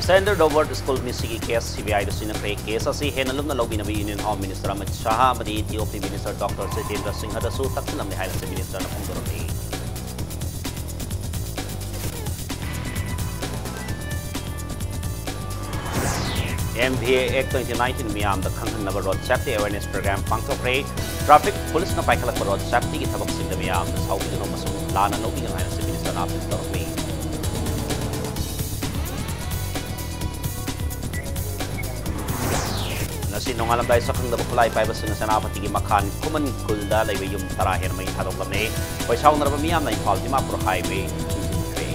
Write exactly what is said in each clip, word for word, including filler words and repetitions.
Standard Robert School ꯃꯤꯁꯤꯒꯤ case ꯁꯤꯕꯤꯑꯥꯏꯗ ꯁꯤꯟꯅꯈ꯭ꯔꯦ꯫ ꯀꯦꯁ ꯑꯁꯤ ꯍꯦꯟꯅ ꯂꯨꯝꯅ ꯂꯧꯕꯤꯅꯕ Union Home Minister Amit Shah ꯑꯃꯗꯤ ꯗꯤ ꯑꯣ ꯄꯤ Minister Doctor ꯖꯤꯇꯦꯟꯗ꯭ꯔ ꯁꯤꯡꯍꯗꯁꯨ ꯇꯛꯁꯤꯜꯂꯝꯂꯦ ꯍꯥꯏꯅ Chief Ministerꯅ ꯐꯣꯡꯗꯣꯔꯛꯂꯤ꯫ M V A Act twenty nineteen ꯃꯤꯌꯥꯝꯗ ꯈꯪꯍꯟꯅꯕ Road Safety Awareness Program ꯄꯥꯡꯊꯣꯛꯈ꯭ꯔꯦ꯫ Traffic Policeꯅ ꯄꯥꯏꯈꯠꯂꯛꯄ Road Safetyꯒꯤ ꯊꯕꯛꯁꯤꯡꯗ ꯃꯤꯌꯥꯝꯅ ꯁꯥꯎꯕꯤꯒꯅꯨ ꯑꯃꯁꯨꯡ ꯂꯥꯟꯅ ꯂꯧꯕꯤꯒꯅꯨ ꯍꯥꯏꯅ Chief Ministerꯅ ꯑꯥꯄꯤꯜ ꯇꯧꯔꯛꯂꯤ꯫ ꯉꯁꯤ ꯅꯣꯡꯉꯥꯜꯂꯝꯗꯥꯏ ꯁꯛꯈꯪꯗꯕ ꯈꯨꯠꯂꯥꯏ ꯄꯥꯏꯕꯁꯤꯡꯅ ꯁꯦꯅꯥꯄꯇꯤꯒꯤ ꯃꯈꯥꯟ ꯈꯨꯃꯟ ꯈꯨꯜꯗ ꯂꯩꯕ ꯌꯨꯝ ꯇꯔꯥ ꯍꯦꯟꯅ ꯃꯩ ꯊꯥꯗꯣꯛꯂꯝꯃꯤ꯫ ꯈꯣꯏꯁꯥꯎꯅꯔꯕ ꯃꯤꯌꯥꯝꯅ ꯏꯝꯐꯥꯜ ꯗꯤꯃꯥꯄꯨꯔ highway ꯊꯤꯡꯖꯤꯟꯈ꯭ꯔꯦ꯫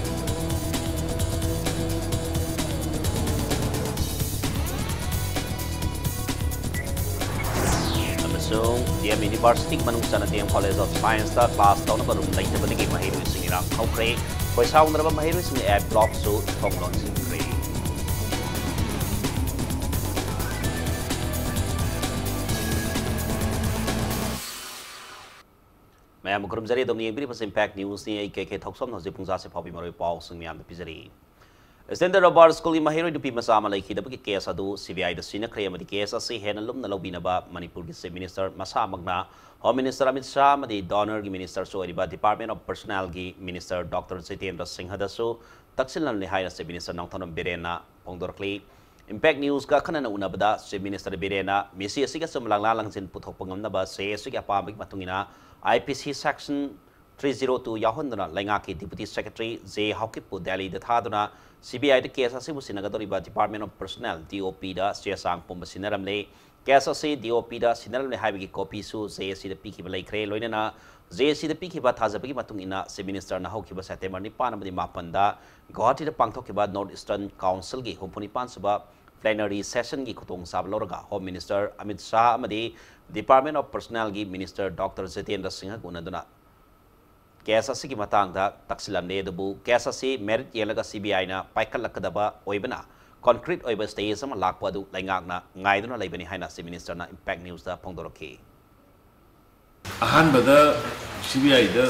ꯑꯃꯁꯨꯡ D M Universityꯒꯤ ꯃꯅꯨꯡ ꯆꯟꯅ D M College of Scienceꯇ class ꯇꯧꯅꯕ room ꯂꯩꯇꯕꯗꯒꯤ ꯃꯍꯩꯔꯣꯏꯁꯤꯡ ꯏꯔꯥꯡ ꯍꯧꯈ꯭ꯔꯦ꯫ ꯈꯣꯏꯁꯥꯎꯅꯔꯕ ꯃꯍꯩꯔꯣꯏꯁꯤꯡꯅ A Blockꯁꯨ ꯊꯣꯡ ꯂꯣꯟꯁꯤꯟꯈ꯭ꯔꯦ꯫ ꯃꯌꯥꯝꯕꯨ ꯈꯨꯔꯨꯝꯖꯔꯤ꯫ ꯑꯗꯣꯝꯅ ꯌꯦꯡꯕꯤꯔꯤꯕꯁꯤ Impact Newsꯅꯤ꯫ ꯑꯩ ꯀꯦ ꯀꯦ ꯊꯧꯁꯣꯝꯅ ꯍꯧꯖꯤꯛ ꯄꯨꯡ ꯖꯥꯁꯦ ꯐꯥꯎꯕꯤ ꯃꯔꯨꯑꯣꯏ ꯄꯥꯎꯁꯤꯡ ꯃꯌꯥꯝꯗ ꯄꯤꯖꯔꯤ꯫ Standard Robert Schoolꯒꯤ ꯃꯍꯩꯔꯣꯏ ꯅꯨꯄꯤ ꯃꯆꯥ ꯑꯃ ꯂꯩꯈꯤꯗꯕꯒꯤ ꯀꯦꯁ ꯑꯗꯨ ꯁꯤꯕꯤꯑꯥꯏꯗ ꯁꯤꯟꯅꯈ꯭ꯔꯦ ꯑꯃꯗꯤ ꯀꯦꯁ ꯑꯁꯤ ꯍꯦꯟꯅ ꯂꯨꯝꯅ ꯂꯧꯕꯤꯅꯕ ꯃꯅꯤꯄꯨꯔꯒꯤ Chief Minister ꯃꯁꯥꯃꯛꯅ Home Minister Amit Shah ꯑꯃꯗꯤ DoNERꯒꯤ Ministerꯁꯨ ꯑꯣꯏꯔꯤꯕ Department of Personnelꯒꯤ Minister Doctor ꯖꯤꯇꯦꯟꯗ꯭ꯔ ꯁꯤꯡꯍꯗꯁꯨ ꯇꯛꯁꯤꯜꯂꯝꯂꯦ ꯍꯥꯏꯅ Chief Minister ꯅꯣꯡꯊꯣꯝꯕꯝ ꯕꯤꯔꯦꯟꯅ ꯐꯣꯡꯗꯣꯔꯛꯂꯤ꯫ Impact Newsꯀ ꯑꯈꯟꯅꯅ ꯎꯅꯕꯗ Chief Minister ꯕꯤꯔꯦꯟꯅ ꯃꯤꯁꯤ ꯑꯁꯤꯒ ꯑꯆꯨꯝꯕ ꯂꯥꯡꯂꯥ ꯂꯥꯡꯖꯤꯟ ꯄꯨꯊꯣꯛꯄ ꯉꯝꯅꯕ ꯁꯦ ꯑꯁꯤꯒꯤ ꯑꯄꯥꯝꯕꯒꯤ ꯃꯇꯨꯡ ꯏꯟꯅ I P C section three zero two ꯌꯥꯎꯍꯟꯗꯨꯅ ꯂꯩꯉꯥꯛꯀꯤ Deputy Secretary ꯖꯦ ꯍꯥꯎꯀꯤꯞꯄꯨ ꯗꯦꯜꯂꯤꯗ ꯊꯥꯗꯨꯅ ꯁꯤꯕꯤꯑꯥꯏꯗ ꯀꯦꯁ ꯑꯁꯤꯕꯨ ꯁꯤꯟꯅꯒꯗꯧꯔꯤꯕ Department of Personnel, D O Pꯗ ꯆꯦ ꯆꯥꯡ ꯄꯨꯝꯕ ꯁꯤꯟꯅꯔꯝꯂꯦ꯫ ꯀꯦꯁ ꯑꯁꯤ D O Pꯗ ꯁꯤꯟꯅꯔꯝꯂꯦ ꯍꯥꯏꯕꯒꯤ ꯀꯣꯄꯤꯁꯨ ꯖꯦ ꯑꯦ ꯁꯤꯗ ꯄꯤꯈꯤꯕ ꯂꯩꯈ꯭ꯔꯦ꯫ ꯂꯣꯏꯅꯅ ꯖꯦ ꯑꯦ ꯁꯤꯗ ꯄꯤꯈꯤꯕ ꯊꯥꯖꯕꯒꯤ ꯃꯇꯨꯡ ꯏꯟꯅ Chief Ministerꯅ ꯍꯧꯈꯤꯕ September ꯅꯤꯄꯥꯟ ꯑꯃꯗꯤ ꯃꯥꯄꯟꯗ ꯒꯨꯋꯥꯍꯥꯇꯤꯗ ꯄꯥꯡꯊꯣꯛꯈꯤꯕ North Eastern Councilꯒꯤ ꯍꯨꯝꯐꯨ ꯅꯤꯄꯥꯟ ꯁꯨꯕ plenary sessionꯒꯤ ꯈꯨꯗꯣꯡꯆꯥꯕ ꯂꯧꯔꯒ Home Minister ꯑꯃꯤꯠ ꯁꯥꯍ ꯑꯃꯗꯤ Department of Personnelꯒꯤ Minister Doctor ꯖꯤꯇꯦꯟꯗ꯭ꯔ ꯁꯤꯡꯍꯒ ꯎꯅꯗꯨꯅ ꯀꯦꯁ ꯑꯁꯤꯒꯤ ꯃꯇꯥꯡꯗ ꯇꯛꯁꯤꯜꯂꯝꯂꯦ꯫ ꯑꯗꯨꯕꯨ ꯀꯦꯁ ꯑꯁꯤ merit ꯌꯦꯡꯂꯒ ꯁꯤꯕꯤꯑꯥꯏꯅ ꯄꯥꯏꯈꯠꯂꯛꯀꯗꯕ ꯑꯣꯏꯕꯅ concrete ꯑꯣꯏꯕ stage ꯑꯃ ꯂꯥꯛꯄ ꯑꯗꯨ ꯂꯩꯉꯥꯛꯅ ꯉꯥꯏꯗꯨꯅ ꯂꯩꯕꯅꯤ ꯍꯥꯏꯅ Chief Ministerꯅ Impact Newsꯇ ꯐꯣꯡꯗꯣꯔꯛꯈꯤ꯫ ꯑꯍꯥꯟꯕꯗ ꯁꯤꯕꯤꯑꯥꯏꯗ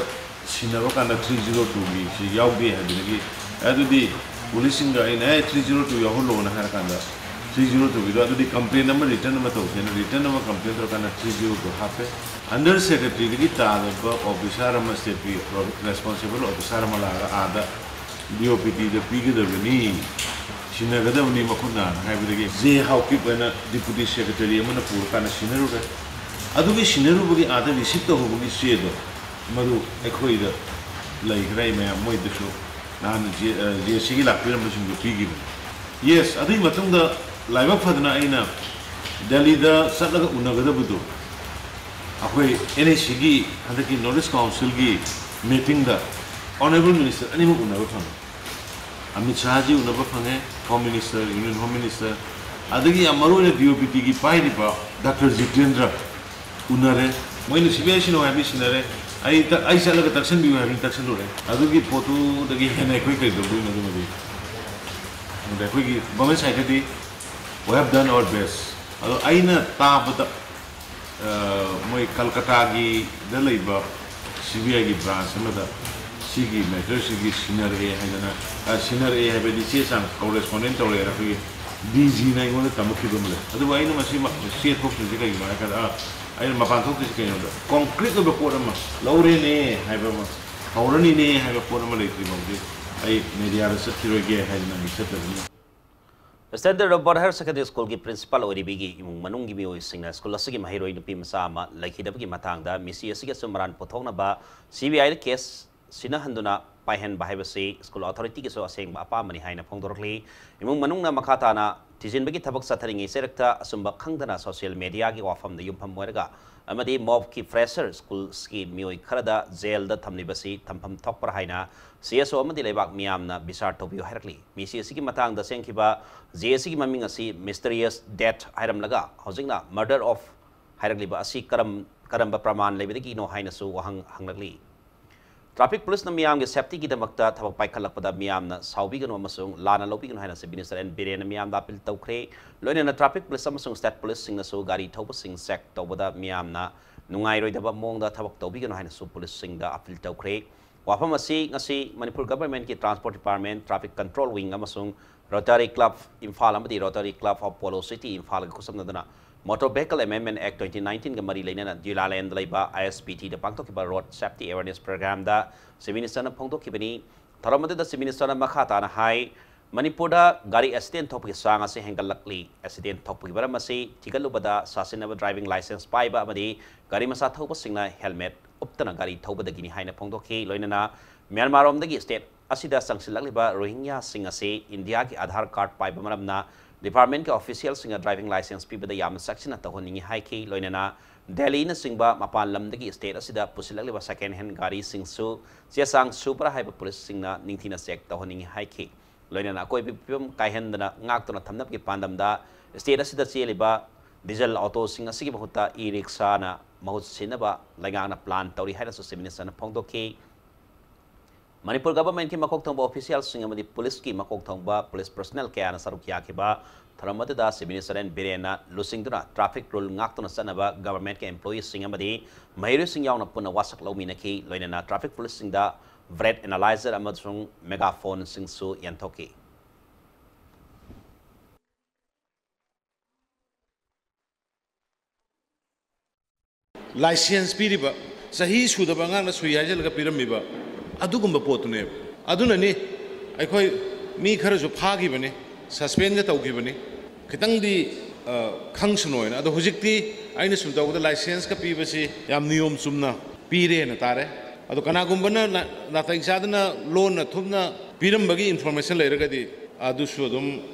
ꯁꯤꯟꯅꯕ ꯀꯥꯟꯗ three zero twoꯒꯤ ꯁꯤ ꯌꯥꯎꯗꯦ ꯍꯥꯏꯕꯗꯒꯤ ꯑꯗꯨꯗꯤ ꯄꯨꯂꯤꯁꯁꯤꯡꯗ ꯑꯩꯅ ꯑꯦ ꯊ꯭ꯔꯤ ꯖꯤꯔꯣ ꯇꯨ ꯌꯥꯎꯍꯜꯂꯣꯅ ꯍꯥꯏꯔꯀꯥꯟꯗ ꯊ꯭ꯔꯤ ꯖꯤꯔꯣ ꯇꯨꯒꯤꯗꯣ ꯑꯗꯨꯗꯤ ꯀꯝꯄ꯭ꯂꯦꯟ ꯑꯃ ꯔꯤꯇꯟ ꯑꯃ ꯇꯧꯁꯦꯅ ꯔꯤꯇꯟ ꯑꯃ ꯀꯝꯄ꯭ꯂꯦꯟ ꯇꯧꯔꯀꯥꯟꯗ ꯊ꯭ꯔꯤ ꯖꯤꯔꯣ ꯇꯨ ꯍꯥꯞꯄꯦ꯫ ꯑꯟꯗꯔ ꯁꯦꯀ꯭ꯔꯦꯇꯔꯤꯗꯒꯤ ꯇꯥꯗꯕ ꯑꯣꯐꯤꯁꯥꯔ ꯑꯃ ꯁ꯭ꯇꯦꯠꯀꯤ ꯔꯦꯁꯄꯣꯟꯁꯤꯕꯜ ꯑꯣꯐꯤꯁꯥꯔ ꯑꯃ ꯂꯥꯛꯑꯒ ꯑꯥꯗ ꯗꯤ ꯑꯣ ꯄꯤ ꯇꯤꯗ ꯄꯤꯒꯗꯕꯅꯤ, ꯁꯤꯟꯅꯒꯗꯕꯅꯤ ꯃꯈꯨꯠꯅ ꯍꯥꯏꯕꯗꯒꯤ ꯖꯦ ꯍꯥꯎꯀꯤꯞ ꯍꯥꯏꯅ ꯗꯤꯄꯨꯇꯤ ꯁꯦꯀ꯭ꯔꯦꯇꯔꯤ ꯑꯃꯅ ꯄꯨꯔꯀꯥꯟꯗ ꯁꯤꯟꯅꯔꯨꯔꯦ꯫ ꯑꯗꯨꯒꯤ ꯁꯤꯟꯅꯔꯨꯕꯒꯤ ꯑꯥꯗ ꯔꯤꯁꯤꯞ ꯇꯧꯍꯧꯕꯒꯤ ꯆꯦꯗꯣ ꯃꯗꯨ ꯑꯩꯈꯣꯏꯗ ꯂꯩꯈ꯭ꯔꯦ꯫ ꯑꯩ ꯃꯌꯥꯝ ꯃꯣꯏꯗꯁꯨ ꯅꯍꯥꯟ ꯖꯦ ꯁꯤꯒꯤ ꯂꯥꯛꯄꯤꯔꯝꯕꯁꯤꯡꯗꯨ ꯄꯤꯈꯤꯕꯅꯤ꯫ ꯌꯦꯁ, ꯑꯗꯨꯒꯤ ꯃꯇꯨꯡꯗ ꯂꯥꯏꯕꯛ ꯐꯗꯅ ꯑꯩꯅ ꯗꯦꯜꯂꯤꯗ ꯆꯠꯂꯒ ꯎꯅꯒꯗꯕꯗꯨ ꯑꯩꯈꯣꯏ ꯑꯦꯟ ꯑꯦꯁ ꯁꯤꯒꯤ ꯍꯟꯗꯛꯀꯤ ꯅꯣꯔꯠ ꯏꯁ ꯀꯥꯎꯟꯁꯤꯜꯒꯤ ꯃꯤꯇꯤꯡꯗ ꯑꯣꯅꯔꯦꯕꯜ ꯃꯤꯅꯤꯁꯇꯔ ꯑꯅꯤꯃꯛ ꯎꯅꯕ ꯐꯪꯉꯤ꯫ ꯑꯃꯤꯠ ꯁꯥꯍꯖꯤ ꯎꯅꯕ ꯐꯪꯉꯦ, home minister, union home minister, ꯑꯗꯒꯤ ꯌꯥꯝ ꯃꯔꯨ ꯑꯣꯏꯅ ꯗꯤ ꯑꯣ ꯄꯤ ꯇꯤꯒꯤ ꯄꯥꯏꯔꯤꯕ ꯗꯥꯛꯇꯔ ꯖꯤꯇꯦꯟꯗ꯭ꯔ ꯎꯅꯔꯦ꯫ ꯃꯣꯏꯅ ꯁꯤ ꯕꯤ ꯑꯥꯏ ꯁꯤꯟꯅꯧ ꯍꯥꯏꯕꯗꯤ ꯁꯤꯟꯅꯔꯦ, ꯑꯩ ꯇ- ꯑꯩ ꯆꯠꯂꯒ ꯇꯛꯁꯟꯕꯤꯌꯨ ꯍꯥꯏꯕꯅꯤ ꯇꯛꯁꯜꯂꯨꯔꯦ꯫ ꯑꯗꯨꯒꯤ ꯄꯣꯠꯇꯨꯗꯒꯤ ꯍꯦꯟꯅ ꯑꯩꯈꯣꯏ ꯀꯩꯗꯧꯗꯣꯏꯅꯣ? ꯑꯗꯨꯃꯗꯤ ꯑꯗꯨꯗ ꯑꯩꯈꯣꯏꯒꯤ government ꯁꯥꯏꯠꯇꯗꯤ we have done our best꯫ ꯑꯗꯣ ꯑꯩꯅ ꯇꯥꯕꯗ ꯃꯣꯏ ꯀꯜꯀꯇꯥꯒꯤꯗ ꯂꯩꯕ ꯁꯤ ꯕꯤ ꯑꯥꯏꯒꯤ ꯕ꯭ꯔꯥꯟꯁ ꯑꯃꯗ ꯁꯤꯒꯤ ꯃꯦꯇꯔꯁꯤꯒꯤ ꯁꯤꯟꯅꯔꯛꯑꯦ ꯍꯥꯏꯗꯅ, ꯁꯤꯟꯅꯔꯛꯑꯦ ꯍꯥꯏꯕꯗꯤ ꯆꯦ ꯆꯥꯡ ꯀꯣꯔꯦꯁꯄꯣꯟꯗꯦꯟ ꯇꯧꯔꯛꯑꯦ꯫ ꯑꯩꯈꯣꯏꯒꯤ ꯗꯤ ꯖꯤꯅ ꯑꯩꯉꯣꯟꯗ ꯇꯝꯃꯛꯈꯤꯕ ꯑꯃ ꯂꯩ꯫ ꯑꯗꯨꯕꯨ ꯑꯩꯅ ꯃꯁꯤ ꯆꯦ ꯊꯣꯛꯇ꯭ꯔꯤꯁꯦ ꯀꯩꯒꯤꯅꯣ ꯍꯥꯏ ꯀꯥꯟꯗ, ꯑꯩꯅ ꯃꯄꯥꯟ ꯊꯣꯛꯇ꯭ꯔꯤꯁꯦ ꯀꯩꯅꯣꯗ, ꯀꯣꯡꯀ꯭ꯔꯤꯠ ꯑꯣꯏꯕ ꯄꯣꯠ ꯑꯃ ꯂꯧꯔꯦꯅꯦ ꯍꯥꯏꯕ ꯑꯃ, ꯍꯧꯔꯅꯤꯅꯦ ꯍꯥꯏꯕ ꯄꯣꯠ ꯑꯃ ꯂꯩꯇ꯭ꯔꯤ ꯐꯥꯎꯗꯤ ꯑꯩ ꯃꯦꯗꯤꯌꯥꯗ ꯆꯠꯈꯤꯔꯣꯏꯒꯦ ꯍꯥꯏꯗꯅ ꯑꯩ ꯆꯠꯇꯕꯅꯤ꯫ ꯁ꯭ꯇꯦꯟꯗꯔꯗ ꯔꯣꯕꯔꯠ ꯍꯥꯌꯔ ꯁꯦꯀꯦꯟꯗꯔꯤ ꯁ꯭ꯀꯨꯜꯒꯤ ꯄ꯭ꯔꯤꯟꯁꯤꯄꯥꯜ ꯑꯣꯏꯔꯤꯕꯤꯒꯤ ꯏꯃꯨꯡ ꯃꯅꯨꯡꯒꯤ ꯃꯤꯑꯣꯏꯁꯤꯡꯅ ꯁ꯭ꯀꯨꯜ ꯑꯁꯤꯒꯤ ꯃꯍꯩꯔꯣꯏ ꯅꯨꯄꯤ ꯃꯆꯥ ꯑꯃ ꯂꯩꯈꯤꯗꯕꯒꯤ ꯃꯇꯥꯡꯗ ꯃꯤꯁꯤ ꯑꯁꯤꯒꯤ ꯑꯆꯨꯝ ꯑꯔꯥꯟ ꯄꯨꯊꯣꯛꯅꯕ ꯁꯤ ꯕꯤ ꯑꯥꯏꯗ ꯀꯦꯁ ꯁꯤꯟꯅꯍꯟꯗꯨꯅ ꯄꯥꯏꯍꯟꯕ ꯍꯥꯏꯕꯁꯤ ꯁ꯭ꯀꯨꯜ ꯑꯣꯊꯣꯔꯤꯇꯤꯒꯤꯁꯨ ꯑꯁꯦꯡꯕ ꯑꯄꯥꯝꯕꯅꯤ ꯍꯥꯏꯅ ꯐꯣꯡꯗꯣꯔꯛꯂꯤ꯫ ꯏꯃꯨꯡ ꯃꯅꯨꯡꯅ ꯃꯈꯥ ꯇꯥꯅ ꯊꯤꯖꯤꯟꯕꯒꯤ ꯊꯕꯛ ꯆꯠꯊꯔꯤꯉꯩ ꯆꯩꯔꯛꯇ ꯑꯆꯨꯝꯕ ꯈꯪꯗꯅ ꯁꯣꯁꯤꯌꯦꯜ ꯃꯦꯗꯤꯌꯥꯒꯤ ꯋꯥꯐꯝꯗ ꯌꯨꯝꯐꯝ ꯑꯣꯏꯔꯒ ꯑꯃꯗꯤ ꯃꯣꯕꯀꯤ ꯄ꯭ꯔꯦꯁꯔ ꯁ꯭ꯀꯨꯜꯁꯀꯤ ꯃꯤꯑꯣꯏ ꯈꯔꯗ ꯖꯦꯜꯗ ꯊꯝꯂꯤꯕꯁꯤ ꯊꯝꯐꯝ ꯊꯣꯛꯄ꯭ꯔꯥ ꯍꯥꯏꯅ ꯁꯤ ꯑꯦꯁ ꯑꯣ ꯑꯃꯗꯤ ꯂꯩꯕꯥꯛ ꯃꯤꯌꯥꯝꯅ ꯕꯤꯆꯥꯔ ꯇꯧꯕꯤꯌꯨ ꯍꯥꯏꯔꯛꯂꯤ꯫ ꯃꯤꯁꯤ ꯑꯁꯤꯒꯤ ꯃꯇꯥꯡꯗ ꯆꯦꯟꯈꯤꯕ ꯖꯦ ꯑꯁꯤꯒꯤ ꯃꯃꯤꯡ ꯑꯁꯤ ꯃꯤꯁꯇꯔꯤꯌꯁ ꯗꯦꯠ ꯍꯥꯏꯔꯝꯂꯒ ꯍꯧꯖꯤꯛꯅ ꯃꯔꯗꯔ ꯑꯣꯐ ꯍꯥꯏꯔꯛꯂꯤꯕ ꯑꯁꯤ ꯀꯔꯝ ꯀꯔꯝꯕ ꯄ꯭ꯔꯃꯥꯟ ꯂꯩꯕꯗꯒꯤꯅꯣ ꯍꯥꯏꯅꯁꯨ ꯋꯥꯍꯪ ꯍꯪꯂꯛꯂꯤ꯫ ꯇ꯭ꯔꯥꯐꯤꯛ ꯄꯨꯂꯤꯁꯅ ꯃꯤꯌꯥꯝꯒꯤ ꯁꯦꯐꯇꯤꯒꯤꯗꯃꯛꯇ ꯊꯕꯛ ꯄꯥꯏꯈꯠꯂꯛꯄꯗ ꯃꯤꯌꯥꯝꯅ ꯁꯥꯎꯕꯤꯒꯅꯨ ꯑꯃꯁꯨꯡ ꯂꯥꯟꯅ ꯂꯧꯕꯤꯒꯅꯨ ꯍꯥꯏꯅ ꯆꯤꯐ ꯃꯤꯅꯤꯁꯇꯔ ꯑꯦꯟ ꯕꯤꯔꯦꯟꯅ ꯃꯤꯌꯥꯝꯗ ꯑꯄꯤꯜ ꯇꯧꯈ꯭ꯔꯦ꯫ ꯂꯣꯏꯅꯅ ꯇ꯭ꯔꯥꯐꯤꯛ ꯄꯨꯂꯤꯁ ꯑꯃꯁꯨꯡ ꯁ꯭ꯇꯦꯠ ꯄꯨꯂꯤꯁꯁꯤꯡꯅꯁꯨ ꯒꯥꯔꯤ ꯊꯧꯕꯁꯤꯡ ꯆꯦꯛ ꯇꯧꯕꯗ ꯃꯤꯌꯥꯝꯅ ꯅꯨꯡꯉꯥꯏꯔꯣꯏꯗꯕ ꯃꯑꯣꯡꯗ ꯊꯕꯛ ꯇꯧꯕꯤꯒꯅꯨ ꯍꯥꯏꯅꯁꯨ ꯄꯨꯂꯤꯁꯁꯤꯡꯗ ꯑꯄꯤꯜ ꯇꯧꯈ꯭ꯔꯦ꯫ ꯋꯥꯐꯝ ꯑꯁꯤ ꯉꯁꯤ ꯃꯅꯤꯄꯨꯔ ꯒꯚꯔꯟꯃꯦꯟꯠꯀꯤ transport department, traffic control wing ꯑꯃꯁꯨꯡ ꯔꯣꯇꯥꯔꯤ ꯀ꯭ꯂꯕ ꯏꯝꯐꯥꯜ ꯑꯃꯗꯤ rotary club of polo city ꯏꯝꯐꯥꯜꯒ ꯈꯨꯠꯁꯝꯅꯗꯨꯅ motor vehicle amendment act twenty ꯅꯥꯏꯟꯇꯤꯟꯒ ꯃꯔꯤ ꯂꯩꯅꯅ ꯗ꯭ꯌꯨꯂꯥꯂꯦꯟꯗ ꯂꯩꯕ ꯑꯥꯏ ꯑꯦꯁ ꯕꯤ ꯇꯤꯗ ꯄꯥꯡꯊꯣꯛꯈꯤꯕ ꯔꯣꯗ ꯁꯦꯐꯇꯤ ꯑꯦꯋꯦꯔꯅꯦꯁ ꯄ꯭ꯔꯣꯒ꯭ꯔꯥꯝꯗ ꯆꯤꯐ ꯃꯤꯅꯤꯁꯇꯔꯅ ꯐꯣꯡꯗꯣꯛꯈꯤꯕꯅꯤ꯫ ꯊꯧꯔꯝ ꯑꯗꯨꯗ ꯆꯤꯐ ꯃꯤꯅꯤꯁꯇꯔꯅ ꯃꯈꯥ ꯇꯥꯅ ꯍꯥꯏ, ꯃꯅꯤꯄꯨꯔꯗ ꯒꯥꯔꯤ ꯑꯦꯛꯁꯤꯗꯦꯟ ꯊꯣꯛꯄꯒꯤ ꯆꯥꯡ ꯑꯁꯤ ꯍꯦꯟꯒꯠꯂꯛꯂꯤ꯫ ꯑꯦꯛꯁꯤꯗꯦꯟ ꯊꯣꯛꯄꯒꯤ ꯃꯔꯝ ꯑꯁꯤ ꯊꯤꯒꯠꯂꯨꯕꯗ ꯁꯥꯁꯤꯟꯅꯕ ꯗ꯭ꯔꯥꯏꯚꯤꯡ ꯂꯥꯏꯁꯦꯟꯁ ꯄꯥꯏꯕ ꯑꯃꯗꯤ ꯒꯥꯔꯤ ꯃꯆꯥ ꯊꯧꯕꯁꯤꯡꯅ ꯍꯦꯜꯃꯦꯠ ꯎꯞꯇꯅ ꯒꯥꯔꯤ ꯊꯧꯕꯗꯒꯤꯅꯤ ꯍꯥꯏꯅ ꯐꯣꯡꯗꯣꯛꯈꯤ꯫ ꯂꯣꯏꯅꯅ ꯃ꯭ꯌꯥꯟꯃꯥꯔꯔꯣꯝꯗꯒꯤ ꯁ꯭ꯇꯦꯠ ꯑꯁꯤꯗ ꯆꯪꯁꯤꯜꯂꯛꯂꯤꯕ ꯔꯣꯍꯤꯡꯒ꯭ꯌꯥꯁꯤꯡ ꯑꯁꯤ ꯏꯟꯗꯤꯌꯥꯒꯤ ꯑꯥꯙꯥꯔ ꯀꯥꯔꯗ ꯄꯥꯏꯕ ꯃꯔꯝꯅ ꯗꯤꯄꯥꯔꯠꯃꯦꯟꯠꯀꯤ ꯑꯣꯐꯤꯁꯤꯌꯦꯜꯁꯤꯡꯅ ꯗ꯭ꯔꯥꯏꯚꯤꯡ ꯂꯥꯏꯁꯦꯟꯁ ꯄꯤꯕꯗ ꯌꯥꯝꯅ ꯆꯦꯛꯁꯤꯟꯅ ꯇꯧꯍꯟꯅꯤꯡꯏ ꯍꯥꯏꯈꯤ꯫ ꯂꯣꯏꯅꯅ ꯗꯦꯜꯂꯤꯅꯆꯤꯡꯕ ꯃꯄꯥꯟ ꯂꯝꯗꯒꯤ ꯁ꯭ꯇꯦꯠ ꯑꯁꯤꯗ ꯄꯨꯁꯤꯜꯂꯛꯂꯤꯕ ꯁꯦꯀꯦꯟ ꯍꯦꯟ ꯒꯥꯔꯤꯁꯤꯡꯁꯨ ꯆꯦ ꯆꯥꯡ ꯁꯨꯕ꯭ꯔꯥ ꯍꯥꯏꯕ ꯄꯨꯂꯤꯁꯁꯤꯡꯅ ꯅꯤꯡꯊꯤꯅ ꯆꯦꯛ ꯇꯧꯍꯟꯅꯤꯡꯏ ꯍꯥꯏꯈꯤ꯫ ꯂꯣꯏꯅꯅ ꯑꯀꯣꯏꯕꯒꯤ ꯐꯤꯕꯝ ꯀꯥꯏꯍꯟꯗꯅ ꯉꯥꯛꯇꯨꯅ ꯊꯝꯅꯕꯒꯤ ꯄꯥꯟꯗꯝꯗ ꯁ꯭ꯇꯦꯠ ꯑꯁꯤꯗ ꯆꯦꯜꯂꯤꯕ ꯗꯤꯖꯜ ꯑꯣꯇꯣꯁꯤꯡ ꯑꯁꯤꯒꯤ ꯃꯍꯨꯠꯇ ꯏ ꯔꯤꯛꯁꯥꯅ ꯃꯍꯨꯠ ꯁꯤꯟꯅꯕ ꯂꯩꯉꯥꯛꯅ ꯄ꯭ꯂꯥꯟ ꯇꯧꯔꯤ ꯍꯥꯏꯅꯁꯨ ꯆꯤꯐ ꯃꯤꯅꯤꯁꯇꯔꯅ ꯐꯣꯡꯗꯣꯛꯈꯤ꯫ ꯃꯅꯤꯄꯨꯔ ꯒꯚꯔꯟꯃꯦꯟꯠꯀꯤ ꯃꯀꯣꯛ ꯊꯣꯡꯕ ꯑꯣꯐꯤꯁꯤꯌꯦꯜꯁꯤꯡ ꯑꯃꯗꯤ ꯄꯨꯂꯤꯁꯀꯤ ꯃꯀꯣꯛ ꯊꯣꯡꯕ ꯄꯨꯂꯤꯁ ꯄꯔꯁꯅꯦꯜ ꯀꯌꯥꯅ ꯁꯔꯨꯛ ꯌꯥꯈꯤꯕ ꯊꯧꯔꯝ ꯑꯗꯨꯗ ꯆꯤꯐ ꯃꯤꯅꯤꯁꯇꯔ ꯑꯦꯟ ꯕꯤꯔꯦꯟꯅ ꯂꯨꯆꯤꯡꯗꯨꯅ ꯇ꯭ꯔꯥꯐꯤꯛ ꯔꯨꯜ ꯉꯥꯛꯇꯨꯅ ꯆꯠꯅꯕ ꯒꯚꯔꯟꯃꯦꯟꯠꯀꯤ ꯑꯦꯝꯄ꯭ꯂꯣꯌꯤꯁꯤꯡ ꯑꯃꯗꯤ ꯃꯍꯩꯔꯣꯏꯁꯤꯡ ꯌꯥꯎꯅ ꯄꯨꯟꯅ ꯋꯥꯁꯛ ꯂꯧꯃꯤꯟꯅꯈꯤ꯫ ꯂꯣꯏꯅꯅ ꯇ꯭ꯔꯥꯐꯤꯛ ꯄꯨꯂꯤꯁꯁꯤꯡꯗ ꯕ꯭ꯔꯦꯠ ꯑꯦꯅꯥꯂꯥꯏꯖꯔ ꯑꯃꯁꯨꯡ ꯃꯦꯒꯥꯐꯣꯟꯁꯤꯡꯁꯨ ꯌꯦꯟꯊꯣꯛꯈꯤ꯫ ꯂꯥꯏꯁꯦꯟꯁ ꯄꯤꯔꯤꯕ, ꯆꯍꯤ ꯁꯨꯗꯕ ꯑꯉꯥꯡꯅ ꯁꯨꯏ ꯍꯥꯏꯖꯤꯜꯂꯒ ꯄꯤꯔꯝꯃꯤꯕ ꯑꯗꯨꯒꯨꯝꯕ ꯄꯣꯠꯇꯨꯅꯦꯕ꯫ ꯑꯗꯨꯅꯅꯤ ꯑꯩꯈꯣꯏ ꯃꯤ ꯈꯔꯁꯨ ꯐꯥꯈꯤꯕꯅꯤ, ꯁꯁꯄꯦꯟꯒ ꯇꯧꯈꯤꯕꯅꯤ, ꯈꯤꯇꯪꯗꯤ, ꯑ, ꯈꯪꯁꯅꯣ ꯍꯥꯏꯅ꯫ ꯑꯗꯣ ꯍꯧꯖꯤꯛꯇꯤ ꯑꯩꯅ ꯁꯨꯝ ꯇꯧꯕꯗ ꯂꯥꯏꯁꯦꯟꯁꯀ ꯄꯤꯕꯁꯤ ꯌꯥꯝ ꯅꯤꯌꯣꯝ ꯆꯨꯝꯅ ꯄꯤꯔꯦꯅ ꯇꯥꯔꯦ꯫ ꯑꯗꯣ ꯀꯅꯥꯒꯨꯝꯕꯅ ꯅ-, ꯅꯥꯇꯩ ꯆꯥꯗꯅ ꯂꯣꯟꯅ ꯊꯨꯞꯅ ꯄꯤꯔꯝꯕꯒꯤ ꯏꯟꯐꯣꯔꯃꯦꯁꯟ ꯂꯩꯔꯒꯗꯤ ꯑꯗꯨꯁꯨ ꯑꯗꯨꯝ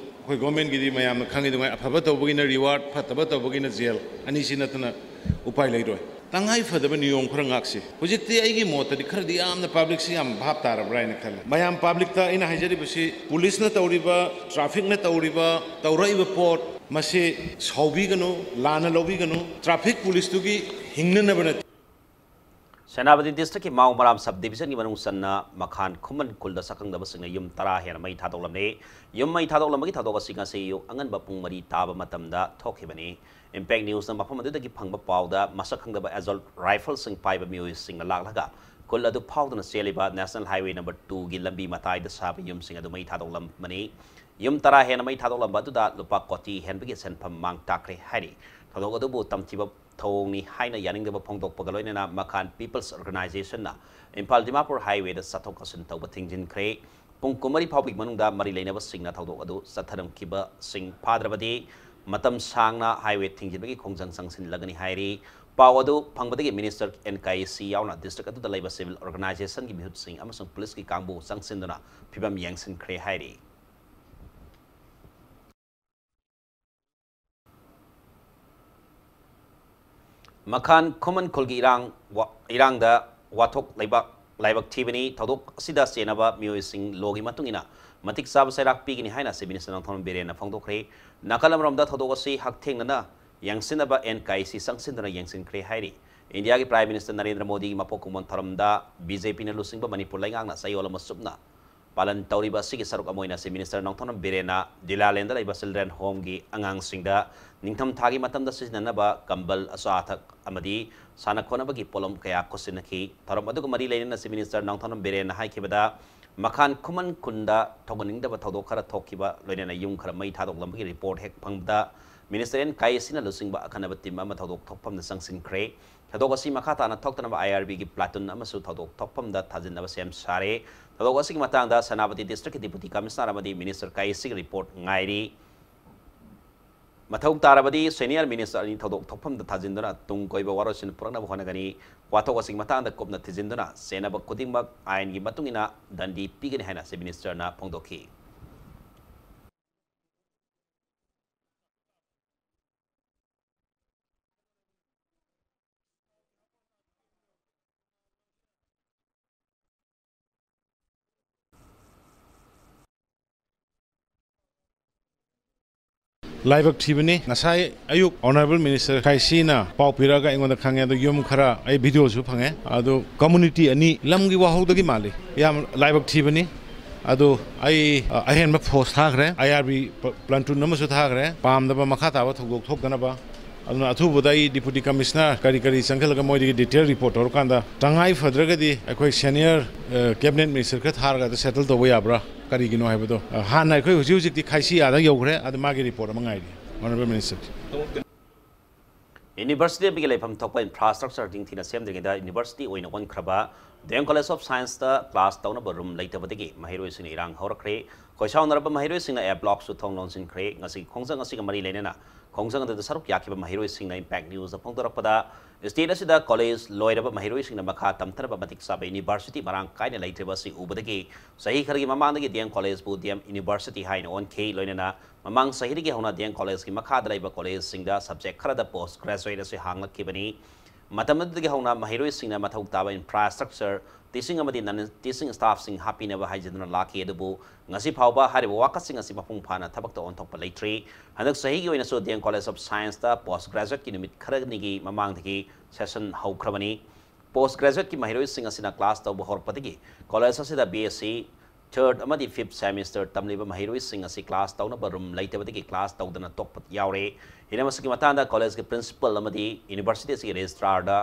ꯑꯩꯈꯣꯏ ꯒꯣꯔꯃꯦꯟꯒꯤꯗꯤ ꯃꯌꯥꯝꯅ ꯈꯪꯉꯤꯗꯨꯉꯥꯏ, ꯑꯐꯕ ꯇꯧꯕꯒꯤꯅ ꯔꯤꯋꯥꯔꯗ, ꯐꯠꯇꯕ ꯇꯧꯕꯒꯤꯅ ꯖꯦꯜ, ꯑꯅꯤꯁꯤ ꯅꯠꯇꯅ ꯎꯄꯥꯏ ꯂꯩꯔꯣꯏ꯫ ꯇꯉꯥꯏ ꯐꯗꯕ ꯅꯤꯌꯣꯝ ꯈꯔ ꯉꯥꯛꯁꯤ꯫ ꯍꯧꯖꯤꯛꯇꯤ ꯑꯩꯒꯤ ꯃꯣꯠꯇꯗꯤ ꯈꯔꯗꯤ ꯌꯥꯝꯅ ꯄꯥꯕ꯭ꯂꯤꯛꯁꯤ ꯌꯥꯝ ꯚꯥꯞ ꯇꯥꯔꯕ꯭ꯔꯥ ꯍꯥꯏꯅ ꯈꯜꯂꯦ꯫ ꯃꯌꯥꯝ ꯄꯥꯕ꯭ꯂꯤꯛꯇ ꯑꯩꯅ ꯍꯥꯏꯖꯔꯤꯕꯁꯤ, ꯄꯨꯂꯤꯁꯅ ꯇꯧꯔꯤꯕ, ꯇ꯭ꯔꯥꯐꯤꯛꯅ ꯇꯧꯔꯤꯕ, ꯇꯧꯔꯛꯏꯕ ꯄꯣꯠ ꯃꯁꯤ ꯁꯥꯎꯕꯤꯒꯅꯨ, ꯂꯥꯟꯅ ꯂꯧꯕꯤꯒꯅꯨ꯫ ꯇ꯭ꯔꯥꯐꯤꯛ ꯄꯨꯂꯤꯁꯇꯨꯒꯤ ꯍꯤꯡꯅꯅꯕ ꯅꯠꯇꯦ꯫ ꯁꯦꯅꯥꯄꯇꯤ ꯗꯤꯁꯇ꯭ꯔꯤꯛꯀꯤ ꯃꯥꯎ ꯃꯔꯥꯝ ꯁꯕ ꯗꯤꯕꯤꯖꯟꯒꯤ ꯃꯅꯨꯡ ꯆꯟꯅ ꯃꯈꯥꯟ ꯈꯨꯃꯟ ꯈꯨꯜꯗ ꯁꯛꯈꯪꯗꯕꯁꯤꯡꯅ ꯌꯨꯝ ꯇꯔꯥ ꯍꯦꯟꯅ ꯃꯩ ꯊꯥꯗꯣꯛꯂꯝꯂꯦ꯫ ꯌꯨꯝ ꯃꯩ ꯊꯥꯗꯣꯛꯂꯝꯕꯒꯤ ꯊꯧꯗꯣꯛ ꯑꯁꯤ ꯉꯁꯤ ꯑꯌꯨꯛ ꯑꯉꯟꯕ ꯄꯨꯡ ꯃꯔꯤ ꯇꯥꯕ ꯃꯇꯝꯗ ꯊꯣꯛꯈꯤꯕꯅꯤ꯫ ꯏꯝꯄꯦꯛ ꯅ꯭ꯌꯨꯁꯅ ꯃꯐꯝ ꯑꯗꯨꯗꯒꯤ ꯐꯪꯕ ꯄꯥꯎꯗ ꯃꯁꯛ ꯈꯪꯗꯕ ꯑꯦꯖꯣꯜꯠ ꯔꯥꯏꯐꯜꯁꯤꯡ ꯄꯥꯏꯕ ꯃꯤꯑꯣꯏꯁꯤꯡꯅ ꯂꯥꯛꯂꯒ ꯈꯨꯜ ꯑꯗꯨ ꯐꯥꯎꯗꯨꯅ ꯆꯦꯜꯂꯤꯕ National Highway number two ꯒꯤ ꯂꯝꯕꯤ ꯃꯇꯥꯏꯗ ꯁꯥꯕ ꯌꯨꯝꯁꯤꯡ ꯑꯗꯨ ꯃꯩ ꯊꯥꯗꯣꯛꯂꯝꯕꯅꯤ꯫ ꯌꯨꯝ ꯇꯔꯥ ꯍꯦꯟꯅ ꯃꯩ ꯊꯥꯗꯣꯛꯂꯝꯕ ꯑꯗꯨꯗ ꯂꯨꯄꯥ ꯀꯣꯇꯤ ꯍꯦꯟꯕꯒꯤ ꯁꯦꯟꯐꯝ ꯃꯥꯡ ꯇꯥꯛꯈ꯭ꯔꯦ ꯍꯥꯏꯔꯤ꯫ ꯊꯧꯗꯣꯛ ꯑꯗꯨꯕꯨ ꯇꯝꯊꯤꯕ ꯊꯧꯑꯣꯡꯅꯤ ꯍꯥꯏꯅ ꯌꯥꯅꯤꯡꯗꯕ ꯐꯣꯡꯗꯣꯛꯄꯒ ꯂꯣꯏꯅꯅ ꯃꯈꯥꯟ People's Organization ꯅ ꯏꯝꯐꯥꯜ ꯗꯤꯃꯥꯄꯨꯔ highway ꯗ ꯆꯠꯊꯣꯛ ꯆꯠꯁꯤꯟ ꯇꯧꯕ ꯊꯤꯡꯖꯤꯟꯈ꯭ꯔꯦ꯫ ꯄꯨꯡ ꯀꯨꯟꯃꯔꯤ ꯐꯥꯎꯕꯒꯤ ꯃꯅꯨꯡꯗ ꯃꯔꯤ ꯂꯩꯅꯕꯁꯤꯡꯅ ꯊꯧꯗꯣꯛ ꯑꯗꯨ ꯆꯠꯊꯔꯝꯈꯤꯕꯁꯤꯡ ꯐꯥꯗ꯭ꯔꯕꯗꯤ ꯃꯇꯝ ꯁꯥꯡꯅ highway ꯊꯤꯡꯖꯤꯟꯕꯒꯤ ꯈꯣꯡꯖꯪ ꯆꯪꯁꯤꯜꯂꯒꯅꯤ ꯍꯥꯏꯔꯤ꯫ ꯄꯥꯎ ꯑꯗꯨ ꯐꯪꯕꯗꯒꯤ Minister N Kaisi ꯌꯥꯎꯅ district ꯑꯗꯨꯗ ꯂꯩꯕ civil organization ꯒꯤ ꯃꯤꯍꯨꯠꯁꯤꯡ ꯑꯃꯁꯨꯡ police ꯀꯤ ꯀꯥꯡꯕꯨ ꯆꯪꯁꯤꯟꯗꯨꯅ ꯐꯤꯕꯝ ꯌꯦꯡꯁꯤꯟꯈ꯭ꯔꯦ ꯍꯥꯏꯔꯤ꯫ ꯃꯈꯥꯟ ꯈꯨꯃꯟ ꯈꯨꯜꯒꯤ ꯏꯔꯥꯡ ꯋꯥ-, ꯏꯔꯥꯡꯗ ꯋꯥꯊꯣꯛ ꯂꯩꯕꯥꯛ ꯂꯥꯏꯕꯛ ꯊꯤꯕꯅꯤ꯫ ꯊꯧꯗꯣꯛ ꯑꯁꯤꯗ ꯆꯦꯟꯅꯕ ꯃꯤꯑꯣꯏꯁꯤꯡ ꯂꯣꯒꯤ ꯃꯇꯨꯡ ꯏꯟꯅ ꯃꯇꯤꯛ ꯆꯥꯕ ꯆꯩꯔꯥꯛ ꯄꯤꯒꯅꯤ ꯍꯥꯏꯅ Chief Minister ꯅꯣꯡꯊꯣꯝꯕꯝ ꯕꯤꯔꯦꯟꯅ ꯐꯣꯡꯗꯣꯛꯈ꯭ꯔꯦ꯫ ꯅꯥꯀꯜ ꯑꯃꯔꯣꯝꯗ ꯊꯧꯗꯣꯛ ꯑꯁꯤ ꯍꯛꯊꯦꯡꯅꯅ ꯌꯦꯡꯁꯤꯟꯅꯕ N Kaisi ꯆꯪꯁꯤꯟꯗꯨꯅ ꯌꯦꯡꯁꯤꯟꯈ꯭ꯔꯦ ꯍꯥꯏꯔꯤ꯫ ꯏꯟꯗꯤꯌꯥꯒꯤ Prime Minister ꯅꯔꯦꯟꯗ꯭ꯔ ꯃꯣꯗꯤꯒꯤ ꯃꯄꯣꯛ ꯀꯨꯝꯑꯣꯟ ꯊꯧꯔꯝꯗ B J P ꯅ ꯂꯨꯆꯤꯡꯕ ꯃꯅꯤꯄꯨꯔ ꯂꯩꯉꯥꯛꯅ ꯆꯌꯣꯜ ꯑꯃ ꯆꯨꯞꯅ ꯄꯥꯂꯟ ꯇꯧꯔꯤꯕ ꯑꯁꯤꯒꯤ ꯁꯔꯨꯛ ꯑꯃ ꯑꯣꯏꯅ Chief Minister ꯅꯣꯡꯊꯣꯝꯕꯝ ꯕꯤꯔꯦꯟꯅ ꯗꯤꯂꯥꯂꯦꯟꯗ ꯂꯩꯕ children home ꯒꯤ ꯑꯉꯥꯡꯁꯤꯡꯗ ꯅꯤꯡꯊꯝ ꯊꯥꯒꯤ ꯃꯇꯝꯗ ꯁꯤꯖꯤꯟꯅꯅꯕ ꯀꯝꯕꯜ, ꯑꯆꯥ ꯑꯊꯛ ꯑꯃꯗꯤ ꯁꯥꯟꯅ ꯈꯣꯠꯅꯕꯒꯤ ꯄꯣꯠꯂꯝ ꯀꯌꯥ ꯈꯨꯠꯁꯤꯟꯅꯈꯤ꯫ ꯊꯧꯔꯝ ꯑꯗꯨꯒ ꯃꯔꯤ ꯂꯩꯅꯅ Chief Minister ꯅꯣꯡꯊꯣꯝꯕꯝ ꯕꯤꯔꯦꯟꯅ ꯍꯥꯏꯈꯤꯕꯗ, ꯃꯈꯥꯟ ꯈꯨꯃꯟ ꯈꯨꯟꯗ ꯊꯧꯒꯠꯅꯤꯡꯗꯕ ꯊꯧꯗꯣꯛ ꯈꯔ ꯊꯣꯛꯈꯤꯕ, ꯂꯣꯏꯅꯅ ꯌꯨꯝ ꯈꯔ ꯃꯩ ꯊꯥꯗꯣꯛꯂꯝꯕꯒꯤ report ꯍꯦꯛ ꯐꯪꯕꯗ, Minister N Kaisi ꯅ ꯂꯨꯆꯤꯡꯕ ꯑꯈꯟꯅꯕ team ꯑꯃ ꯊꯧꯗꯣꯛ ꯊꯣꯛꯐꯝꯗ ꯆꯪꯁꯤꯟꯈ꯭ꯔꯦ꯫ ꯊꯧꯗꯣꯛ ꯑꯁꯤ ꯃꯈꯥ ꯇꯥꯅ ꯊꯣꯛꯇꯅꯕ I R B ꯒꯤ platoon ꯑꯃꯁꯨ ꯊꯧꯗꯣꯛ ꯊꯣꯛꯐꯝꯗ ꯊꯥꯖꯤꯟꯅꯕ ꯁꯦꯝ ꯁꯥꯔꯦ꯫ ꯊꯧꯗꯣꯛ ꯑꯁꯤꯒꯤ ꯃꯇꯥꯡꯗ ꯁꯦꯅꯥꯄꯇꯤ district ꯀꯤ Deputy Commissioner ꯑꯃꯗꯤ Minister Kaisi ꯒꯤ report ꯉꯥꯏꯔꯤ꯫ ꯃꯊꯧ ꯇꯥꯔꯕꯗꯤ senior minister ꯑꯅꯤ ꯊꯧꯗꯣꯛ ꯊꯣꯛꯐꯝꯗ ꯊꯥꯖꯤꯟꯗꯨꯅ ꯇꯨꯡ ꯀꯣꯏꯕ ꯋꯥꯔꯣꯏꯁꯤꯟ ꯄꯨꯔꯛꯅꯕ ꯍꯣꯠꯅꯒꯅꯤ꯫ ꯋꯥꯊꯣꯛ ꯑꯁꯤꯒꯤ ꯃꯇꯥꯡꯗ ꯀꯨꯞꯅ ꯊꯤꯖꯤꯟꯗꯨꯅ ꯆꯦꯟꯅꯕ ꯈꯨꯗꯤꯡꯃꯛ ꯑꯥꯏꯟꯒꯤ ꯃꯇꯨꯡ ꯏꯟꯅ ꯗꯟꯗꯤ ꯄꯤꯒꯅꯤ ꯍꯥꯏꯅ Chief Minister ꯅ ꯐꯣꯡꯗꯣꯛꯈꯤ꯫ ꯂꯥꯏꯕꯛ ꯊꯤꯕꯅꯤ꯫ ꯉꯁꯥꯏ ꯑꯌꯨꯛ Honourable Minister ꯀꯥꯏꯁꯤꯅ ꯄꯥꯎ ꯄꯤꯔꯛꯑꯒ ꯑꯩꯉꯣꯟꯗ ꯈꯪꯉꯦ꯫ ꯑꯗꯨ ꯌꯨꯝ ꯈꯔ ꯑꯩ video ꯁꯨ ꯐꯪꯉꯦ꯫ ꯑꯗꯨ community ꯑꯅꯤ ꯂꯝꯒꯤ ꯋꯥꯍꯧꯗꯒꯤ ꯃꯥꯜꯂꯤ꯫ ꯌꯥꯝ ꯂꯥꯏꯕꯛ ꯊꯤꯕꯅꯤ꯫ ꯑꯗꯨ ꯑꯩ, ꯑ, ꯑꯍꯦꯟꯕ force ꯊꯥꯈ꯭ꯔꯦ꯫ I R B platoon ꯑꯃꯁꯨ ꯊꯥꯈ꯭ꯔꯦ꯫ ꯄꯥꯝꯗꯕ ꯃꯈꯥ ꯇꯥꯕ ꯊꯧꯗꯣꯛ ꯊꯣꯛꯇꯅꯕ꯫ ꯑꯗꯨꯅ ꯑꯊꯨꯕꯗ ꯑꯩ Deputy Commissioner ꯀꯔꯤ ꯀꯔꯤ ꯆꯪꯈꯠꯂꯒ ꯃꯣꯏꯗꯒꯤ detail report ꯇꯧꯔꯀꯥꯟꯗ, ꯇꯉꯥꯏ ꯐꯗ꯭ꯔꯒꯗꯤ ꯑꯩꯈꯣꯏ senior, ꯑ, cabinet minister ꯈꯔ ꯊꯥꯔꯒ ꯑꯗ settle ꯇꯧꯕ ꯌꯥꯕ꯭ꯔꯥ, ꯀꯔꯤꯒꯤꯅꯣ ꯍꯥꯏꯕꯗꯣ꯫ ꯑ, ꯍꯥꯟꯅ ꯑꯩꯈꯣꯏ ꯍꯧꯖꯤꯛ ꯍꯧꯖꯤꯛꯇꯤ ꯈꯥꯏꯁꯤ ꯑꯥꯗ ꯌꯧꯈ꯭ꯔꯦ, ꯑꯗ ꯃꯥꯒꯤ report ꯑꯃ ꯉꯥꯏꯔꯤ, Honorable Minister꯫ University ꯑꯃꯒꯤ ꯂꯩꯐꯝ ꯊꯣꯛꯄ infrastructure ꯅꯤꯡꯊꯤꯅ ꯁꯦꯝꯗ꯭ꯔꯤꯉꯩꯗ university ꯑꯣꯏꯅ ꯑꯣꯟꯈ꯭ꯔꯕ D M College of Science ꯇ class ꯇꯧꯅꯕ room ꯂꯩꯇꯕꯗꯒꯤ ꯃꯍꯩꯔꯣꯏꯁꯤꯡꯅ ꯏꯔꯥꯡ ꯍꯧꯔꯛꯈ꯭ꯔꯦ꯫ ꯈꯣꯏꯁꯥꯎꯅꯔꯕ ꯃꯍꯩꯔꯣꯏꯁꯤꯡꯅ A block ꯁꯨ ꯊꯣꯡ ꯂꯣꯟꯁꯤꯟꯈ꯭ꯔꯦ꯫ ꯉꯁꯤꯒꯤ ꯈꯣꯡꯖꯪ ꯑꯁꯤꯒ ꯃꯔꯤ ꯂꯩꯅꯅ ꯈꯣꯡꯖꯪ ꯑꯗꯨꯗ ꯁꯔꯨꯛ ꯌꯥꯈꯤꯕ ꯃꯍꯩꯔꯣꯏꯁꯤꯡꯅ Impact News ꯇ ꯐꯣꯡꯗꯣꯔꯛꯄꯗ, state ꯑꯁꯤꯗ college ꯂꯣꯏꯔꯕ ꯃꯍꯩꯔꯣꯏꯁꯤꯡꯅ ꯃꯈꯥ ꯇꯝꯊꯅꯕ ꯃꯇꯤꯛ ꯆꯥꯕ university ꯃꯔꯥꯡ ꯀꯥꯏꯅ ꯂꯩꯇ꯭ꯔꯤꯕ ꯑꯁꯤ ꯎꯕꯗꯒꯤ ꯆꯍꯤ ꯈꯔꯒꯤ ꯃꯃꯥꯡꯗꯒꯤ D M College ꯕꯨ D M University ꯍꯥꯏꯅ ꯑꯣꯟꯈꯤ꯫ ꯂꯣꯏꯅꯅ ꯃꯃꯥꯡ ꯆꯍꯤꯗꯒꯤ ꯍꯧꯅ D M College ꯀꯤ ꯃꯈꯥꯗ ꯂꯩꯕ college ꯁꯤꯡꯗ subject ꯈꯔꯗ post graduate ꯑꯁꯤ ꯍꯥꯡꯂꯛꯈꯤꯕꯅꯤ꯫ ꯃꯇꯝ ꯑꯗꯨꯗꯒꯤ ꯍꯧꯅ ꯃꯍꯩꯔꯣꯏꯁꯤꯡꯅ ꯃꯊꯧ ꯇꯥꯕ infrastructure, teaching ꯑꯃꯗꯤ non teaching staff ꯁꯤꯡ ꯍꯥꯞꯄꯤꯅꯕ ꯍꯥꯏꯖꯗꯨꯅ ꯂꯥꯛꯈꯤ꯫ ꯑꯗꯨꯕꯨ ꯉꯁꯤ ꯐꯥꯎꯕ ꯍꯥꯏꯔꯤꯕ ꯋꯥꯀꯠꯁꯤꯡ ꯑꯁꯤ ꯃꯄꯨꯡ ꯐꯥꯅ ꯊꯕꯛꯇ ꯑꯣꯟꯊꯣꯛꯄ ꯂꯩꯇ꯭ꯔꯤ꯫ ꯍꯟꯗꯛ ꯆꯍꯤꯒꯤ ꯑꯣꯏꯅꯁꯨ D M College of Science ꯇ post graduate ꯀꯤ ꯅꯨꯃꯤꯠ ꯈꯔꯅꯤꯒꯤ ꯃꯃꯥꯡꯗꯒꯤ session ꯍꯧꯈ꯭ꯔꯕꯅꯤ꯫ Post graduate ꯀꯤ ꯃꯍꯩꯔꯣꯏꯁꯤꯡ ꯑꯁꯤꯅ class ꯇꯧꯕ ꯍꯧꯔꯛꯄꯗꯒꯤ college ꯑꯁꯤꯗ B S C third ꯑꯃꯗꯤ fifth semester ꯇꯝꯂꯤꯕ ꯃꯍꯩꯔꯣꯏꯁꯤꯡ ꯑꯁꯤ class ꯇꯧꯅꯕ room ꯂꯩꯇꯕꯗꯒꯤ class ꯇꯧꯗꯅ ꯇꯣꯛꯄ ꯌꯥꯎꯔꯦ꯫ ꯍꯤꯔꯝ ꯑꯁꯤꯒꯤ ꯃꯇꯥꯡꯗ college ꯀꯤ principal ꯑꯃꯗꯤ university ꯑꯁꯤꯒꯤ registrar ꯗ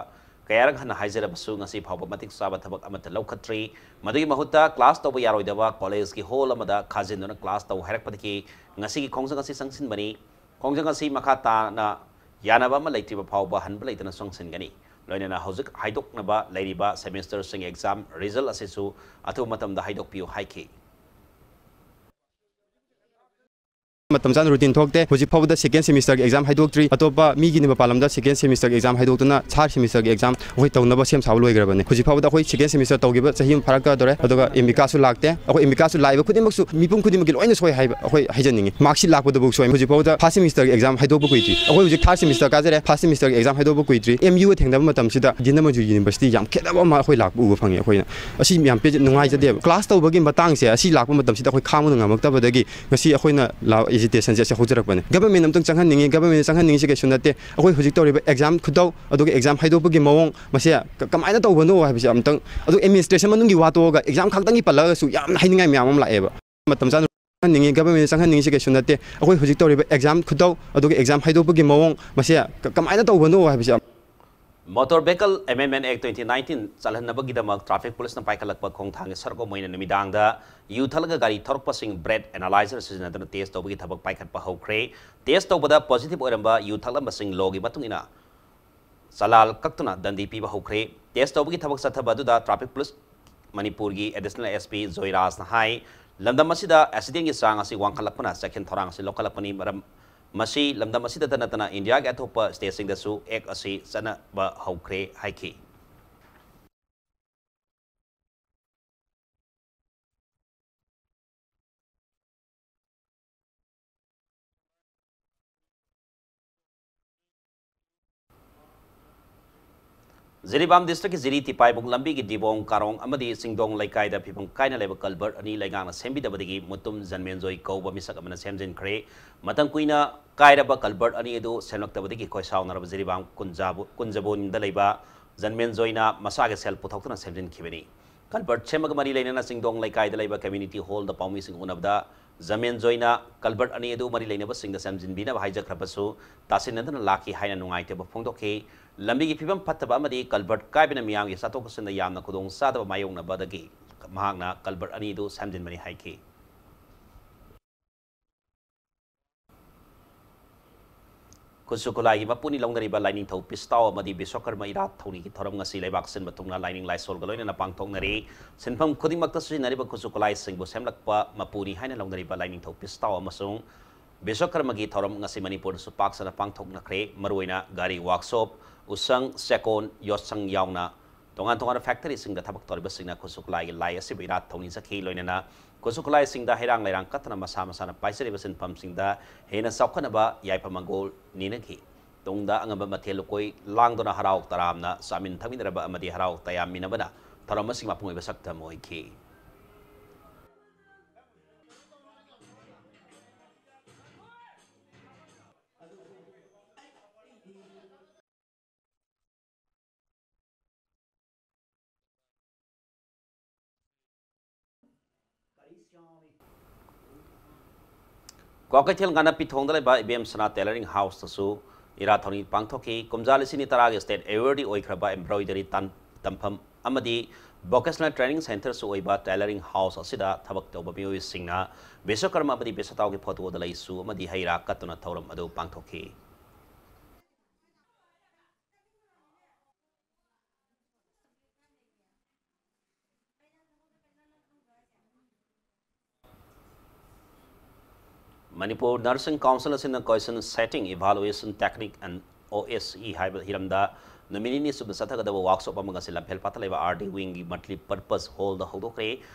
ꯀꯌꯥꯔꯛ ꯍꯟꯅ ꯍꯥꯏꯖꯔꯕꯁꯨ ꯉꯁꯤ ꯐꯥꯎꯕ ꯃꯇꯤꯛ ꯆꯥꯕ ꯊꯕꯛ ꯑꯃꯠꯇ ꯂꯧꯈꯠꯇ꯭ꯔꯤ꯫ ꯃꯗꯨꯒꯤ ꯃꯍꯨꯠꯇ class ꯇꯧꯕ ꯌꯥꯔꯣꯏꯗꯕ college ꯀꯤ hall ꯑꯃꯗ ꯈꯥꯖꯤꯟꯗꯨꯅ class ꯇꯧ ꯍꯥꯏꯔꯛꯄꯗꯒꯤ ꯉꯁꯤꯒꯤ ꯈꯣꯡꯖꯪ ꯑꯁꯤ ꯆꯪꯁꯤꯟꯕꯅꯤ꯫ ꯈꯣꯡꯖꯪ ꯑꯁꯤ ꯃꯈꯥ ꯇꯥꯅ ꯌꯥꯅꯕ ꯑꯃ ꯂꯩꯇ꯭ꯔꯤꯕ ꯐꯥꯎꯕ ꯍꯟꯕ ꯂꯩꯇꯅ ꯆꯪꯁꯤꯟꯒꯅꯤ꯫ ꯂꯣꯏꯅꯅ ꯍꯧꯖꯤꯛ ꯍꯥꯏꯗꯣꯛꯅꯕ ꯂꯩꯔꯤꯕ semester ꯁꯤꯡ exam result ꯑꯁꯤꯁꯨ ꯑꯊꯨꯕ ꯃꯇꯝꯗ ꯍꯥꯏꯗꯣꯛꯄꯤꯌꯨ ꯍꯥꯏꯈꯤ꯫ ꯃꯇꯝ ꯆꯥꯅ routine ꯊꯣꯛꯇꯦ꯫ ꯍꯧꯖꯤꯛ ꯐꯥꯎꯕꯗ second semester ꯒꯤ exam ꯍꯥꯏꯗꯣꯛꯇ꯭ꯔꯤ꯫ ꯑꯇꯣꯞꯄ ꯃꯤꯒꯤꯅ ꯃꯄꯥꯟ ꯂꯝꯗ second semester ꯒꯤ exam ꯍꯥꯏꯗꯣꯛꯇꯨꯅ third semester ꯒꯤ exam ꯑꯩꯈꯣꯏ ꯇꯧꯅꯕ ꯁꯦꯝ ꯁꯥꯕ ꯂꯣꯏꯈ꯭ꯔꯕꯅꯤ꯫ ꯍꯧꯖꯤꯛ ꯐꯥꯎꯕꯗ ꯑꯩꯈꯣꯏ second semester ꯇꯧꯈꯤꯕ ꯆꯍꯤ ꯑꯃ ꯐꯥꯔꯛꯀꯗꯧꯔꯦ, ꯑꯗꯨꯒ ꯑꯦꯃꯤꯀꯥꯁꯨ ꯂꯥꯛꯇꯦ꯫ ꯑꯩꯈꯣꯏ ꯑꯦꯃꯤꯀꯥꯁꯨ ꯂꯥꯛꯏꯕ ꯈꯨꯗꯤꯡꯃꯛꯁꯨ ꯃꯤꯄꯨꯝ ꯈꯨꯗꯤꯡꯃꯛꯀꯤ ꯂꯣꯏꯅ ꯁꯣꯏ ꯍꯥꯏꯕ ꯑꯩꯈꯣꯏ ꯍꯥꯏꯖꯅꯤꯡꯉꯤ꯫ Mark sheet ꯂꯥꯛꯄꯗꯨꯐꯥꯎ ꯁꯣꯏ꯫ ꯍꯧꯖꯤꯛ ꯐꯥꯎꯕꯗ first semester ꯒꯤ exam ꯍꯥꯏꯗꯣꯛꯄ ꯀꯨꯏꯗ꯭ꯔꯤ꯫ ꯑꯩꯈꯣꯏ ꯍꯧꯖꯤꯛ third semester ꯀꯥꯖꯔꯦ, first semester ꯒꯤ exam ꯍꯥꯏꯗꯣꯛꯄ ꯀꯨꯏꯗ꯭ꯔꯤ꯫ M U ꯊꯦꯡꯅꯕ ꯃꯇꯝꯁꯤꯗ ꯗꯤꯟꯗ ꯃꯟꯖꯨꯔ university ꯌꯥꯝ ꯈꯦꯠꯅꯕ ꯑꯃ ꯑꯩꯈꯣꯏ ꯂꯥꯛꯄ ꯎꯕ ꯐꯪꯉꯤ꯫ ꯑꯩꯈꯣꯏꯅ ꯑꯁꯤ ꯌꯥꯝ ꯄꯦꯟꯖ-, ꯅꯨꯡꯉꯥꯏꯖꯗꯦꯕ꯫ Class ꯇꯧꯕꯒꯤ ꯃꯇꯥꯡꯁꯦ ꯑꯁꯤ ꯂꯥꯛꯄ ꯃꯇꯝꯁꯤꯗ ꯑꯩꯈꯣꯏ ꯈꯥꯡꯕ ꯉꯝꯃꯛꯇꯕꯗꯒꯤ ꯉꯁꯤ ꯑꯩꯈꯣꯏꯅ ꯂꯥ-, agitation ꯁꯦ ꯑꯁꯤ ꯍꯧꯖꯔꯛꯄꯅꯤ꯫ Government ꯑꯝꯇꯪ ꯆꯪꯍꯟꯅꯤꯡꯉꯤ꯫ Government ꯆꯪꯍꯟꯅꯤꯡꯉꯤꯁꯦ ꯀꯩꯁꯨ ꯅꯠꯇꯦ꯫ ꯑꯩꯈꯣꯏ ꯍꯧꯖꯤꯛ ꯇꯧꯔꯤꯕ exam ꯈꯨꯇꯧ, ꯑꯗꯨꯒ exam ꯍꯥꯏꯗꯣꯛꯄꯒꯤ ꯃꯑꯣꯡ, ꯃꯁꯦ ꯀ-, ꯀꯃꯥꯏꯅ ꯇꯧꯕꯅꯣ ꯍꯥꯏꯕꯁꯦ ꯑꯝꯇꯪ, ꯑꯗꯨ administration ꯃꯅꯨꯡꯒꯤ ꯋꯥ ꯇꯣꯛꯑꯒ exam ꯈꯛꯇꯪꯒꯤ ꯄꯜꯂꯒꯁꯨ ꯌꯥꯝꯅ ꯍꯥꯏꯅꯤꯡꯉꯥꯏ ꯃꯌꯥꯝ ꯑꯃ ꯂꯥꯛꯑꯦꯕ꯫ ꯃꯇꯝ ꯆꯥꯅ ꯆꯪꯍꯟꯅꯤꯡꯉꯤ, ꯒꯚꯔꯟꯃꯦꯟꯗ ꯆꯪꯍꯟꯅꯤꯡꯉꯤꯁꯦ ꯀꯩꯁꯨ ꯅꯠꯇꯦ꯫ ꯑꯩꯈꯣꯏ ꯍꯧꯖꯤꯛ ꯇꯧꯔꯤꯕ ꯑꯦꯛꯖꯥꯝ ꯈꯨꯇꯧ, ꯑꯗꯨꯒ ꯑꯦꯛꯖꯥꯝ ꯍꯥꯏꯗꯣꯛꯄꯒꯤ ꯃꯑꯣꯡ, ꯃꯁꯤ ꯀ-, ꯀꯃꯥꯏꯅ ꯇꯧꯕꯅꯣ ꯍꯥꯏꯕꯁꯦ꯫ Motor Vehicle Amendment Act twenty nineteen ꯆꯜꯍꯟꯅꯕꯒꯤꯗꯃꯛ traffic police ꯅ ꯄꯥꯏꯈꯠꯂꯛꯄ ꯈꯣꯡꯊꯥꯡꯒꯤ ꯁꯔꯨꯛ ꯑꯃ ꯑꯣꯏꯅ ꯅꯨꯃꯤꯗꯥꯡꯗ ꯌꯨ ꯊꯛꯂꯒ ꯒꯥꯔꯤ ꯊꯧꯔꯛꯄꯁꯤꯡ breath analyzer ꯁꯤꯖꯤꯟꯅꯗꯨꯅ test ꯇꯧꯕꯒꯤ ꯊꯕꯛ ꯄꯥꯏꯈꯠꯄ ꯍꯧꯈ꯭ꯔꯦ꯫ Test ꯇꯧꯕꯗ positive ꯑꯣꯏꯔꯝꯕ ꯌꯨ ꯊꯛꯂꯝꯕꯁꯤꯡ law ꯒꯤ ꯃꯇꯨꯡ ꯏꯟꯅ ꯆꯂꯥꯜ ꯀꯛꯇꯨꯅ ꯗꯟꯗꯤ ꯄꯤꯕ ꯍꯧꯈ꯭ꯔꯦ꯫ Test ꯇꯧꯕꯒꯤ ꯊꯕꯛ ꯆꯠꯊꯕ ꯑꯗꯨꯗ traffic police ꯃꯅꯤꯄꯨꯔꯒꯤ additional S P ꯖꯣꯏꯔꯥꯖꯅ ꯍꯥꯏ, ꯂꯝꯗꯝ ꯑꯁꯤꯗ accident ꯀꯤ ꯆꯥꯡ ꯑꯁꯤ ꯋꯥꯡꯈꯠꯂꯛꯄꯅ ꯆꯦꯛꯁꯤꯟ ꯊꯧꯔꯥꯡ ꯑꯁꯤ ꯂꯧꯈꯠꯂꯛꯄꯅꯤ꯫ ꯃꯔꯝ, ꯃꯁꯤ ꯂꯝꯗꯝ ꯑꯁꯤꯗꯇ ꯅꯠꯇꯅ ꯏꯟꯗꯤꯌꯥꯒꯤ ꯑꯇꯣꯞꯄ state ꯁꯤꯡꯗꯁꯨ act ꯑꯁꯤ ꯆꯠꯅꯕ ꯍꯧꯈ꯭ꯔꯦ ꯍꯥꯏꯈꯤ꯫ ꯖꯤꯔꯤꯕꯥꯝ district ꯀꯤ ꯖꯤꯔꯤ ꯇꯤꯄꯥꯏꯃꯨꯛ ꯂꯝꯕꯤꯒꯤ ꯗꯤꯕꯣꯡ ꯀꯥꯔꯣꯡ ꯑꯃꯗꯤ ꯆꯤꯡꯗꯣꯡ ꯂꯩꯀꯥꯏꯗ ꯐꯤꯕꯝ ꯀꯥꯏꯅ ꯂꯩꯕ culvert ꯑꯅꯤ ꯂꯩꯉꯥꯛꯅ ꯁꯦꯝꯕꯤꯗꯕꯗꯒꯤ ꯃꯨꯇꯨꯝ ꯖꯟꯃꯦꯟꯖꯣꯏ ꯀꯧꯕ ꯃꯤꯁꯛ ꯑꯃꯅ ꯁꯦꯝꯖꯤꯟꯈ꯭ꯔꯦ꯫ ꯃꯇꯝ ꯀꯨꯏꯅ ꯀꯥꯏꯔꯕ culvert ꯑꯅꯤ ꯑꯗꯨ ꯁꯦꯝꯂꯛꯇꯕꯗꯒꯤ ꯈꯣꯏꯁꯥꯎꯅꯔꯕ ꯖꯤꯔꯤꯕꯥꯝ ꯀꯨꯟꯖꯥꯕꯨ-, ꯀꯨꯟꯖꯕꯣꯟꯗ ꯂꯩꯕ ꯖꯟꯃꯦꯟꯖꯣꯏꯅ ꯃꯁꯥꯒꯤ ꯁꯦꯜ ꯄꯨꯊꯣꯛꯇꯨꯅ ꯁꯦꯝꯖꯤꯟꯈꯤꯕꯅꯤ꯫ Culvert ꯁꯦꯝꯕꯒ ꯃꯔꯤ ꯂꯩꯅꯅ ꯆꯤꯡꯗꯣꯡ ꯂꯩꯀꯥꯏꯗ ꯂꯩꯕ community hall ꯗ ꯄꯥꯎꯃꯤꯁꯤꯡ ꯎꯅꯕꯗ ꯖꯟꯃꯦꯟꯖꯣꯏꯅ culvert ꯑꯅꯤ ꯑꯗꯨ ꯃꯔꯤ ꯂꯩꯅꯕꯁꯤꯡꯗ ꯁꯦꯝꯖꯤꯟꯕꯤꯅꯕ ꯍꯥꯏꯖꯈ꯭ꯔꯕꯁꯨ ꯇꯥꯁꯤꯟꯅꯗꯅ ꯂꯥꯛꯈꯤ ꯍꯥꯏꯅ ꯅꯨꯡꯉꯥꯏꯇꯕ ꯐꯣꯡꯗꯣꯛꯈꯤ꯫ ꯂꯝꯕꯤꯒꯤ ꯐꯤꯕꯝ ꯐꯠꯇꯕ ꯑꯃꯗꯤ culvert ꯀꯥꯏꯕꯅ ꯃꯤꯌꯥꯝꯒꯤ ꯆꯠꯊꯣꯛ ꯆꯠꯁꯤꯟꯗ ꯌꯥꯝꯅ ꯈꯨꯗꯣꯡꯆꯥꯗꯕ ꯃꯥꯌꯣꯛꯅꯕꯗꯒꯤ ꯃꯍꯥꯛꯅ culvert ꯑꯅꯤ ꯑꯗꯨ ꯁꯦꯝꯖꯤꯟꯕꯅꯤ ꯍꯥꯏꯈꯤ꯫ ꯈꯨꯠꯁꯨ ꯈꯨꯠꯂꯥꯏꯒꯤ ꯃꯄꯨꯅꯤ ꯂꯧꯅꯔꯤꯕ ꯂꯥꯏꯅꯤꯡꯊꯧ ꯄꯤꯁꯇꯥꯎ ꯑꯃꯗꯤ ꯕꯤꯁ꯭ꯋꯀꯔꯃ ꯏꯔꯥꯠ ꯊꯧꯅꯤꯒꯤ ꯊꯧꯔꯝ ꯉꯁꯤ ꯂꯩꯕꯥꯛ ꯁꯤꯟꯕ ꯊꯨꯡꯅ ꯂꯥꯏꯅꯤꯡ ꯂꯥꯏꯁꯣꯜꯒ ꯂꯣꯏꯅꯅ ꯄꯥꯡꯊꯣꯛꯅꯔꯤ꯫ ꯁꯤꯟꯐꯝ ꯈꯨꯗꯤꯡꯃꯛꯇ ꯁꯤꯖꯤꯟꯅꯔꯤꯕ ꯈꯨꯠꯁꯨ ꯈꯨꯠꯂꯥꯏꯁꯤꯡꯕꯨ ꯁꯦꯝꯂꯛꯄ ꯃꯄꯨꯅꯤ ꯍꯥꯏꯅ ꯂꯧꯅꯔꯤꯕ ꯂꯥꯏꯅꯤꯡꯊꯧ ꯄꯤꯁꯇꯥꯎ ꯑꯃꯁꯨꯡ ꯕꯤꯁ꯭ꯋꯀꯔꯃꯒꯤ ꯊꯧꯔꯝ ꯉꯁꯤ ꯃꯅꯤꯄꯨꯔꯗꯁꯨ ꯄꯥꯛ ꯁꯟꯅ ꯄꯥꯡꯊꯣꯛꯅꯈ꯭ꯔꯦ꯫ ꯃꯔꯨꯑꯣꯏꯅ ꯒꯥꯔꯤ workshop, ꯎꯁꯪ, ꯆꯦꯛꯀꯣꯟ, ꯌꯣꯠꯁꯪ ꯌꯥꯎꯅ ꯇꯣꯉꯥꯟ ꯇꯣꯉꯥꯟꯕ factory ꯁꯤꯡꯗ ꯊꯕꯛ ꯇꯧꯔꯤꯕꯁꯤꯡꯅ ꯈꯨꯠꯁꯨ ꯈꯨꯠꯂꯥꯏꯒꯤ ꯂꯥꯏ ꯑꯁꯤꯕꯨ ꯏꯔꯥꯠ ꯊꯧꯅꯤꯖꯈꯤ꯫ ꯂꯣꯏꯅꯅ ꯈꯨꯠꯁꯨ ꯈꯨꯠꯂꯥꯏꯁꯤꯡꯗ ꯍꯩꯔꯥꯡ ꯂꯩꯔꯥꯡ ꯀꯠꯇꯨꯅ ꯃꯁꯥ ꯃꯁꯥꯅ ꯄꯥꯏꯖꯔꯤꯕ ꯁꯤꯟꯐꯝꯁꯤꯡꯗ ꯍꯦꯟꯅ ꯆꯥꯎꯈꯠꯅꯕ ꯌꯥꯏꯐ ꯃꯪꯒꯣꯜ ꯅꯤꯅꯈꯤ꯫ ꯇꯨꯡꯗ ꯑꯉꯝꯕ ꯃꯊꯦꯜ ꯂꯨꯀꯣꯏ ꯂꯥꯡꯗꯨꯅ ꯍꯔꯥꯎ ꯇꯌꯥꯝꯅ ꯆꯥꯃꯤꯟ ꯊꯛꯃꯤꯟꯅꯔꯕ ꯑꯃꯗꯤ ꯍꯔꯥꯎ ꯇꯌꯥꯝꯃꯤꯟꯅꯕꯅ ꯊꯧꯔꯝ ꯑꯁꯤꯒꯤ ꯃꯄꯨꯡ ꯑꯣꯏꯕ ꯁꯛꯇꯝ ꯑꯣꯏꯈꯤ꯫ ꯀ꯭ꯋꯥꯀꯩꯊꯦꯜ ꯉꯥꯅꯞꯄꯤ ꯊꯣꯡꯗ ꯂꯩꯕ ꯏꯕꯦꯝꯁꯅꯥ Tailoring Houseꯇꯁꯨ ꯏꯔꯥꯠ ꯊꯧꯅꯤ ꯄꯥꯡꯊꯣꯛꯈꯤ꯫ ꯀꯨꯝꯖꯥ ꯂꯤꯁꯤꯡ ꯑꯅꯤ ꯇꯔꯥꯒꯤ State Awardꯗꯤ ꯑꯣꯏꯈ꯭ꯔꯕ Embroidery ꯇꯝ-, ꯇꯝꯐꯝ ꯑꯃꯗꯤ Vocational Training Centreꯁꯨ ꯑꯣꯏꯕ Tailoring House ꯑꯁꯤꯗ ꯊꯕꯛ ꯇꯧꯕ ꯃꯤꯑꯣꯏꯁꯤꯡꯅ ꯕꯤꯁ꯭ꯋꯀꯔꯃ ꯑꯃꯗꯤ ꯕꯤꯁ꯭ꯋꯇꯥꯎꯒꯤ ꯐꯣꯇꯣꯗ ꯂꯩꯁꯨ ꯑꯃꯗꯤ ꯍꯩ ꯔꯥ ꯀꯠꯇꯨꯅ ꯊꯧꯔꯝ ꯑꯗꯨ ꯄꯥꯡꯊꯣꯛꯈꯤ꯫ ꯃꯅꯤꯄꯨꯔ Nursing Council ꯑꯁꯤꯅ Question Setting, Evaluation Technique and OSCE ꯍꯥꯏꯕ ꯍꯤꯔꯝꯗ ꯅꯨꯃꯤꯠ ꯅꯤꯅꯤ ꯆꯨꯞꯅ ꯆꯠꯊꯒꯗꯕ workshop ꯑꯃ ꯉꯁꯤ ꯂꯝꯐꯦꯜ ꯄꯥꯠꯇ ꯂꯩꯕ R D Wingꯒꯤ Multipurpose Hallꯗ ꯍꯧꯗꯣꯛꯈ꯭ꯔꯦ꯫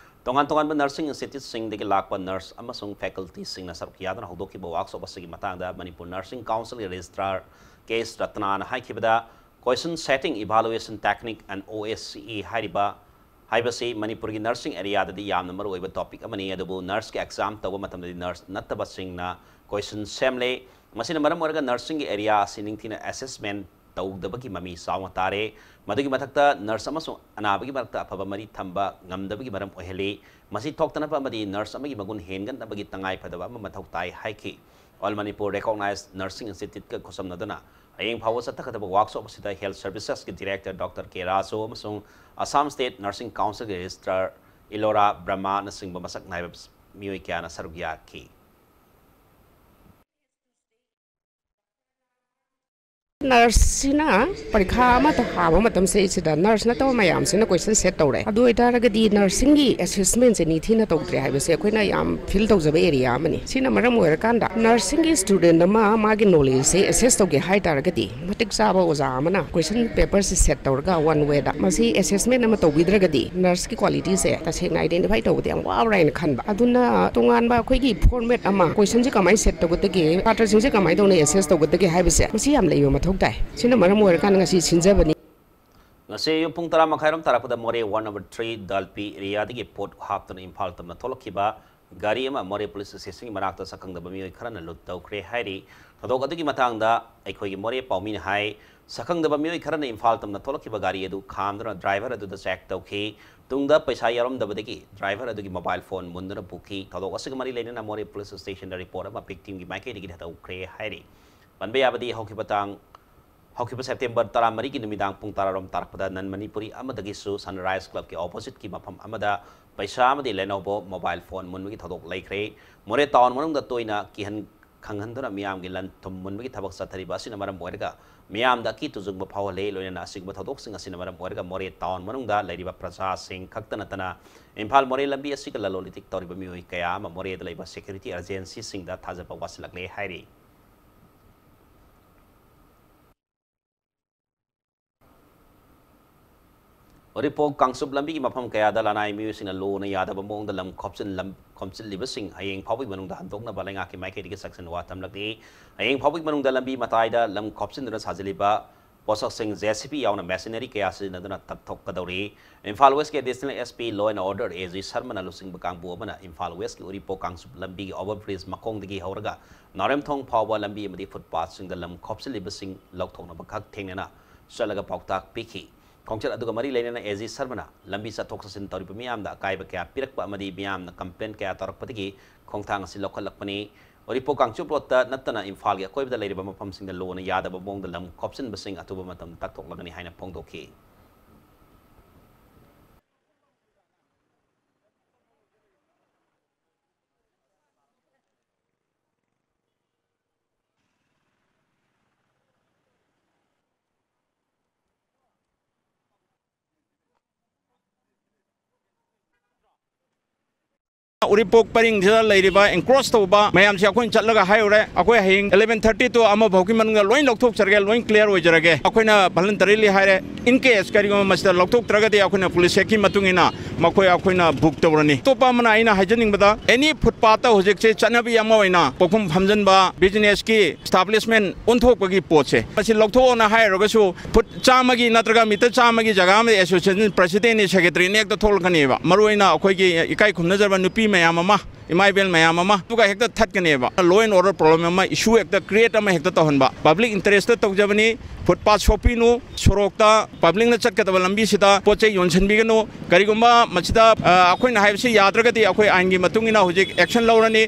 ꯇꯣꯉꯥꯟ ꯇꯣꯉꯥꯟꯕ nursing instituteꯁꯤꯡꯗꯒꯤ ꯂꯥꯛꯄ nurse ꯑꯃꯁꯨꯡ facultyꯁꯤꯡꯅ ꯁꯔꯨꯛ ꯌꯥꯗꯨꯅ ꯍꯧꯗꯣꯛꯈꯤꯕ workshop ꯑꯁꯤꯒꯤ ꯃꯇꯥꯡꯗ Manipur Nursing Councilꯒꯤ Registrar K S ꯔꯇꯅꯥꯅ ꯍꯥꯏꯈꯤꯕꯗ, Question Setting, Evaluation Technique and OSCE ꯍꯥꯏꯔꯤꯕ ꯍꯥꯏꯕꯁꯤ ꯃꯅꯤꯄꯨꯔꯒꯤ nursing areaꯗꯗꯤ ꯌꯥꯝꯅ ꯃꯔꯨꯑꯣꯏꯕ topic ꯑꯃꯅꯤ, ꯑꯗꯨꯕꯨ nurseꯀꯤ exam ꯇꯧꯕ ꯃꯇꯝꯗꯗꯤ nurse ꯅꯠꯇꯕꯁꯤꯡꯅ question ꯁꯦꯝꯂꯦ꯫ ꯃꯁꯤꯅ ꯃꯔꯝ ꯑꯣꯏꯔꯒ nursingꯒꯤ area ꯑꯁꯤ ꯅꯤꯡꯊꯤꯅ assessment ꯇꯧꯗꯕꯒꯤ ꯃꯃꯤ ꯆꯥꯎꯅ ꯇꯥꯔꯦ꯫ ꯃꯗꯨꯒꯤ ꯃꯊꯛꯇ nurse ꯑꯃꯁꯨꯡ ꯑꯅꯥꯕꯒꯤ ꯃꯔꯛꯇ ꯑꯐꯕ ꯃꯔꯤ ꯊꯝꯕ ꯉꯝꯗꯕꯒꯤ ꯃꯔꯝ ꯑꯣꯏꯍꯜꯂꯤ꯫ ꯃꯁꯤ ꯊꯣꯛꯇꯅꯕ ꯑꯃꯗꯤ nurse ꯑꯃꯒꯤ ꯃꯒꯨꯟ ꯍꯦꯟꯒꯠꯅꯕꯒꯤ ꯇꯉꯥꯏꯐꯗꯕ ꯑꯃ ꯃꯊꯧ ꯇꯥꯏ ꯍꯥꯏꯈꯤ꯫ All Manipur Recognized Nursing Instituteꯀ ꯈꯨꯠꯁꯝꯅꯗꯨꯅ ꯍꯌꯦꯡ ꯐꯥꯎꯕ ꯆꯠꯊꯒꯗꯕ workshop ꯑꯁꯤꯗ Health Servicesꯀꯤ Director Doctor K Raju ꯑꯃꯁꯨꯡ Assam State Nursing Councilꯒꯤ Registrar Ellora ꯕ꯭ꯔꯍꯃꯥꯅꯆꯤꯡꯕ ꯃꯁꯛ ꯅꯥꯏꯕ ꯃꯤꯑꯣꯏ ꯀꯌꯥꯅ ꯁꯔꯨꯛ ꯌꯥꯈꯤ꯫ Nurseꯁꯤꯅ ꯄꯔꯤꯈꯥ ꯑꯃ ꯊꯥꯕ ꯃꯇꯝꯁꯤꯗ nurse ꯅꯠꯇꯕ ꯃꯌꯥꯝꯁꯤꯅ question set ꯇꯧꯔꯦ꯫ ꯑꯗꯨ ꯑꯣꯏꯇꯥꯔꯒꯗꯤ nursingꯒꯤ assessmentꯁꯦ ꯅꯤꯡꯊꯤꯅ ꯇꯧꯗ꯭ꯔꯦ ꯍꯥꯏꯕꯁꯦ ꯑꯩꯈꯣꯏꯅ ꯌꯥꯝ feel ꯇꯧꯖꯕ area ꯑꯃꯅꯤ꯫ ꯁꯤꯅ ꯃꯔꯝ ꯑꯣꯏꯔꯀꯥꯟꯗ nursingꯒꯤ student ꯑꯃ ꯃꯥꯒꯤ knowledgeꯁꯦ assess ꯇꯧꯒꯦ ꯍꯥꯏ ꯇꯥꯔꯒꯗꯤ, ꯃꯇꯤꯛ ꯆꯥꯕ ꯑꯣꯖꯥ ꯑꯃꯅ question paperꯁꯦ set ꯇꯧꯔꯒ one wayꯗ ꯃꯁꯤ assessment ꯑꯃ ꯇꯧꯕꯤꯗ꯭ꯔꯒꯗꯤ nurseꯀꯤ qualityꯁꯦ ꯇꯁꯦꯡꯅ identify ꯇꯧꯕꯗ ꯌꯥꯝ ꯋꯥꯕ꯭ꯔꯥ ꯍꯥꯏꯅ ꯈꯟꯕ꯫ ꯑꯗꯨꯅ ꯇꯣꯉꯥꯟꯕ ꯑꯩꯈꯣꯏꯒꯤ format ꯑꯃ, questionꯁꯦ ꯀꯃꯥꯏꯅ set ꯇꯧꯒꯗꯒꯦ, ꯁꯥꯇ꯭ꯔꯁꯤꯡꯁꯦ ꯀꯃꯥꯏꯅ ꯇꯧꯅ assess ꯇꯧꯒꯗꯒꯦ ꯍꯥꯏꯕꯁꯦ ꯃꯁꯤ ꯌꯥꯝ ꯂꯩꯕ ꯃꯊꯧ ꯇꯥꯏ꯫ ꯁꯤꯅ ꯃꯔꯝ ꯑꯣꯏꯔꯀꯥꯟꯗ ꯉꯁꯤ ꯁꯤꯟꯖꯕꯅꯤ꯫ ꯉꯁꯤ ꯑꯌꯨꯛ ꯄꯨꯡ ꯇꯔꯥ ꯃꯈꯥꯏꯔꯣꯝ ꯇꯥꯔꯛꯄꯗ ꯃꯣꯔꯦ one over three ꯗꯥꯜꯄꯤ areaꯗꯒꯤ ꯄꯣꯠ ꯍꯥꯞꯇꯨꯅ ꯏꯝꯐꯥꯜ ꯇꯝꯅ ꯊꯣꯛꯂꯛꯈꯤꯕ ꯒꯥꯔꯤ ꯑꯃ ꯃꯣꯔꯦ ꯄꯨꯂꯤꯁ ꯁ꯭ꯇꯦꯁꯟꯒꯤ ꯃꯅꯥꯛꯇ ꯁꯛꯈꯪꯗꯕ ꯃꯤꯑꯣꯏ ꯈꯔꯅ ꯂꯨꯠ ꯇꯧꯈ꯭ꯔꯦ ꯍꯥꯏꯔꯤ꯫ ꯊꯧꯗꯣꯛ ꯑꯗꯨꯒꯤ ꯃꯇꯥꯡꯗ ꯑꯩꯈꯣꯏꯒꯤ ꯃꯣꯔꯦ ꯄꯥꯎꯃꯤꯅ ꯍꯥꯏ, ꯁꯛꯈꯪꯗꯕ ꯃꯤꯑꯣꯏ ꯈꯔꯅ ꯏꯝꯐꯥꯜ ꯇꯝꯅ ꯊꯣꯛꯂꯛꯈꯤꯕ ꯒꯥꯔꯤ ꯑꯗꯨ ꯈꯥꯝꯗꯨꯅ ꯗ꯭ꯔꯥꯏꯚꯔ ꯑꯗꯨꯗ ꯆꯦꯛ ꯇꯧꯈꯤ꯫ ꯇꯨꯡꯗ ꯄꯩꯁꯥ ꯌꯥꯎꯔꯝꯗꯕꯗꯒꯤ ꯗ꯭ꯔꯥꯏꯚꯔ ꯑꯗꯨꯒꯤ ꯃꯣꯕꯥꯏꯜ ꯐꯣꯟ ꯃꯨꯟꯗꯨꯅ ꯄꯨꯈꯤ꯫ ꯊꯧꯗꯣꯛ ꯑꯁꯤꯒ ꯃꯔꯤ ꯂꯩꯅꯅ ꯃꯣꯔꯦ ꯄꯨꯂꯤꯁ ꯁ꯭ꯇꯦꯁꯟꯗ ꯔꯤꯄꯣꯔꯠ ꯑꯃ ꯚꯤꯛꯇꯤꯝꯒꯤ ꯃꯥꯏꯀꯩꯗꯒꯤ ꯊꯥꯗꯣꯛꯈ꯭ꯔꯦ ꯍꯥꯏꯔꯤ꯫ ꯄꯟꯕ ꯌꯥꯕꯗꯤ ꯍꯧꯈꯤꯕ ꯇꯥꯡ ꯍꯧꯈꯤꯕ ꯁꯦꯞꯇꯦꯝꯕꯔ ꯇꯔꯥꯃꯔꯤꯒꯤ ꯅꯨꯃꯤꯗꯥꯡ ꯄꯨꯡ ꯇꯔꯥꯔꯣꯝ ꯇꯥꯔꯛꯄꯗ ꯅꯟ ꯃꯅꯤꯄꯨꯔꯤ ꯑꯃꯗꯒꯤꯁꯨ ꯁꯟꯔꯥꯏꯖ ꯀ꯭ꯂꯕꯀꯤ ꯑꯣꯄꯣꯖꯤꯠꯀꯤ ꯃꯐꯝ ꯑꯃꯗ ꯄꯩꯁꯥ ꯑꯃꯗꯤ ꯂꯦꯅꯣꯚꯣ ꯃꯣꯕꯥꯏꯜ ꯐꯣꯟ ꯃꯨꯟꯕꯒꯤ ꯊꯧꯗꯣꯛ ꯂꯩꯈ꯭ꯔꯦ꯫ ꯃꯣꯔꯦ ꯇꯥꯎꯟ ꯃꯅꯨꯡꯗ ꯇꯣꯏꯅ ꯀꯤꯍꯟ ꯈꯪꯍꯟꯗꯨꯅ ꯃꯤꯌꯥꯝꯒꯤ ꯂꯟ ꯊꯨꯝ ꯃꯨꯟꯕꯒꯤ ꯊꯕꯛ ꯆꯠꯊꯔꯤꯕ ꯑꯁꯤꯅ ꯃꯔꯝ ꯑꯣꯏꯔꯒ ꯃꯤꯌꯥꯝꯗ ꯑꯀꯤ ꯇꯨꯖꯨꯡꯕ ꯐꯥꯎꯍꯜꯂꯦ꯫ ꯂꯣꯏꯅꯅ ꯑꯁꯤꯒꯨꯝꯕ ꯊꯧꯗꯣꯛꯁꯤꯡ ꯑꯁꯤꯅ ꯃꯔꯝ ꯑꯣꯏꯔꯒ ꯃꯣꯔꯦ ꯇꯥꯎꯟ ꯃꯅꯨꯡꯗ ꯂꯩꯔꯤꯕ ꯄ꯭ꯔꯖꯥꯁꯤꯡ ꯈꯛꯇ ꯅꯠꯇꯅ ꯏꯝꯐꯥꯜ ꯃꯣꯔꯦ ꯂꯝꯕꯤ ꯑꯁꯤꯒ ꯂꯂꯣꯟ ꯏꯇꯤꯛ ꯇꯧꯔꯤꯕ ꯃꯤꯑꯣꯏ ꯀꯌꯥ ꯑꯃ ꯃꯣꯔꯦꯗ ꯂꯩꯕ ꯁꯦꯀ꯭ꯌꯨꯔꯤꯇꯤ ꯑꯦꯖꯦꯟꯁꯤꯁꯤꯡꯗ ꯊꯥꯖꯕ ꯋꯥꯠꯁꯤꯜꯂꯛꯂꯦ ꯍꯥꯏꯔꯤ꯫ ꯎꯔꯤꯄꯣꯛ ꯀꯥꯡꯆꯨꯞ ꯂꯝꯕꯤꯒꯤ ꯃꯐꯝ ꯀꯌꯥꯗ ꯂꯅꯥꯏ ꯃꯤꯑꯣꯏꯁꯤꯡꯅ ꯂꯣꯅ ꯌꯥꯗꯕ ꯃꯑꯣꯡꯗ ꯂꯝ ꯈꯣꯞꯆꯤꯟ-, ꯂꯝ ꯈꯣꯝꯖꯤꯜꯂꯤꯕꯁꯤꯡ ꯍꯌꯦꯡ ꯐꯥꯎꯕꯒꯤ ꯃꯅꯨꯡꯗ ꯍꯟꯗꯣꯛꯅꯕ ꯂꯩꯉꯥꯛꯀꯤ ꯃꯥꯏꯀꯩꯗꯒꯤ ꯆꯦꯛꯁꯤꯟ ꯋꯥ ꯊꯝꯂꯛꯂꯤ꯫ ꯍꯌꯦꯡ ꯐꯥꯎꯕꯒꯤ ꯃꯅꯨꯡꯗ ꯂꯝꯕꯤ ꯃꯇꯥꯏꯗ ꯂꯝ ꯈꯣꯞꯆꯤꯟꯗꯨꯅ ꯁꯥꯖꯤꯜꯂꯤꯕ ꯄꯣꯠꯁꯛꯁꯤꯡ, ꯖꯦ ꯁꯤ ꯕꯤ ꯌꯥꯎꯅ ꯃꯦꯁꯤꯅꯔꯤ ꯀꯌꯥ ꯁꯤꯖꯤꯟꯅꯗꯨꯅ ꯇꯛꯊꯣꯛꯀꯗꯧꯔꯤ꯫ ꯏꯝꯐꯥꯜ ꯋꯦꯁꯀꯤ additional S P Law and Order A G ꯁꯔꯃꯅ ꯂꯨꯆꯤꯡꯕ ꯀꯥꯡꯕꯨ ꯑꯃꯅ ꯏꯝꯐꯥꯜ ꯋꯦꯁꯀꯤ ꯎꯔꯤꯄꯣꯛ ꯀꯥꯡꯆꯨꯞ ꯂꯝꯕꯤꯒꯤ ꯑꯣꯚꯔ ꯕ꯭ꯔꯤꯖ ꯃꯈꯣꯡꯗꯒꯤ ꯍꯧꯔꯒ ꯅꯥꯎꯔꯦꯝꯊꯣꯡ ꯐꯥꯎꯕ ꯂꯝꯕꯤ ꯑꯃꯗꯤ ꯐꯨꯠꯄꯥꯠꯁꯤꯡꯗ ꯂꯝ ꯈꯣꯞꯆꯤꯜꯂꯤꯕꯁꯤꯡ ꯂꯧꯊꯣꯛꯅꯕ ꯈꯛ ꯊꯦꯡꯅꯅ ꯆꯠꯂꯒ ꯄꯥꯎꯇꯥꯛ ꯄꯤꯈꯤ꯫ ꯈꯣꯡꯆꯠ ꯑꯗꯨꯒ ꯃꯔꯤ ꯂꯩꯅꯅ ꯑꯦ ꯖꯤ ꯁꯔꯃꯅ ꯂꯝꯕꯤ ꯆꯠꯊꯣꯛ ꯆꯠꯁꯤꯟ ꯇꯧꯔꯤꯕ ꯃꯤꯌꯥꯝꯗ ꯑꯀꯥꯏꯕ ꯀꯌꯥ ꯄꯤꯔꯛꯄ ꯑꯃꯗꯤ ꯃꯤꯌꯥꯝꯅ ꯀꯝꯄ꯭ꯂꯦꯟ ꯀꯌꯥ ꯇꯧꯔꯛꯄꯗꯒꯤ ꯈꯣꯡꯊꯥꯡ ꯑꯁꯤ ꯂꯧꯈꯠꯂꯛꯄꯅꯤ꯫ ꯎꯔꯤꯄꯣꯛ ꯀꯥꯡꯆꯨꯞ ꯔꯣꯗꯇ ꯅꯠꯇꯅ ꯏꯝꯐꯥꯜꯒꯤ ꯑꯀꯣꯏꯕꯗ ꯂꯩꯔꯤꯕ ꯃꯐꯝꯁꯤꯡꯗ ꯂꯣꯅ ꯌꯥꯗꯕ ꯃꯑꯣꯡꯗ ꯂꯝ ꯈꯣꯞꯆꯤꯟꯕꯁꯤꯡ ꯑꯊꯨꯕ ꯃꯇꯝꯗ ꯇꯛꯊꯣꯛꯂꯒꯅꯤ ꯍꯥꯏꯅ ꯐꯣꯡꯗꯣꯛꯈꯤ꯫ ꯎꯔꯤꯄꯣꯛ ꯄꯔꯤꯡꯁꯤꯗ ꯂꯩꯔꯤꯕ ꯑꯦꯟꯀ꯭ꯔꯣꯁ ꯇꯧꯕ ꯃꯌꯥꯝꯁꯦ ꯑꯩꯈꯣꯏꯅ ꯆꯠꯂꯒ ꯍꯥꯏꯔꯨꯔꯦ꯫ ꯑꯩꯈꯣꯏ ꯍꯌꯦꯡ eleven thirty to ꯑꯃ ꯐꯥꯎꯒꯤ ꯃꯅꯨꯡꯗ ꯂꯣꯏ ꯂꯧꯊꯣꯛꯆꯔꯒꯦ, ꯂꯣꯏ ꯀ꯭ꯂꯤꯌꯥꯔ ꯑꯣꯏꯖꯔꯒꯦ꯫ ꯑꯩꯈꯣꯏꯅ voluntarily ꯍꯥꯏꯔꯦ꯫ In case ꯀꯔꯤꯒꯨꯝꯕ ꯃꯁꯤꯗ ꯂꯧꯊꯣꯛꯇ꯭ꯔꯒꯗꯤ ꯑꯩꯈꯣꯏꯅ ꯄꯨꯂꯤꯁ ꯑꯦꯛꯀꯤ ꯃꯇꯨꯡ ꯏꯟꯅ ꯃꯈꯣꯏ ꯑꯩꯈꯣꯏꯅ ꯕꯨꯛ ꯇꯧꯔꯅꯤ꯫ ꯑꯇꯣꯞꯄ ꯑꯃꯅ ꯑꯩꯅ ꯍꯥꯏꯖꯅꯤꯡꯕꯗ, ꯑꯦꯅꯤ ꯐꯨꯠꯄꯥꯠꯇ ꯍꯧꯖꯤꯛꯁꯦ ꯆꯠꯅꯕꯤ ꯑꯃ ꯑꯣꯏꯅ ꯄꯣꯠꯐꯝ ꯐꯝꯖꯤꯟꯕ, ꯕꯤꯖꯤꯅꯦꯁꯀꯤ ꯏꯁꯇꯥꯕ꯭ꯂꯤꯁꯃꯦꯟ ꯑꯣꯟꯊꯣꯛꯄꯒꯤ ꯄꯣꯠꯁꯦ, ꯃꯁꯤ ꯂꯧꯊꯣꯛꯑꯣꯅ ꯍꯥꯏꯔꯒꯁꯨ ꯐꯨꯠ ꯆꯥꯝꯃꯒꯤ ꯅꯠꯇ꯭ꯔꯒ ꯃꯤꯇꯔ ꯆꯥꯝꯃꯒꯤ ꯖꯒꯥ ꯑꯃꯗ ꯑꯦꯁꯣꯁꯤꯌꯦꯁꯟ ꯄ꯭ꯔꯁꯤꯗꯦꯟꯠꯅꯤ, ꯁꯦꯀ꯭ꯔꯦꯇꯔꯤꯅꯤ ꯍꯦꯛꯇ ꯊꯣꯛꯂꯛꯀꯅꯦꯕ꯫ ꯃꯔꯨꯑꯣꯏꯅ ꯑꯩꯈꯣꯏꯒꯤ ꯏꯀꯥꯏ ꯈꯨꯝꯅꯖꯔꯕ ꯅꯨꯄꯤ ꯃꯌꯥꯝ ꯑꯃ, ꯏꯃꯥ ꯏꯕꯦꯜ ꯃꯌꯥꯝ ꯑꯃ, ꯑꯗꯨꯒ ꯍꯦꯛꯇ ꯊꯠꯀꯅꯦꯕ꯫ Law and order problem ꯑꯃ, issue ꯍꯦꯛꯇ create ꯑꯃ ꯍꯦꯛꯇ ꯇꯧꯍꯟꯕ꯫ Public interest ꯇꯧꯖꯕꯅꯤ, footpath ꯁꯣꯛꯄꯤꯅꯨ, ꯁꯣꯔꯣꯛꯇ public ꯅ ꯆꯠꯀꯗꯕ ꯂꯝꯕꯤꯁꯤꯗ ꯄꯣꯠ ꯆꯩ ꯌꯣꯟꯁꯤꯟꯕꯤꯒꯅꯨ꯫ ꯀꯔꯤꯒꯨꯝꯕ ꯃꯁꯤꯗ, ꯑ, ꯑꯩꯈꯣꯏꯅ ꯍꯥꯏꯕꯁꯤ ꯌꯥꯗ꯭ꯔꯒꯗꯤ ꯑꯩꯈꯣꯏ ꯑꯥꯏꯟꯒꯤ ꯃꯇꯨꯡ ꯏꯟꯅ ꯍꯧꯖꯤꯛ action ꯂꯧꯔꯅꯤ꯫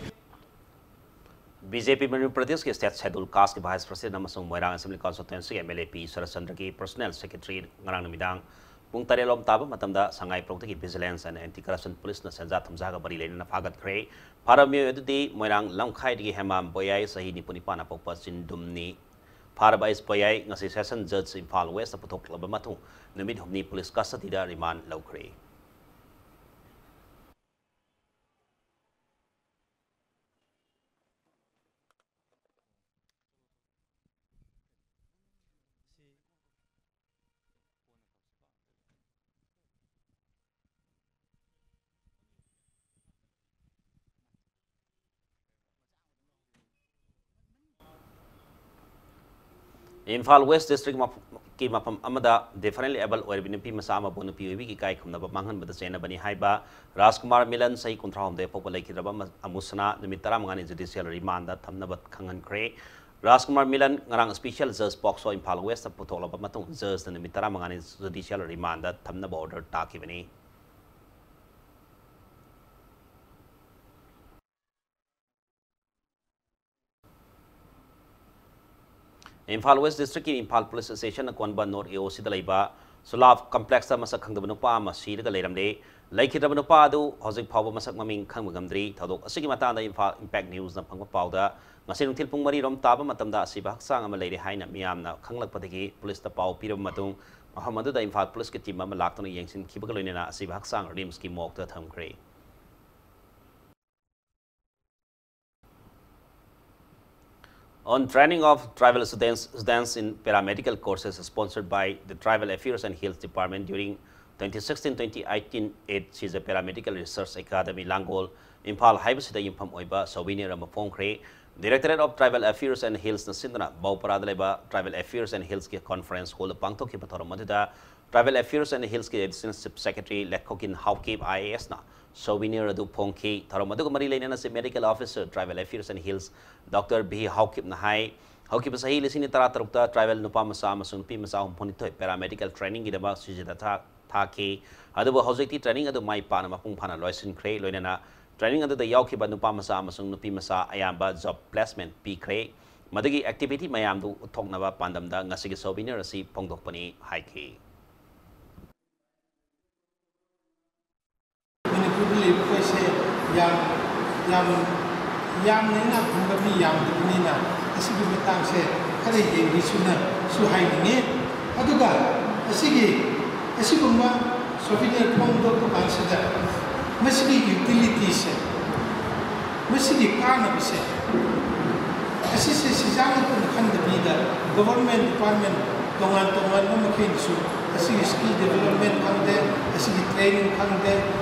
ꯕꯤ ꯖꯦ ꯄꯤ ꯃꯅꯤꯄꯨꯔ ꯄ꯭ꯔꯗꯦꯁꯀꯤ State Schedule Caste ꯀꯤ Vice President ꯑꯃꯁꯨꯡ ꯃꯣꯏꯔꯥꯡ Assembly Constituency ꯒꯤ M L A P ꯁꯔꯠꯆꯟꯗ꯭ꯔꯒꯤ personal secretary ꯉꯔꯥꯡ ꯅꯨꯃꯤꯗꯥꯡ ꯄꯨꯡ ꯇꯔꯦꯠ ꯂꯣꯝ ꯇꯥꯕ ꯃꯇꯝꯗ ꯁꯉꯥꯏ ꯄ꯭ꯔꯧꯗꯒꯤ Vigilance and Anti Corruption Police ꯅ ꯁꯦꯟꯖꯥ ꯊꯨꯝꯖꯥꯒ ꯃꯔꯤ ꯂꯩꯅꯅ ꯐꯥꯒꯠꯈ꯭ꯔꯦ꯫ ꯐꯥꯔꯕ ꯃꯤꯑꯣꯏ ꯑꯗꯨꯗꯤ ꯃꯣꯏꯔꯥꯡ ꯂꯝꯈꯥꯏꯗꯒꯤ ꯍꯦꯃꯥꯝ ꯕꯣꯌꯥꯏ, ꯆꯍꯤ ꯅꯤꯐꯨ ꯅꯤꯄꯥꯟ, ꯑꯄꯣꯛꯄ ꯆꯤꯟꯗꯨꯝꯅꯤ꯫ ꯐꯥꯔꯕ ꯑꯩꯁ ꯕꯣꯌꯥꯏ ꯉꯁꯤ Session Judge ꯏꯝꯐꯥꯜ West ꯇ ꯄꯨꯊꯣꯛꯂꯕ ꯃꯇꯨꯡ ꯅꯨꯃꯤꯠ ꯍꯨꯝꯅꯤ police custody ꯗ remand ꯂꯧꯈ꯭ꯔꯦ꯫ ꯏꯝꯐꯥꯜ West District ꯃꯐ-, ꯀꯤ ꯃꯐꯝ ꯑꯃꯗ differently abled ꯑꯣꯏꯔꯕꯤ ꯅꯨꯄꯤ ꯃꯆꯥ ꯑꯃꯕꯨ ꯅꯨꯄꯤ ꯑꯣꯏꯕꯤꯒꯤ ꯏꯀꯥꯏ ꯈꯨꯝꯅꯕ ꯃꯥꯡꯍꯟꯕꯗ ꯆꯦꯟꯅꯕꯅꯤ ꯍꯥꯏꯕ ꯔꯥꯖꯀꯨꯃꯥꯔ ꯃꯤꯂꯟ, ꯆꯍꯤ ꯀꯨꯟꯊ꯭ꯔꯥꯍꯨꯝꯗꯣꯏ ꯐꯥꯎꯕ ꯂꯩꯈꯤꯗ꯭ꯔꯕ ꯑꯃ-, ꯑꯃꯨꯁꯅꯥ ꯅꯨꯃꯤꯠ ꯇꯔꯥꯃꯉꯥꯅꯤ judicial remand ꯊꯝꯅꯕ ꯈꯪꯍꯟꯈ꯭ꯔꯦ꯫ ꯔꯥꯖꯀꯨꯃꯥꯔ ꯃꯤꯂꯟ ꯉꯔꯥꯡ Special Judge POCSO Imphal West ꯇ ꯄꯨꯊꯣꯛꯂꯕ ꯃꯇꯨꯡ, judge ꯅ ꯅꯨꯃꯤꯠ ꯇꯔꯥꯃꯉꯥꯅꯤ judicial remand ꯊꯝꯅꯕ order ꯇꯥꯈꯤꯕꯅꯤ꯫ ꯏꯝꯐꯥꯜ West District ꯀꯤ ꯏꯝꯐꯥꯜ Police Station ꯅ ꯀꯣꯟꯕ North A O C ꯗ ꯂꯩꯕ ꯁꯨꯂꯥꯚ Complex ꯇ ꯃꯁꯛ ꯈꯪꯗꯕ ꯅꯨꯄꯥ ꯑꯃ ꯁꯤꯔꯒ ꯂꯩꯔꯝꯂꯦ꯫ ꯂꯩꯈꯤꯗ꯭ꯔꯕ ꯅꯨꯄꯥ ꯑꯗꯨ ꯍꯧꯖꯤꯛ ꯐꯥꯎꯕ ꯃꯁꯛ ꯃꯃꯤꯡ ꯈꯪꯕ ꯉꯝꯗ꯭ꯔꯤ꯫ ꯊꯧꯗꯣꯛ ꯑꯁꯤꯒꯤ ꯃꯇꯥꯡꯗ ꯏꯝꯐꯥꯜ Impact News ꯅ ꯐꯪꯕ ꯄꯥꯎꯗ, ꯉꯁꯤ ꯅꯨꯡꯊꯤꯜ ꯄꯨꯡ ꯃꯔꯤ ꯔꯣꯝ ꯇꯥꯕ ꯃꯇꯝꯗ ꯑꯁꯤꯕ ꯍꯛꯆꯥꯡ ꯑꯃ ꯂꯩꯔꯦ ꯍꯥꯏꯅ ꯃꯤꯌꯥꯝꯅ ꯈꯪꯂꯛꯄꯗꯒꯤ police ꯇ ꯄꯥꯎ ꯄꯤꯔꯕ ꯃꯇꯨꯡ, ꯃꯐꯝ ꯑꯗꯨꯗ ꯏꯝꯐꯥꯜ Police ꯀꯤ team ꯑꯃ ꯂꯥꯛꯇꯨꯅ ꯌꯦꯡꯁꯤꯟꯈꯤꯕꯒ ꯂꯣꯏꯅꯅ ꯑꯁꯤꯕ ꯍꯛꯆꯥꯡ RIMS ꯀꯤ morgue ꯇ ꯊꯝꯈ꯭ꯔꯦ꯫ On training of tribal students, students in paramedical courses sponsored by the Tribal Affairs and Hills Department during twenty sixteen twenty eighteen at Sija Paramedical Research Academy, Langol, Imphal ꯍꯥꯏꯕꯁꯤꯗ ꯌꯨꯝꯐꯝ ꯑꯣꯏꯕ souvenir ꯑꯃ ꯐꯣꯡꯈ꯭ꯔꯦ꯫ Directorate of Tribal Affairs and Hills ꯅ ꯁꯤꯟꯗꯨꯅ ꯕꯧꯄꯔꯥꯗ ꯂꯩꯕ Tribal Affairs and Hills ꯀꯤ conference hall ꯗ ꯄꯥꯡꯊꯣꯛꯈꯤꯕ ꯊꯧꯔꯝ ꯑꯗꯨꯗ Tribal Affairs and Hillsꯀꯤ Additional Chief Secretary ꯂꯦꯈꯣꯀꯤꯟ Haokip IASꯅ souvenir ꯑꯗꯨ ꯐꯣꯡꯈꯤ꯫ ꯊꯧꯔꯝ ꯑꯗꯨꯒ ꯃꯔꯤ ꯂꯩꯅꯅ Chief Medical Officer Tribal Affairs and Hills Doctor B ꯍꯥꯎꯀꯤꯞꯅ ꯍꯥꯏ, ꯍꯧꯈꯤꯕ ꯆꯍꯤ ꯂꯤꯁꯤꯡ ꯇꯔꯥ ꯇꯔꯨꯛꯇ tribal ꯅꯨꯄꯥ ꯃꯆꯥ ꯑꯃꯁꯨꯡ ꯅꯨꯄꯤ ꯃꯆꯥ ꯍꯨꯝꯐꯨ ꯅꯤꯊꯣꯏ paramedicalꯒꯤ trainingꯒꯤꯗꯃꯛ ꯁꯤꯖꯗ ꯊꯥ-, ꯊꯥꯈꯤ꯫ ꯑꯗꯨꯕꯨ ꯍꯧꯖꯤꯛꯇꯤ training ꯑꯗꯨ ꯃꯥꯏ ꯄꯥꯛꯅ ꯃꯄꯨꯡ ꯐꯥꯅ ꯂꯣꯏꯁꯤꯟꯈ꯭ꯔꯦ꯫ ꯂꯣꯏꯅꯅ training ꯑꯗꯨꯗ ꯌꯥꯎꯈꯤꯕ ꯅꯨꯄꯥ ꯃꯆꯥ ꯑꯃꯁꯨꯡ ꯅꯨꯄꯤ ꯃꯆꯥ ꯑꯌꯥꯝꯕ job placement ꯄꯤꯈ꯭ꯔꯦ꯫ ꯃꯗꯨꯒꯤ activity ꯃꯌꯥꯝꯗꯨ ꯎꯠꯊꯣꯛꯅꯕ ꯄꯥꯟꯗꯝꯗ ꯉꯁꯤꯒꯤ souvenir ꯑꯁꯤ ꯐꯣꯡꯗꯣꯛꯄꯅꯤ ꯍꯥꯏꯈꯤ꯫ ꯃꯅꯤꯄꯨꯔꯗ ꯂꯩꯕ ꯑꯩꯈꯣꯏꯁꯦ ꯌꯥꯝ, ꯌꯥꯝ, ꯌꯥꯝꯅ ꯏꯅꯥꯛ ꯈꯨꯟꯕ ꯃꯤ ꯌꯥꯝꯗꯕꯅꯤꯅ ꯑꯁꯤꯒꯤ ꯃꯇꯥꯡꯁꯦ ꯈꯔ ꯌꯦꯡꯕꯤꯁꯨꯅꯁꯨ ꯍꯥꯏꯅꯤꯡꯉꯤ꯫ ꯑꯗꯨꯒ ꯑꯁꯤꯒꯤ, ꯑꯁꯤꯒꯨꯝꯕ souvenir ꯐꯣꯡꯗꯣꯛꯄ ꯀꯥꯟꯁꯤꯗ ꯃꯁꯤꯒꯤ utilityꯁꯦ, ꯃꯁꯤꯒꯤ ꯀꯥꯟꯅꯕꯁꯦ, ꯑꯁꯤꯁꯦ ꯁꯤꯖꯥ ꯉꯥꯛꯇꯅ ꯈꯟꯗꯕꯤꯗ government department ꯇꯣꯉꯥꯟ ꯇꯣꯉꯥꯟꯕ ꯃꯈꯩꯅꯁꯨ ꯑꯁꯤꯒꯤ skill development ꯈꯪꯗꯦ, ꯑꯁꯤꯒꯤ training ꯈꯪꯗꯦ,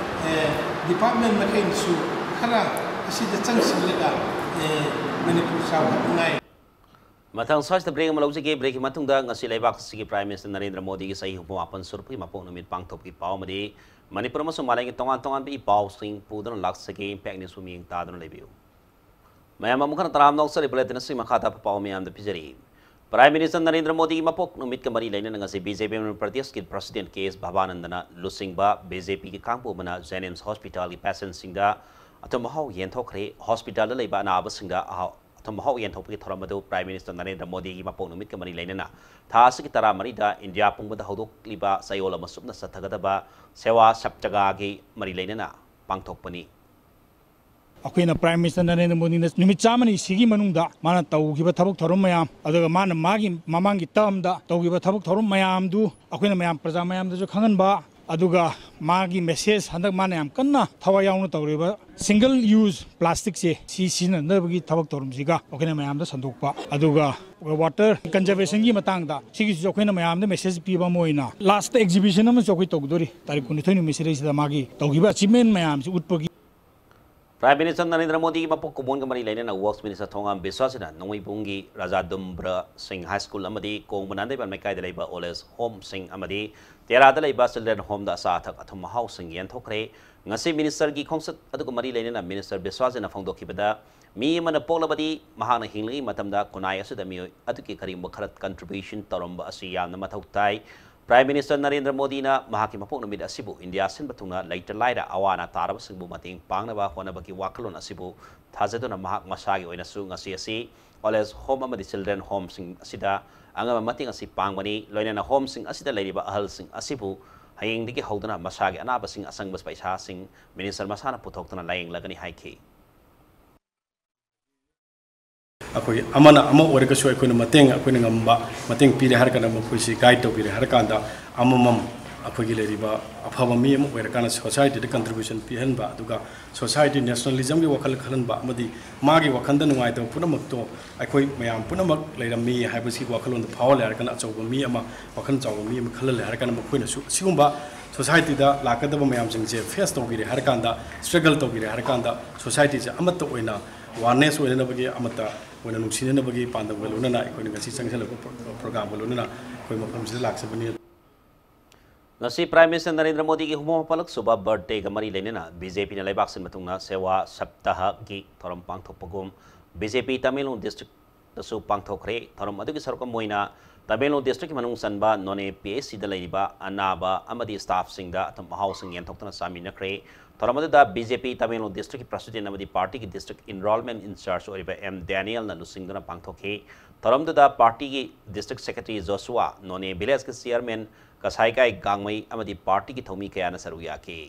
ꯑꯦ, department ꯃꯈꯩꯅꯁꯨ ꯈꯔ ꯑꯁꯤꯗ ꯆꯪꯁꯤꯜꯂꯒ, ꯑꯦ, ꯃꯅꯤꯄꯨꯔ ꯆꯥꯎꯈꯠꯅꯤꯡꯉꯥꯏ꯫ ꯃꯊꯪ ꯁ꯭ꯋꯥꯏꯁꯤꯗ break ꯑꯃ ꯂꯧꯖꯒꯦ꯫ Breakꯀꯤ ꯃꯇꯨꯡꯗ ꯉꯁꯤ ꯂꯩꯕꯥꯛ ꯑꯁꯤꯒꯤ Prime Minister ꯅꯔꯦꯟꯗ꯭ꯔ ꯃꯣꯗꯤꯒꯤ ꯆꯍꯤ ꯍꯨꯝꯐꯨ ꯃꯥꯄꯟ ꯁꯨꯔꯛꯄꯒꯤ ꯃꯄꯣꯛ ꯅꯨꯃꯤꯠ ꯄꯥꯡꯊꯣꯛꯄꯒꯤ ꯄꯥꯎ ꯑꯃꯗꯤ ꯃꯅꯤꯄꯨꯔ ꯑꯃꯁꯨꯡ ꯃꯥꯂꯦꯝꯒꯤ ꯇꯣꯉꯥꯟ ꯇꯣꯉꯥꯟꯕ ꯏ ꯄꯥꯎꯁꯤꯡ ꯄꯨꯗꯨꯅ ꯂꯥꯛꯆꯒꯦ꯫ Impact Newsꯄꯨ ꯃꯤꯠꯌꯦꯡ ꯇꯥꯗꯨꯅ ꯂꯩꯕꯤꯌꯨ꯫ ꯃꯌꯥꯝ ꯑꯃꯨꯛ ꯍꯟꯅ ꯇꯔꯥꯝꯅ ꯑꯣꯛꯆꯔꯤ꯫ Bulletin ꯑꯁꯤ ꯃꯈꯥ ꯇꯥꯕ ꯄꯥꯎ ꯃꯌꯥꯝꯗ ꯄꯤꯖꯔꯤ꯫ Prime Minister ꯅꯔꯦꯟꯗ꯭ꯔ ꯃꯣꯗꯤꯒꯤ ꯃꯄꯣꯛ ꯅꯨꯃꯤꯠꯀ ꯃꯔꯤ ꯂꯩꯅꯅ ꯉꯁꯤ BJP ꯃꯅꯤꯄꯨꯔ ꯄ꯭ꯔꯗꯦꯁꯀꯤ President ꯀꯦ ꯑꯦꯁ ꯚꯥꯕꯥꯅꯟꯗꯅ ꯂꯨꯆꯤꯡꯕ BJPꯒꯤ ꯀꯥꯡꯕꯨ ꯑꯃꯅ JNIMS Hospitalꯒꯤ patientꯁꯤꯡꯗ ꯑꯊꯨꯝ ꯑꯍꯥꯎ ꯌꯦꯟꯊꯣꯛꯈ꯭ꯔꯦ꯫ Hospitalꯗ ꯂꯩꯕ ꯑꯅꯥꯕꯁꯤꯡꯗ ꯑꯍꯥꯎ-, ꯑꯊꯨꯝ ꯑꯍꯥꯎ ꯌꯦꯟꯊꯣꯛꯄꯒꯤ ꯊꯧꯔꯝ ꯑꯗꯨ Prime Minister ꯅꯔꯦꯟꯗ꯭ꯔ ꯃꯣꯗꯤꯒꯤ ꯃꯄꯣꯛ ꯅꯨꯃꯤꯠꯀ ꯃꯔꯤ ꯂꯩꯅꯅ ꯊꯥ ꯑꯁꯤꯒꯤ ꯇꯔꯥꯃꯔꯤꯗ ꯏꯟꯗꯤꯌꯥ ꯄꯨꯝꯕꯗ ꯍꯧꯗꯣꯛꯂꯤꯕ ꯆꯌꯣꯜ ꯑꯃ ꯆꯨꯞꯅ ꯆꯠꯊꯒꯗꯕ Seva Saptahaꯒꯤ ꯃꯔꯤ ꯂꯩꯅꯅ ꯄꯥꯡꯊꯣꯛꯄꯅꯤ꯫ ꯑꯩꯈꯣꯏꯅ Prime Minister ꯅꯔꯦꯟꯗ꯭ꯔ ꯃꯣꯗꯤꯅ ꯅꯨꯃꯤꯠ ꯆꯥꯝꯃꯅꯤ ꯁꯤꯒꯤ ꯃꯅꯨꯡꯗ ꯃꯥꯅ ꯇꯧꯈꯤꯕ ꯊꯕꯛ ꯊꯧꯔꯝ ꯃꯌꯥꯝ, ꯑꯗꯨꯒ ꯃꯥꯅ ꯃꯥꯒꯤ ꯃꯃꯥꯡꯒꯤ termꯗ ꯇꯧꯈꯤꯕ ꯊꯕꯛ ꯊꯧꯔꯝ ꯃꯌꯥꯝꯗꯨ ꯑꯩꯈꯣꯏꯅ ꯃꯌꯥꯝ, ꯄ꯭ꯔꯖꯥ ꯃꯌꯥꯝꯗꯁꯨ ꯈꯪꯍꯟꯕ, ꯑꯗꯨꯒ ꯃꯥꯒꯤ message, ꯍꯟꯗꯛ ꯃꯥꯅ ꯌꯥꯝ ꯀꯟꯅ ꯊꯋꯥꯏ ꯌꯥꯎꯅ ꯇꯧꯔꯤꯕ single use plasticꯁꯦ ꯁꯤ ꯁꯤꯖꯤꯟꯅꯗꯕꯒꯤ ꯊꯕꯛ ꯊꯧꯔꯝꯁꯤꯒ ꯑꯩꯈꯣꯏꯅ ꯃꯌꯥꯝꯗ ꯁꯟꯗꯣꯛꯄ, ꯑꯗꯨꯒ water conservationꯒꯤ ꯃꯇꯥꯡꯗ ꯁꯤꯒꯤꯁꯤꯁꯨ ꯑꯩꯈꯣꯏꯅ ꯃꯌꯥꯝꯗ message ꯄꯤꯕ ꯑꯃ ꯑꯣꯏꯅ last exhibition ꯑꯃꯁꯨ ꯑꯩꯈꯣꯏ ꯇꯧꯗꯣꯔꯤ, ꯇꯥꯔꯤꯛ ꯀꯨꯟꯅꯤꯊꯣꯏ ꯅꯨꯃꯤꯠꯁꯤꯗꯩꯁꯤꯗ ꯃꯥꯒꯤ ꯇꯧꯈꯤꯕ achievement ꯃꯌꯥꯝꯁꯤ ꯎꯠꯄꯒꯤ꯫ Prime Minister ꯅꯔꯦꯟꯗ꯭ꯔ ꯃꯣꯗꯤꯒꯤ ꯃꯄꯣꯛ ꯀꯨꯝꯑꯣꯟꯒ ꯃꯔꯤ ꯂꯩꯅꯅ Works Minister ꯊꯣꯉꯥꯝ ꯕꯤꯁ꯭ꯋꯥꯁꯅ ꯅꯣꯡꯃꯩꯕꯨꯡꯒꯤ ꯔꯥꯖꯥ ꯗꯨꯝꯕ꯭ꯔ ꯁꯤꯡ High School ꯑꯃꯗꯤ ꯀꯣꯡꯕ ꯅꯥꯟꯗꯩꯕꯥꯟ ꯂꯩꯀꯥꯏꯗ ꯂꯩꯕ Old Age Home ꯁꯤꯡ ꯑꯃꯗꯤ ꯇꯦꯔꯥꯗ ꯂꯩꯕ Children Home ꯗ ꯑꯆꯥ ꯑꯊꯛ ꯑꯊꯨꯝ ꯑꯍꯥꯎꯁꯤꯡ ꯌꯦꯟꯊꯣꯛꯈ꯭ꯔꯦ꯫ ꯉꯁꯤ Minister ꯒꯤ ꯈꯣꯡꯆꯠ ꯑꯗꯨꯒ ꯃꯔꯤ ꯂꯩꯅꯅ Minister ꯕꯤꯁ꯭ꯋꯥꯁꯅ ꯐꯣꯡꯗꯣꯛꯈꯤꯕꯗ, ꯃꯤ ꯑꯃꯅ ꯄꯣꯛꯂꯕꯗꯤ ꯃꯍꯥꯛꯅ ꯍꯤꯡꯂꯤꯉꯩ ꯃꯇꯝꯗ ꯈꯨꯟꯅꯥꯏ ꯑꯁꯤꯗ ꯃꯤꯑꯣꯏ ꯑꯗꯨꯒꯤ ꯀꯔꯤꯒꯨꯝꯕ ꯈꯔ contribution ꯇꯧꯔꯝꯕ ꯑꯁꯤ ꯌꯥꯝꯅ ꯃꯊꯧ ꯇꯥꯏ꯫ Prime Minister ꯅꯔꯦꯟꯗ꯭ꯔ ꯃꯣꯗꯤꯅ ꯃꯍꯥꯛꯀꯤ ꯃꯄꯣꯛ ꯅꯨꯃꯤꯠ ꯑꯁꯤꯕꯨ ꯏꯟꯗꯤꯌꯥ ꯁꯤꯟꯕ ꯊꯨꯡꯅ ꯂꯩꯇ ꯂꯥꯏꯔ ꯑꯋꯥ ꯑꯅꯥ ꯇꯥꯔꯕꯁꯤꯡꯕꯨ ꯃꯇꯦꯡ ꯄꯥꯡꯅꯕ ꯍꯣꯠꯅꯕꯒꯤ ꯋꯥꯈꯜꯂꯣꯟ ꯑꯁꯤꯕꯨ ꯊꯥꯖꯗꯨꯅ ꯃꯍꯥꯛ ꯃꯁꯥꯒꯤ ꯑꯣꯏꯅꯁꯨ ꯉꯁꯤ ꯑꯁꯤ Old Age Home ꯑꯃꯗꯤ Children Home ꯁꯤꯡ ꯑꯁꯤꯗ ꯑꯉꯝꯕ ꯃꯇꯦꯡ ꯑꯁꯤ ꯄꯥꯡꯕꯅꯤ꯫ ꯂꯣꯏꯅꯅ home ꯁꯤꯡ ꯑꯁꯤꯗ ꯂꯩꯔꯤꯕ ꯑꯍꯜꯁꯤꯡ ꯑꯁꯤꯕꯨ ꯍꯌꯦꯡꯗꯒꯤ ꯍꯧꯗꯨꯅ ꯃꯁꯥꯒꯤ ꯑꯅꯥꯕꯁꯤꯡ ꯑꯁꯪꯕ ꯄꯩꯁꯥꯁꯤꯡ Minister ꯃꯁꯥꯅ ꯄꯨꯊꯣꯛꯇꯨꯅ ꯂꯥꯌꯦꯡꯂꯒꯅꯤ ꯍꯥꯏꯈꯤ꯫ ꯑꯩꯈꯣꯏꯒꯤ ꯑꯃꯅ ꯑꯃ ꯑꯣꯏꯔꯒꯁꯨ ꯑꯩꯈꯣꯏꯅ ꯃꯇꯦꯡ, ꯑꯩꯈꯣꯏꯅ ꯉꯝꯕ ꯃꯇꯦꯡ ꯄꯤꯔꯦ ꯍꯥꯏꯔꯀꯥꯟꯗ, ꯃꯈꯣꯏꯁꯤ guide ꯇꯧꯕꯤꯔꯦ ꯍꯥꯏꯔꯀꯥꯟꯗ, ꯑꯃꯃꯝ ꯑꯩꯈꯣꯏꯒꯤ ꯂꯩꯔꯤꯕ ꯑꯐꯕ ꯃꯤ ꯑꯃ ꯑꯣꯏꯔꯀꯥꯟꯗ society ꯗ contribution ꯄꯤꯍꯟꯕ, ꯑꯗꯨꯒ society nationalism ꯒꯤ ꯋꯥꯈꯜ ꯈꯜꯍꯟꯕ ꯑꯃꯗꯤ ꯃꯥꯒꯤ ꯋꯥꯈꯜꯗ ꯅꯨꯡꯉꯥꯏꯇꯕ ꯄꯨꯝꯅꯃꯛꯇꯣ ꯑꯩꯈꯣꯏ ꯃꯌꯥꯝ ꯄꯨꯝꯅꯃꯛ ꯂꯩꯔꯝꯃꯤ ꯍꯥꯏꯕꯁꯤ ꯋꯥꯈꯜꯂꯣꯟꯗꯣ ꯐꯥꯎꯍꯜꯂꯦ ꯍꯥꯏꯔꯀꯥꯟꯗ, ꯑꯆꯧꯕ ꯃꯤ ꯑꯃ, ꯋꯥꯈꯜ ꯆꯥꯎꯕ ꯃꯤ ꯑꯃ ꯈꯜꯍꯜꯂꯦ ꯍꯥꯏꯔꯀꯥꯟꯗ, ꯃꯈꯣꯏꯅꯁꯨ ꯑꯁꯤꯒꯨꯝꯕ society ꯗ ꯂꯥꯛꯀꯗꯕ ꯃꯌꯥꯝꯁꯤꯡꯁꯦ face ꯇꯧꯕꯤꯔꯦ ꯍꯥꯏꯔꯀꯥꯟꯗ, struggle ꯇꯧꯕꯤꯔꯦ ꯍꯥꯏꯔꯀꯥꯟꯗ, society ꯁꯦ ꯑꯃꯠꯇ ꯑꯣꯏꯅ oneness ꯑꯣꯏꯅꯅꯕꯒꯤ, ꯑꯃꯠꯇ ꯑꯣꯏꯅ ꯅꯨꯡꯁꯤꯅꯅꯕꯒꯤ ꯄꯥꯟꯗꯝꯒ ꯂꯣꯏꯅꯅ ꯑꯩꯈꯣꯏꯅ ꯉꯁꯤ ꯆꯪꯁꯤꯜꯂꯛꯄ ꯄ꯭ꯔꯣ-, program ꯒ ꯂꯣꯏꯅꯅ ꯑꯩꯈꯣꯏ ꯃꯐꯝꯁꯤꯗ ꯂꯥꯛꯆꯕꯅꯤ꯫ ꯉꯁꯤ Prime Minister ꯅꯔꯦꯟꯗ꯭ꯔ ꯃꯣꯗꯤꯒꯤ ꯍꯨꯝꯐꯨ ꯃꯥꯄꯜꯂꯛ ꯁꯨꯕ birthday ꯒ ꯃꯔꯤ ꯂꯩꯅꯅ BJP ꯅ ꯂꯩꯕꯥꯛ ꯁꯤꯟꯕ ꯊꯨꯡꯅ ꯁꯦꯋꯥ ꯁꯞꯇꯥꯍꯒꯤ ꯊꯧꯔꯝ ꯄꯥꯡꯊꯣꯛꯄꯒꯨꯝ BJP ꯇꯃꯦꯡꯂꯣꯡ district ꯇꯁꯨ ꯄꯥꯡꯊꯣꯛꯈ꯭ꯔꯦ꯫ ꯊꯧꯔꯝ ꯑꯗꯨꯒꯤ ꯁꯔꯨꯛ ꯑꯃ ꯑꯣꯏꯅ ꯇꯃꯦꯡꯂꯣꯡ district ꯀꯤ ꯃꯅꯨꯡ ꯆꯟꯕ ꯅꯣꯅꯦ PHC ꯗ ꯂꯩꯔꯤꯕ ꯑꯅꯥꯕ ꯑꯃꯗꯤ staff ꯁꯤꯡꯗ ꯑꯊꯨꯝ ꯑꯍꯥꯎꯁꯤꯡ ꯌꯦꯟꯊꯣꯛꯇꯨꯅ ꯆꯥꯃꯤꯟꯅꯈ꯭ꯔꯦ꯫ ꯊꯧꯔꯝ ꯑꯗꯨꯗ BJP ꯇꯃꯦꯡꯂꯣꯡ district ꯀꯤ president ꯑꯃꯗꯤ party ꯒꯤ district enrollment in charge ꯑꯣꯏꯔꯤꯕ ꯑꯦꯝ ꯗꯦꯅꯤꯌꯦꯜꯅ ꯂꯨꯆꯤꯡꯗꯨꯅ ꯄꯥꯡꯊꯣꯛꯈꯤ꯫ ꯊꯧꯔꯝꯗꯨꯗ party ꯒꯤ district secretary ꯖꯣꯁꯨꯋꯥ, ꯅꯣꯅꯦ village ꯀꯤ chairman ꯀꯁꯥꯏꯀꯥꯏ ꯒꯥꯡꯃꯩ ꯑꯃꯗꯤ party ꯒꯤ ꯊꯧꯃꯤ ꯀꯌꯥꯅ ꯁꯔꯨꯛ ꯌꯥꯈꯤ꯫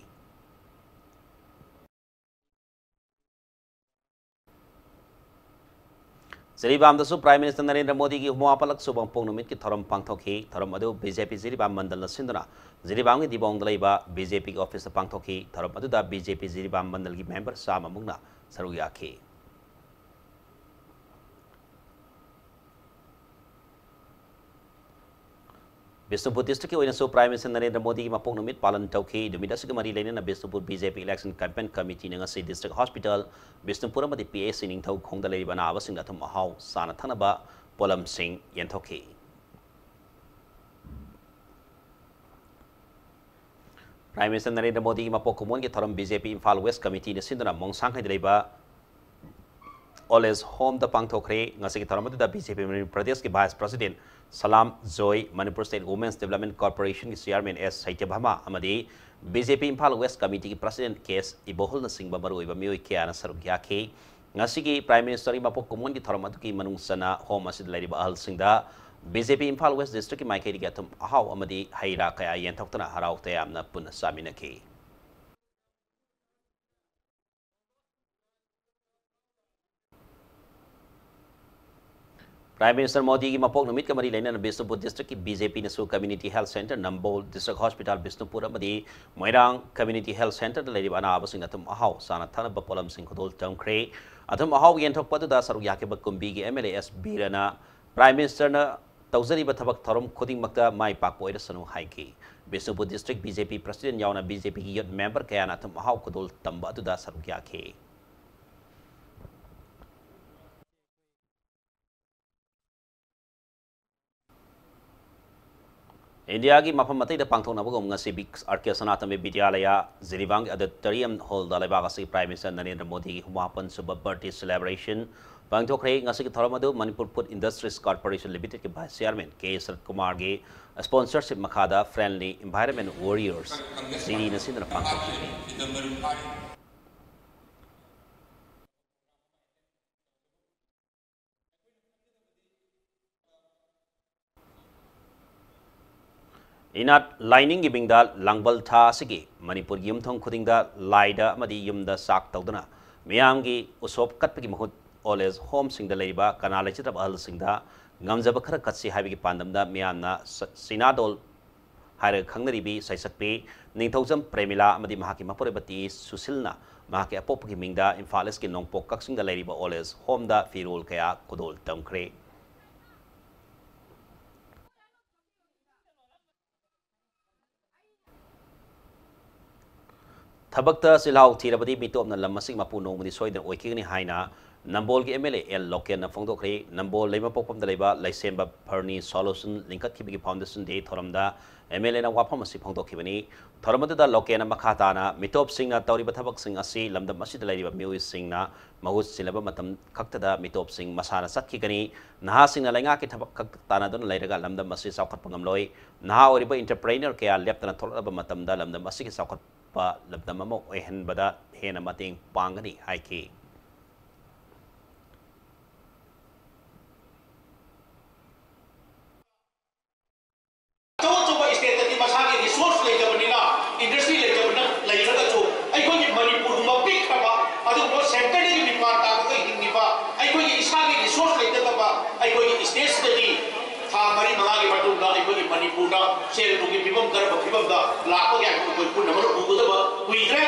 ꯖꯤꯔꯤꯕꯥꯝꯗꯁꯨ Prime Minister ꯅꯔꯦꯟꯗ꯭ꯔ ꯃꯣꯗꯤꯒꯤ ꯍꯨꯝꯐꯨ ꯃꯥꯄꯜꯂꯛ ꯁꯨꯕ ꯃꯄꯣꯛ ꯅꯨꯃꯤꯠꯀꯤ ꯊꯧꯔꯝ ꯄꯥꯡꯊꯣꯛꯈꯤ꯫ ꯊꯧꯔꯝ ꯑꯗꯨ BJP ꯖꯤꯔꯤꯕꯥꯝ ꯃꯟꯗꯜꯅ ꯁꯤꯟꯗꯨꯅ ꯖꯤꯔꯤꯕꯥꯝꯒꯤ ꯗꯤꯕꯣꯡꯗ ꯂꯩꯕ BJP ꯒꯤ office ꯇ ꯄꯥꯡꯊꯣꯛꯈꯤ꯫ ꯊꯧꯔꯝ ꯑꯗꯨꯗ BJP ꯖꯤꯔꯤꯕꯥꯝ ꯃꯟꯗꯜꯒꯤ member ꯆꯥꯝꯃ ꯃꯨꯛꯅ ꯁꯔꯨꯛ ꯌꯥꯈꯤ꯫ ꯕꯤꯁꯅꯨꯄꯨꯔ ꯗꯤꯁꯇ꯭ꯔꯤꯛꯀꯤ ꯑꯣꯏꯅꯁꯨ ꯄ꯭ꯔꯥꯏꯝ ꯃꯤꯅꯤꯁꯇꯔ ꯅꯔꯦꯟꯗ꯭ꯔ ꯃꯣꯗꯤꯒꯤ ꯃꯄꯣꯛ ꯅꯨꯃꯤꯠ ꯄꯥꯂꯟ ꯇꯧꯈꯤ꯫ ꯅꯨꯃꯤꯠ ꯑꯁꯤꯒ ꯃꯔꯤ ꯂꯩꯅꯅ ꯕꯤꯁꯅꯨꯄꯨꯔ ꯕꯤ ꯖꯦ ꯄꯤ ꯏꯂꯦꯛꯁꯟ ꯀꯦꯝꯄꯦꯟ ꯀꯃꯤꯇꯤꯅ ꯉꯁꯤ ꯗꯤꯁꯇ꯭ꯔꯤꯛ ꯍꯣꯁꯄꯤꯇꯥꯜ ꯕꯤꯁꯅꯨꯄꯨꯔ ꯑꯃꯗꯤ ꯄꯤ ꯑꯩꯆ ꯁꯤ ꯅꯤꯡꯊꯧꯈꯣꯡꯗ ꯂꯩꯔꯤꯕ ꯑꯅꯥꯕꯁꯤꯡꯗ ꯑꯊꯨꯝ ꯑꯍꯥꯎ, ꯆꯥꯅ ꯊꯛꯅꯕ ꯄꯣꯠꯂꯝꯁꯤꯡ ꯌꯦꯟꯊꯣꯛꯈꯤ꯫ ꯄ꯭ꯔꯥꯏꯝ ꯃꯤꯅꯤꯁꯇꯔ ꯅꯔꯦꯟꯗ꯭ꯔ ꯃꯣꯗꯤꯒꯤ ꯃꯄꯣꯛ ꯀꯨꯝꯑꯣꯟꯒꯤ ꯊꯧꯔꯝ B J P Imphal west ꯀꯃꯤꯇꯤꯅ ꯁꯤꯟꯗꯨꯅ ꯃꯣꯡꯁꯥꯡꯈꯩꯗ ꯂꯩꯕ ꯑꯣꯜ ꯑꯦꯖ ꯍꯣꯝꯗ ꯄꯥꯡꯊꯣꯛꯈ꯭ꯔꯦ꯫ ꯉꯁꯤꯒꯤ ꯊꯧꯔꯝ ꯑꯗꯨꯗ ꯕꯤ ꯖꯦ ꯄꯤ ꯃꯅꯤꯄꯨꯔ ꯄ꯭ꯔꯗꯦꯁꯀꯤ vice president Salam Joy, Manipur state women's development ꯀꯣꯔꯄꯣꯔꯦꯁꯟꯒꯤ ꯆꯤꯌꯥꯔꯃꯦꯟ ꯑꯦꯁ ꯁꯩꯇ꯭ꯌꯚꯥꯃꯥ ꯑꯃꯗꯤ B J P Imphal west ꯀꯃꯤꯇꯤꯒꯤ ꯄ꯭ꯔꯁꯤꯗꯦꯟ ꯀꯦ ꯑꯦꯁ ꯏꯕꯣꯍꯜꯅꯆꯤꯡꯕ ꯃꯔꯨꯑꯣꯏꯕ ꯃꯤꯑꯣꯏ ꯀꯌꯥꯅ ꯁꯔꯨꯛ ꯌꯥꯈꯤ꯫ ꯉꯁꯤꯒꯤ ꯄ꯭ꯔꯥꯏꯝ ꯃꯤꯅꯤꯁꯇꯔꯒꯤ ꯃꯄꯣꯛ ꯀꯨꯝꯑꯣꯟꯒꯤ ꯊꯧꯔꯝ ꯑꯗꯨꯒꯤ ꯃꯅꯨꯡ ꯆꯟꯅ ꯍꯣꯝ ꯑꯁꯤꯗ ꯂꯩꯔꯤꯕ ꯑꯍꯜꯁꯤꯡꯗ B J P Imphal west ꯗꯤꯁꯇ꯭ꯔꯤꯛꯀꯤ ꯃꯥꯏꯀꯩꯗꯒꯤ ꯑꯊꯨꯝ ꯑꯍꯥꯎ ꯑꯃꯗꯤ ꯍꯩ ꯔꯥ ꯀꯌꯥ ꯌꯦꯟꯊꯣꯛꯇꯨꯅ ꯍꯔꯥꯎ ꯇꯌꯥꯝꯅ ꯄꯨꯟꯅ ꯆꯥꯃꯤꯟꯅꯈꯤ꯫ ꯄ꯭ꯔꯥꯏꯝ ꯃꯤꯅꯤꯁꯇꯔ ꯃꯣꯗꯤꯒꯤ ꯃꯄꯣꯛ ꯅꯨꯃꯤꯠꯀ ꯃꯔꯤ ꯂꯩꯅꯅ ꯕꯤꯁꯅꯨꯄꯨꯔ ꯗꯤꯁꯇ꯭ꯔꯤꯛꯀꯤ ꯕꯤ ꯖꯦ ꯄꯤꯅꯁꯨ community health centre Nambol, district hospital Bishnupur ꯑꯃꯗꯤ ꯃꯣꯏꯔꯥꯡ ꯀꯝꯃ꯭ꯌꯨꯅꯤꯇꯤ ꯍꯦꯜꯊ ꯁꯦꯟꯇꯔꯗ ꯂꯩꯔꯤꯕ ꯑꯅꯥꯕꯁꯤꯡꯅ ꯑꯊꯨꯝ ꯑꯍꯥꯎ ꯆꯥꯅ ꯊꯛꯅꯕ ꯄꯣꯠꯂꯝꯁꯤꯡ ꯈꯨꯗꯣꯜ ꯇꯝꯈ꯭ꯔꯦ꯫ ꯑꯊꯨꯝ ꯑꯍꯥꯎ ꯌꯦꯟꯊꯣꯛꯄ ꯑꯗꯨꯗ ꯁꯔꯨꯛ ꯌꯥꯈꯤꯕ ꯀꯨꯝꯕꯤꯒꯤ ꯑꯦꯝ ꯑꯦꯜ ꯑꯦ ꯑꯦꯁ ꯕꯤꯔꯅ ꯄ꯭ꯔꯥꯏꯝ ꯃꯤꯅꯤꯁꯇꯔꯅ ꯇꯧꯖꯔꯤꯕ ꯊꯕꯛ ꯊꯧꯔꯝ ꯈꯨꯗꯤꯡꯃꯛꯇ ꯃꯥꯏ ꯄꯥꯛꯄ ꯑꯣꯏꯔꯁꯅꯨ ꯍꯥꯏꯈꯤ꯫ Bishnupur district B J P president ꯌꯥꯎꯅ ꯕꯤ ꯖꯦ ꯄꯤꯒꯤ ꯌꯨꯊ ꯃꯦꯝꯕꯔ ꯀꯌꯥꯅ ꯑꯊꯨꯝ ꯑꯍꯥꯎ ꯈꯨꯗꯣꯜ ꯇꯝꯕ ꯑꯗꯨꯗ ꯁꯔꯨꯛ ꯌꯥꯈꯤ꯫ ꯏꯟꯗꯤꯌꯥꯒꯤ ꯃꯐꯝ ꯑꯇꯩꯗ ꯄꯥꯡꯊꯣꯛꯅꯕꯒꯨꯝ ꯉꯁꯤ ꯕꯤ ꯑꯥꯔ ꯀꯦ ꯁꯅꯥꯇꯣꯝꯕꯤ ꯕꯤꯗ꯭ꯌꯥꯂꯌꯥ, ꯖꯤꯔꯤꯕꯥꯝꯒꯤ ꯑꯣꯗꯤꯇꯣꯔꯤꯌꯝ ꯍꯣꯜꯗ ꯂꯩꯕꯥꯛ ꯑꯁꯤꯒꯤ ꯄ꯭ꯔꯥꯏꯝ ꯃꯤꯅꯤꯁꯇꯔ ꯅꯔꯦꯟꯗ꯭ꯔ ꯃꯣꯗꯤꯒꯤ ꯍꯨꯝꯐꯨ ꯃꯥꯄꯟ ꯁꯨꯕ ꯕꯔꯊꯗꯦ ꯁꯦꯂꯦꯕ꯭ꯔꯦꯁꯟ ꯄꯥꯡꯊꯣꯛꯈ꯭ꯔꯦ꯫ ꯉꯁꯤꯒꯤ ꯊꯧꯔꯝ ꯑꯗꯨ ꯃꯅꯤꯄꯨꯔ ꯐꯨꯗ ꯏꯟꯗꯁꯇ꯭ꯔꯤꯁ ꯀꯣꯔꯄꯣꯔꯦꯁꯟ ꯂꯤꯃꯤꯇꯦꯗꯀꯤ ꯚꯥꯏꯁ ꯆꯤꯌꯥꯔꯃꯦꯟ ꯀꯦ ꯁꯔꯠ ꯀꯨꯃꯥꯔꯒꯤ ꯁ꯭ꯄꯣꯟꯁꯔꯁꯤꯞ ꯃꯈꯥꯗ ꯐ꯭ꯔꯦꯟꯂꯤ ꯏꯟꯚꯥꯏꯔꯟꯃꯦꯟ ꯋꯥꯔꯤꯌꯔꯁ, ꯖꯤꯔꯤꯅ ꯁꯤꯟꯗꯨꯅ ꯄꯥꯡꯊꯣꯛꯈꯤꯕꯅꯤ꯫ ꯏꯅꯥꯠ ꯂꯥꯏꯅꯤꯡꯒꯤ ꯃꯤꯡꯗ ꯂꯥꯡꯕꯜ ꯊꯥ ꯑꯁꯤꯒꯤ ꯃꯅꯤꯄꯨꯔꯒꯤ ꯌꯨꯝꯊꯣꯡ ꯈꯨꯗꯤꯡꯗ ꯂꯥꯏꯗ ꯑꯃꯗꯤ ꯌꯨꯝꯗ ꯆꯥꯛ ꯇꯧꯗꯨꯅ ꯃꯤꯌꯥꯝꯒꯤ ꯎꯁꯣꯞ ꯀꯠꯄꯒꯤ ꯃꯍꯨꯠ ꯑꯣꯜ ꯑꯦꯖ ꯍꯣꯝꯁꯤꯡꯗ ꯂꯩꯔꯤꯕ ꯀꯅꯥ ꯂꯩꯖꯗ꯭ꯔꯕ ꯑꯍꯜꯁꯤꯡꯗ ꯉꯝꯖꯕ ꯈꯔ ꯀꯠꯁꯤ ꯍꯥꯏꯕꯒꯤ ꯄꯥꯟꯗꯝꯗ ꯃꯤꯌꯥꯝꯅ ꯆ-, ꯆꯤꯅꯥꯗꯣꯜ ꯍꯥꯏꯔꯒ ꯈꯪꯅꯔꯤꯕꯤ ꯁꯩꯁꯛꯄꯤ ꯅꯤꯡꯊꯧꯖꯝ ꯄ꯭ꯔꯦꯃꯤꯂꯥ ꯑꯃꯗꯤ ꯃꯍꯥꯛꯀꯤ ꯃꯄꯨꯔꯣꯏꯕ ꯇꯤ ꯁꯨꯁꯤꯜꯅ ꯃꯍꯥꯛꯀꯤ ꯑꯄꯣꯛꯄꯒꯤ ꯃꯤꯡꯗ ꯏꯝꯐꯥꯜ ꯏꯁꯀꯤ ꯅꯣꯡꯄꯣꯛ ꯀꯛꯆꯤꯡꯗ ꯂꯩꯔꯤꯕ ꯑꯣꯜ ꯑꯦꯖ ꯍꯣꯝꯗ ꯐꯤꯔꯣꯜ ꯀꯌꯥ ꯈꯨꯗꯣꯜ ꯇꯝꯈ꯭ꯔꯦ꯫ ꯊꯕꯛꯇ ꯆꯤꯜꯍꯥꯎ ꯊꯤꯔꯕꯗꯤ ꯃꯤꯇꯣꯞꯅ ꯂꯝ ꯑꯁꯤꯒꯤ ꯃꯄꯨ ꯅꯣꯡꯃꯗꯤ ꯁꯣꯏꯗꯅ ꯑꯣꯏꯈꯤꯒꯅꯤ ꯍꯥꯏꯅ ꯅꯝꯕꯣꯜꯒꯤ MLA ꯑꯦꯜ ꯂꯣꯀꯦꯟꯅ ꯐꯣꯡꯗꯣꯛꯈ꯭ꯔꯦ꯫ ꯅꯝꯕꯣꯜ ꯂꯩꯃꯄꯣꯛꯐꯝꯗ ꯂꯩꯕ ꯂꯩꯁꯦꯝꯕ ꯐꯔꯅꯤ ꯁꯣꯂꯨꯁꯟ ꯂꯤꯡꯈꯠꯈꯤꯕꯒꯤ foundation day ꯊꯧꯔꯝꯗ MLAꯅ ꯋꯥꯐꯝ ꯑꯁꯤ ꯐꯣꯡꯗꯣꯛꯈꯤꯕꯅꯤ꯫ ꯊꯧꯔꯝ ꯑꯗꯨꯗ ꯂꯣꯀꯦꯟꯅ ꯃꯈꯥ ꯇꯥꯅ ꯃꯤꯇꯣꯞꯁꯤꯡꯅ ꯇꯧꯔꯤꯕ ꯊꯕꯛꯁꯤꯡ ꯑꯁꯤ ꯂꯝꯗꯝ ꯑꯁꯤꯗ ꯂꯩꯔꯤꯕ ꯃꯤꯑꯣꯏꯁꯤꯡꯅ ꯃꯍꯨꯠ ꯁꯤꯜꯂꯕ ꯃꯇꯝ ꯈꯛꯇꯗ ꯃꯤꯇꯣꯞꯁꯤꯡ ꯃꯁꯥꯅ ꯆꯠꯈꯤꯒꯅꯤ꯫ ꯅꯍꯥꯁꯤꯡꯅ ꯂꯩꯉꯥꯛꯀꯤ ꯊꯕꯛ ꯈꯛ ꯇꯥꯟꯅꯗꯨꯅ ꯂꯩꯔꯒ ꯂꯝꯗꯝ ꯑꯁꯤ ꯆꯥꯎꯈꯠꯄ ꯉꯝꯂꯣꯏ꯫ ꯅꯍꯥ ꯑꯣꯏꯔꯤꯕ entrepreneur ꯀꯌꯥ ꯂꯦꯞꯇꯅ ꯊꯣꯛꯂꯛꯂꯕ ꯃꯇꯝꯗ ꯂꯝꯗꯝ ꯑꯁꯤꯒꯤ ꯆꯥꯎꯈꯠꯄ ꯂꯝꯗꯝ ꯑꯃ ꯑꯣꯏꯍꯟꯕꯗ ꯍꯦꯟꯅ ꯃꯇꯦꯡ ꯄꯥꯡꯒꯅꯤ ꯍꯥꯏꯈꯤ꯫ ꯑꯆꯧ ꯑꯆꯧꯕ stateꯇꯗꯤ ꯃꯁꯥꯒꯤ resource ꯂꯩꯇꯕꯅꯤꯅ, industry ꯂꯩꯇꯕꯅ ꯂꯩꯔꯒꯁꯨ, ꯑꯩꯈꯣꯏꯒꯤ ꯃꯅꯤꯄꯨꯔꯒꯨꯝꯕ ꯄꯤꯛꯈ꯭ꯔꯕ, ꯑꯗꯨꯒꯨꯝꯕ centreꯗꯒꯤ ꯃꯤꯄꯥꯟ ꯇꯥꯡꯉꯒ ꯍꯤꯡꯉꯤꯕ ꯑꯩꯈꯣꯏꯒꯤ ꯏꯁꯥꯒꯤ resource ꯂꯩꯇꯗꯕ ꯑꯩꯈꯣꯏꯒꯤ stateꯁꯤꯗꯗꯤ ꯊꯥ ꯃꯔꯤ ꯃꯉꯥꯒꯤ ꯃꯇꯨꯡꯗ ꯑꯩꯈꯣꯏꯒꯤ ꯃꯅꯤꯄꯨꯔꯗ ꯁꯦꯜ ꯊꯨꯝꯒꯤ ꯐꯤꯕꯝ ꯀꯔꯝꯕ ꯐꯤꯕꯝꯗ ꯂꯥꯛꯄꯒꯦ ꯍꯥꯏꯕꯗꯨ ꯑꯩꯈꯣꯏ ꯄꯨꯝꯅꯃꯛꯅ ꯎꯒꯗꯕ ꯀꯨꯏꯗ꯭ꯔꯦ꯫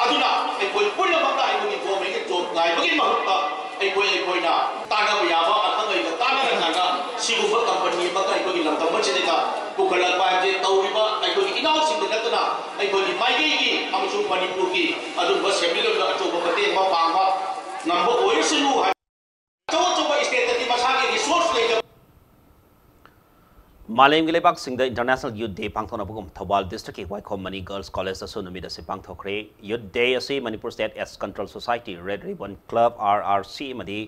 ꯑꯗꯨꯅ ꯑꯩꯈꯣꯏ ꯄꯨꯝꯅꯃꯛꯅ ꯑꯩꯈꯣꯏꯒꯤ governmentꯀꯤ job ꯉꯥꯏꯕꯒꯤ ꯃꯍꯨꯠꯇ ꯑꯩꯈꯣꯏ ꯑꯩꯈꯣꯏꯅ ꯇꯥꯟꯅꯕ ꯌꯥꯕ ꯑꯈꯪ ꯑꯍꯩꯒ ꯇꯥꯟꯅꯔꯀꯥꯟꯗ ꯁꯤꯒꯨꯝꯕ company ꯑꯃꯒ ꯑꯩꯈꯣꯏꯒꯤ ꯂꯝꯗꯝ ꯑꯁꯤꯗ ꯄꯨꯈꯠꯂꯛꯄ ꯍꯥꯏꯕꯁꯦ ꯇꯧꯔꯤꯕ ꯑꯩꯈꯣꯏꯒꯤ ꯏꯅꯥꯎꯁꯤꯡꯗ ꯅꯠꯇꯅ ꯑꯩꯈꯣꯏꯒꯤ ꯃꯥꯏꯀꯩꯒꯤ ꯑꯃꯁꯨꯡ ꯃꯅꯤꯄꯨꯔꯒꯤ ꯑꯗꯨꯒꯨꯝꯕ ꯁꯦꯟꯃꯤꯠꯂꯣꯟꯗ ꯑꯆꯧꯕ ꯃꯇꯦꯡ ꯑꯃ ꯄꯥꯡꯕ ꯉꯝꯕ ꯑꯣꯏꯔꯁꯅꯨ ꯍꯥꯏ꯫ ꯑꯆꯧ ꯑꯆꯧꯕ stateꯇꯗꯤ ꯃꯁꯥꯒꯤ resource ꯂꯩꯇꯕ ꯃꯥꯂꯦꯝꯒꯤ ꯂꯩꯕꯥꯛꯁꯤꯡꯗ International Youth Day ꯄꯥꯡꯊꯣꯛꯅꯕꯒꯨꯝ ꯊꯧꯕꯥꯜ districtꯀꯤ ꯋꯥꯏꯈꯣꯝ ꯃꯅꯤ Girls Collegeꯇꯁꯨ ꯅꯨꯃꯤꯠ ꯑꯁꯤ ꯄꯥꯡꯊꯣꯛꯈ꯭ꯔꯦ꯫ Youth Day ꯑꯁꯤ Manipur State AIDS Control Society, Red Ribbon Club, RRC, ꯑꯃꯗꯤ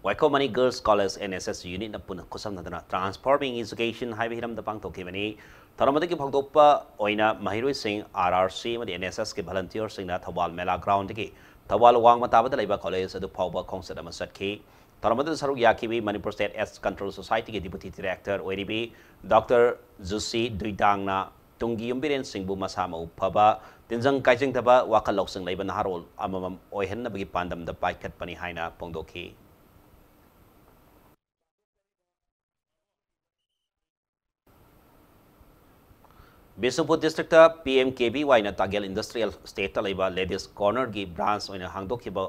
ꯋꯥꯏꯈꯣꯝ ꯃꯅꯤ Girls College NSS unitꯅ ꯄꯨꯟꯅ ꯈꯨꯠꯁꯝꯅꯗꯨꯅ Transforming Education ꯍꯥꯏꯕ ꯍꯤꯔꯝꯗ ꯄꯥꯡꯊꯣꯛꯈꯤꯕꯅꯤ꯫ ꯊꯧꯔꯝ ꯑꯗꯨꯒꯤ ꯍꯧꯗꯣꯛꯄ ꯑꯣꯏꯅ ꯃꯍꯩꯔꯣꯏꯁꯤꯡ, RRC ꯑꯃꯗꯤ NSSꯀꯤ volunteerꯁꯤꯡꯅ ꯊꯧꯕꯥꯜ ꯃꯦꯂꯥ groundꯗꯒꯤ ꯊꯧꯕꯥꯜ ꯋꯥꯡꯃ ꯇꯥꯕꯗ ꯂꯩꯕ college ꯑꯗꯨ ꯐꯥꯎꯕ ꯈꯣꯡꯆꯠ ꯑꯃ ꯆꯠꯈꯤ꯫ ꯊꯧꯔꯝ ꯑꯗꯨꯗ ꯁꯔꯨꯛ ꯌꯥꯈꯤꯕꯤ Manipur State AIDS Control Societyꯒꯤ Deputy Director ꯑꯣꯏꯔꯤꯕꯤ Doctor ꯖꯨꯁꯤ ꯗꯨꯏꯗꯥꯡꯅ ꯇꯨꯡꯒꯤ ꯌꯨꯝꯕꯤꯔꯦꯟꯁꯤꯡꯕꯨ ꯃꯁꯥ ꯃꯎ ꯐꯕ, ꯇꯤꯟꯖꯪ ꯀꯥꯏꯖꯪꯗꯕ, ꯋꯥꯈꯜ ꯂꯧꯁꯤꯡ ꯂꯩꯕ ꯅꯍꯥꯔꯣꯜ ꯑꯃꯃꯝ ꯑꯣꯏꯍꯟꯅꯕꯒꯤ ꯄꯥꯟꯗꯝꯗ ꯄꯥꯏꯈꯠꯄꯅꯤ ꯍꯥꯏꯅ ꯐꯣꯡꯗꯣꯛꯈꯤ꯫ ꯕꯤꯁꯅꯨꯄꯨꯔ districtꯇ PMKVYꯅ ꯇꯥꯒꯦꯜ Industrial Estateꯇ ꯂꯩꯕ Ladies Cornerꯒꯤ branch ꯑꯣꯏꯅ ꯍꯥꯡꯗꯣꯛꯈꯤꯕ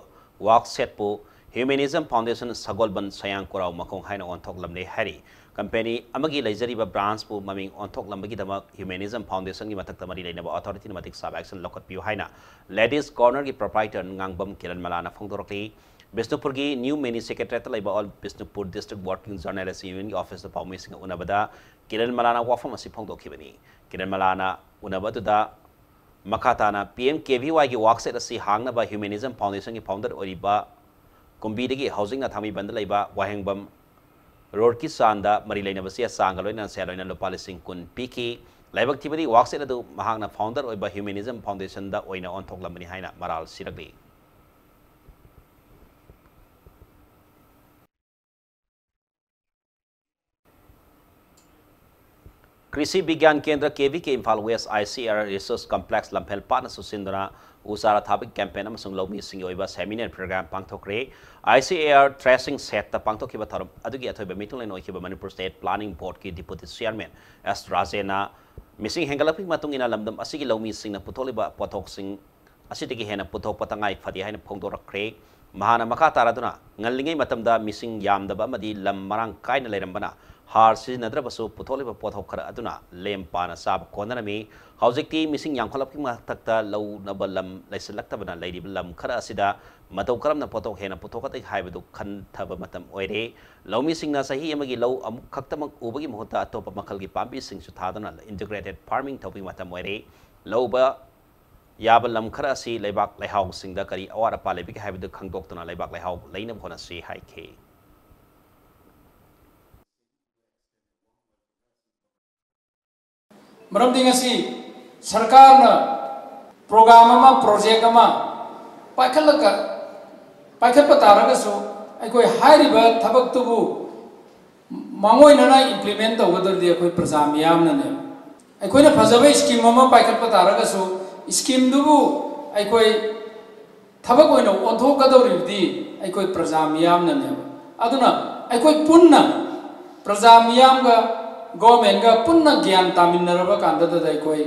work shed ꯄꯨ Humanism Foundation ꯁꯒꯣꯜꯕꯟ ꯁꯌꯥꯡ ꯀꯣꯔꯥꯎ ꯃꯈꯣꯡ ꯍꯥꯏꯅ ꯑꯣꯟꯊꯣꯛꯂꯝꯂꯦ ꯍꯥꯏꯔꯤ꯫ ꯀꯝꯄꯦꯅꯤ ꯑꯃꯒꯤ ꯂꯩꯖꯔꯤꯕ ꯕ꯭ꯔꯥꯟꯁꯄꯨ ꯃꯃꯤꯡ ꯑꯣꯟꯊꯣꯛꯂꯝꯕꯒꯤꯗꯃꯛ Humanism Foundationꯒꯤ ꯃꯊꯛꯇ ꯃꯔꯤ ꯂꯩꯅꯕ ꯑꯣꯊꯣꯔꯤꯇꯤꯅ ꯃꯇꯤꯛ ꯆꯥꯕ ꯑꯦꯛꯁꯟ ꯂꯧꯈꯠꯄꯤꯌꯨ ꯍꯥꯏꯅ Ladies Cornerꯒꯤ proprietor ꯉꯥꯡꯕꯝ ꯀꯤꯔꯟ ꯃꯂꯥꯅ ꯐꯣꯡꯗꯣꯔꯛꯂꯤ꯫ ꯕꯤꯁꯅꯨꯄꯨꯔꯒꯤ New Mini Secretariatꯇ ꯂꯩꯕ All Bishnupr's District Working Journalists Unionꯒꯤ ꯑꯣꯐꯤꯁꯇ ꯄꯥꯎꯃꯤꯁꯤꯡꯒ ꯎꯅꯕꯗ ꯀꯤꯔꯟ ꯃꯂꯥꯅ ꯋꯥꯐꯝ ꯑꯁꯤ ꯐꯣꯡꯗꯣꯛꯈꯤꯕꯅꯤ꯫ ꯀꯤꯔꯟ ꯃꯂꯥꯅ ꯎꯅꯕ ꯑꯗꯨꯗ ꯃꯈꯥ ꯇꯥꯅ P M K V Yꯒꯤ ꯋꯥꯛꯁꯦꯠ ꯑꯁꯤ ꯍꯥꯡꯅꯕ Humanism Foundationꯒꯤ founder ꯑꯣꯏꯔꯤꯕ ꯀꯨꯝꯕꯤꯗꯒꯤ ꯍꯧꯖꯤꯛꯅ ꯊꯥꯡꯃꯩꯕꯟꯗ ꯂꯩꯕ ꯋꯥꯍꯦꯡꯕꯝ ꯔꯣꯔꯀꯤ ꯆꯥꯟꯗ ꯃꯔꯤ ꯂꯩꯅꯕꯁꯤ ꯆꯥꯡꯒ ꯂꯣꯏꯅꯅ ꯁꯦꯜ ꯑꯣꯏꯅ ꯂꯨꯄꯥ ꯂꯤꯁꯤꯡ ꯀꯨꯟ ꯄꯤꯈꯤ꯫ ꯂꯥꯏꯕꯛ ꯊꯤꯕꯗꯤ ꯋꯥꯛꯁꯦꯠ ꯑꯗꯨ ꯃꯍꯥꯛꯅ founder ꯑꯣꯏꯕ Humanism Foundationꯗ ꯑꯣꯏꯅ ꯑꯣꯟꯊꯣꯛꯂꯝꯕꯅꯤ ꯍꯥꯏꯅ ꯃꯔꯥꯜ ꯁꯤꯔꯛꯂꯤ꯫ ꯀ꯭ꯔꯤꯁꯤ ꯕꯤꯒ꯭ꯌꯥꯟ ꯀꯦꯟꯗ꯭ꯔ, K V K, Imphal west, I C A R Research Complex Lamphel ꯄꯥꯠꯅ ꯁꯨꯠꯁꯤꯟꯗꯨꯅ ꯎ ꯆꯥꯔꯥ ꯊꯥꯕꯒꯤ campaign ꯑꯃꯁꯨꯡ ꯂꯧꯃꯤꯁꯤꯡꯒꯤ ꯑꯣꯏꯕ seminar program ꯄꯥꯡꯊꯣꯛꯈ꯭ꯔꯦ꯫ I C A R threshing shedꯇ ꯄꯥꯡꯊꯣꯛꯈꯤꯕ ꯊꯧꯔꯝ ꯑꯗꯨꯒꯤ ꯑꯊꯣꯏꯕ ꯃꯤꯊꯨꯡꯂꯦꯟ ꯑꯣꯏꯈꯤꯕ Manipur State Planning Boardꯀꯤ Deputy Chairman S ꯔꯥꯖꯦꯟꯅ ꯃꯤꯁꯤꯡ ꯍꯦꯟꯒꯠꯂꯛꯄꯒꯤ ꯃꯇꯨꯡ ꯏꯟꯅ ꯂꯝꯗꯝ ꯑꯁꯤꯒꯤ ꯂꯧꯃꯤꯁꯤꯡꯅ ꯄꯨꯊꯣꯛꯂꯤꯕ ꯄꯣꯠꯊꯣꯛꯁꯤꯡ ꯑꯁꯤꯗꯒꯤ ꯍꯦꯟꯅ ꯄꯨꯊꯣꯛꯄ ꯇꯉꯥꯏ ꯐꯗꯦ ꯍꯥꯏꯅ ꯐꯣꯡꯗꯣꯔꯛꯈ꯭ꯔꯦ꯫ ꯃꯍꯥꯛꯅ ꯃꯈꯥ ꯇꯥꯔꯗꯨꯅ, ꯉꯜꯂꯤꯉꯩ ꯃꯇꯝꯗ ꯃꯤꯁꯤꯡ ꯌꯥꯝꯗꯕ ꯑꯃꯗꯤ ꯂꯝ ꯃꯔꯥꯡ ꯀꯥꯏꯅ ꯂꯩꯔꯝꯕꯅ ꯍꯥꯔ ꯁꯤꯖꯤꯟꯅꯗ꯭ꯔꯕꯁꯨ ꯄꯨꯊꯣꯛꯂꯤꯕ ꯄꯣꯠꯊꯣꯛ ꯈꯔ ꯑꯗꯨꯅ ꯂꯦꯝ ꯄꯥꯅ ꯆꯥꯕ ꯀꯣꯟꯅꯔꯝꯃꯤ꯫ ꯍꯧꯖꯤꯛꯇꯤ ꯃꯤꯁꯤꯡ ꯌꯥꯝꯈꯠꯂꯛꯄꯒꯤ ꯃꯊꯛꯇ ꯂꯧꯅꯕ ꯂꯝ ꯂꯩꯁꯤꯜꯂꯛꯇꯕꯅ ꯂꯩꯔꯤꯕ ꯂꯝ ꯈꯔ ꯑꯁꯤꯗ ꯃꯇꯧ ꯀꯔꯝꯅ ꯄꯣꯠꯊꯣꯛ ꯍꯦꯟꯅ ꯄꯨꯊꯣꯛꯀꯗꯒꯦ ꯍꯥꯏꯕꯗꯨ ꯈꯟꯊꯕ ꯃꯇꯝ ꯑꯣꯏꯔꯦ꯫ ꯂꯧꯃꯤꯁꯤꯡꯅ ꯆꯍꯤ ꯑꯃꯒꯤ ꯂꯧ ꯑꯃꯨꯛ ꯈꯛꯇꯃꯛ ꯎꯕꯒꯤ ꯃꯍꯨꯠꯇ ꯑꯇꯣꯞꯄ ꯃꯈꯜꯒꯤ ꯄꯥꯝꯕꯤꯁꯤꯡꯁꯨ ꯊꯥꯗꯨꯅ integrated farming ꯇꯧꯕꯒꯤ ꯃꯇꯝ ꯑꯣꯏꯔꯦ꯫ ꯂꯧ ꯎꯕ ꯌꯥꯕ ꯂꯝ ꯈꯔ ꯑꯁꯤ ꯂꯩꯕꯥꯛ ꯂꯩꯍꯥꯎꯁꯤꯡꯗ ꯀꯔꯤ ꯑꯋꯥꯠ ꯑꯄꯥ ꯂꯩꯕꯒꯦ ꯍꯥꯏꯕꯗꯨ ꯈꯪꯗꯣꯛꯇꯨꯅ ꯂꯩꯕꯥꯛ ꯂꯩꯍꯥꯎ ꯂꯩꯅꯕ ꯍꯣꯠꯅꯁꯤ ꯍꯥꯏꯈꯤ꯫ ꯃꯔꯝꯗꯤ ꯉꯁꯤ ꯁꯔꯀꯥꯔꯅ program ꯑꯃ, project ꯑꯃ ꯄꯥꯏꯈꯠꯂꯒ, ꯄꯥꯏꯈꯠꯄ ꯇꯥꯔꯒꯁꯨ, ꯑꯩꯈꯣꯏ ꯍꯥꯏꯔꯤꯕ ꯊꯕꯛꯇꯨꯕꯨ ꯃꯥꯡꯑꯣꯏꯅꯅ implement ꯇꯧꯒꯗꯧꯔꯤꯗꯤ ꯑꯩꯈꯣꯏ ꯄ꯭ꯔꯖꯥ ꯃꯤꯌꯥꯝꯅꯅꯦꯕ꯫ ꯑꯩꯈꯣꯏꯅ ꯐꯖꯕ scheme ꯑꯃ ꯄꯥꯏꯈꯠꯄ ꯇꯥꯔꯒꯁꯨ, schemeꯗꯨꯕꯨ ꯑꯩꯈꯣꯏ ꯊꯕꯛ ꯑꯣꯏꯅ ꯑꯣꯟꯊꯣꯛꯀꯗꯧꯔꯤꯕꯗꯤ ꯑꯩꯈꯣꯏ ꯄ꯭ꯔꯖꯥ ꯃꯤꯌꯥꯝꯅꯅꯦꯕ꯫ ꯑꯗꯨꯅ ꯑꯩꯈꯣꯏ ꯄꯨꯟꯅ ꯄ꯭ꯔꯖꯥ ꯃꯤꯌꯥꯝꯒ, governmentꯒ ꯄꯨꯟꯅ ꯒ꯭ꯌꯥꯟ ꯇꯥꯃꯤꯟꯅꯔꯕ ꯀꯥꯟꯗꯨꯗ ꯑꯩꯈꯣꯏ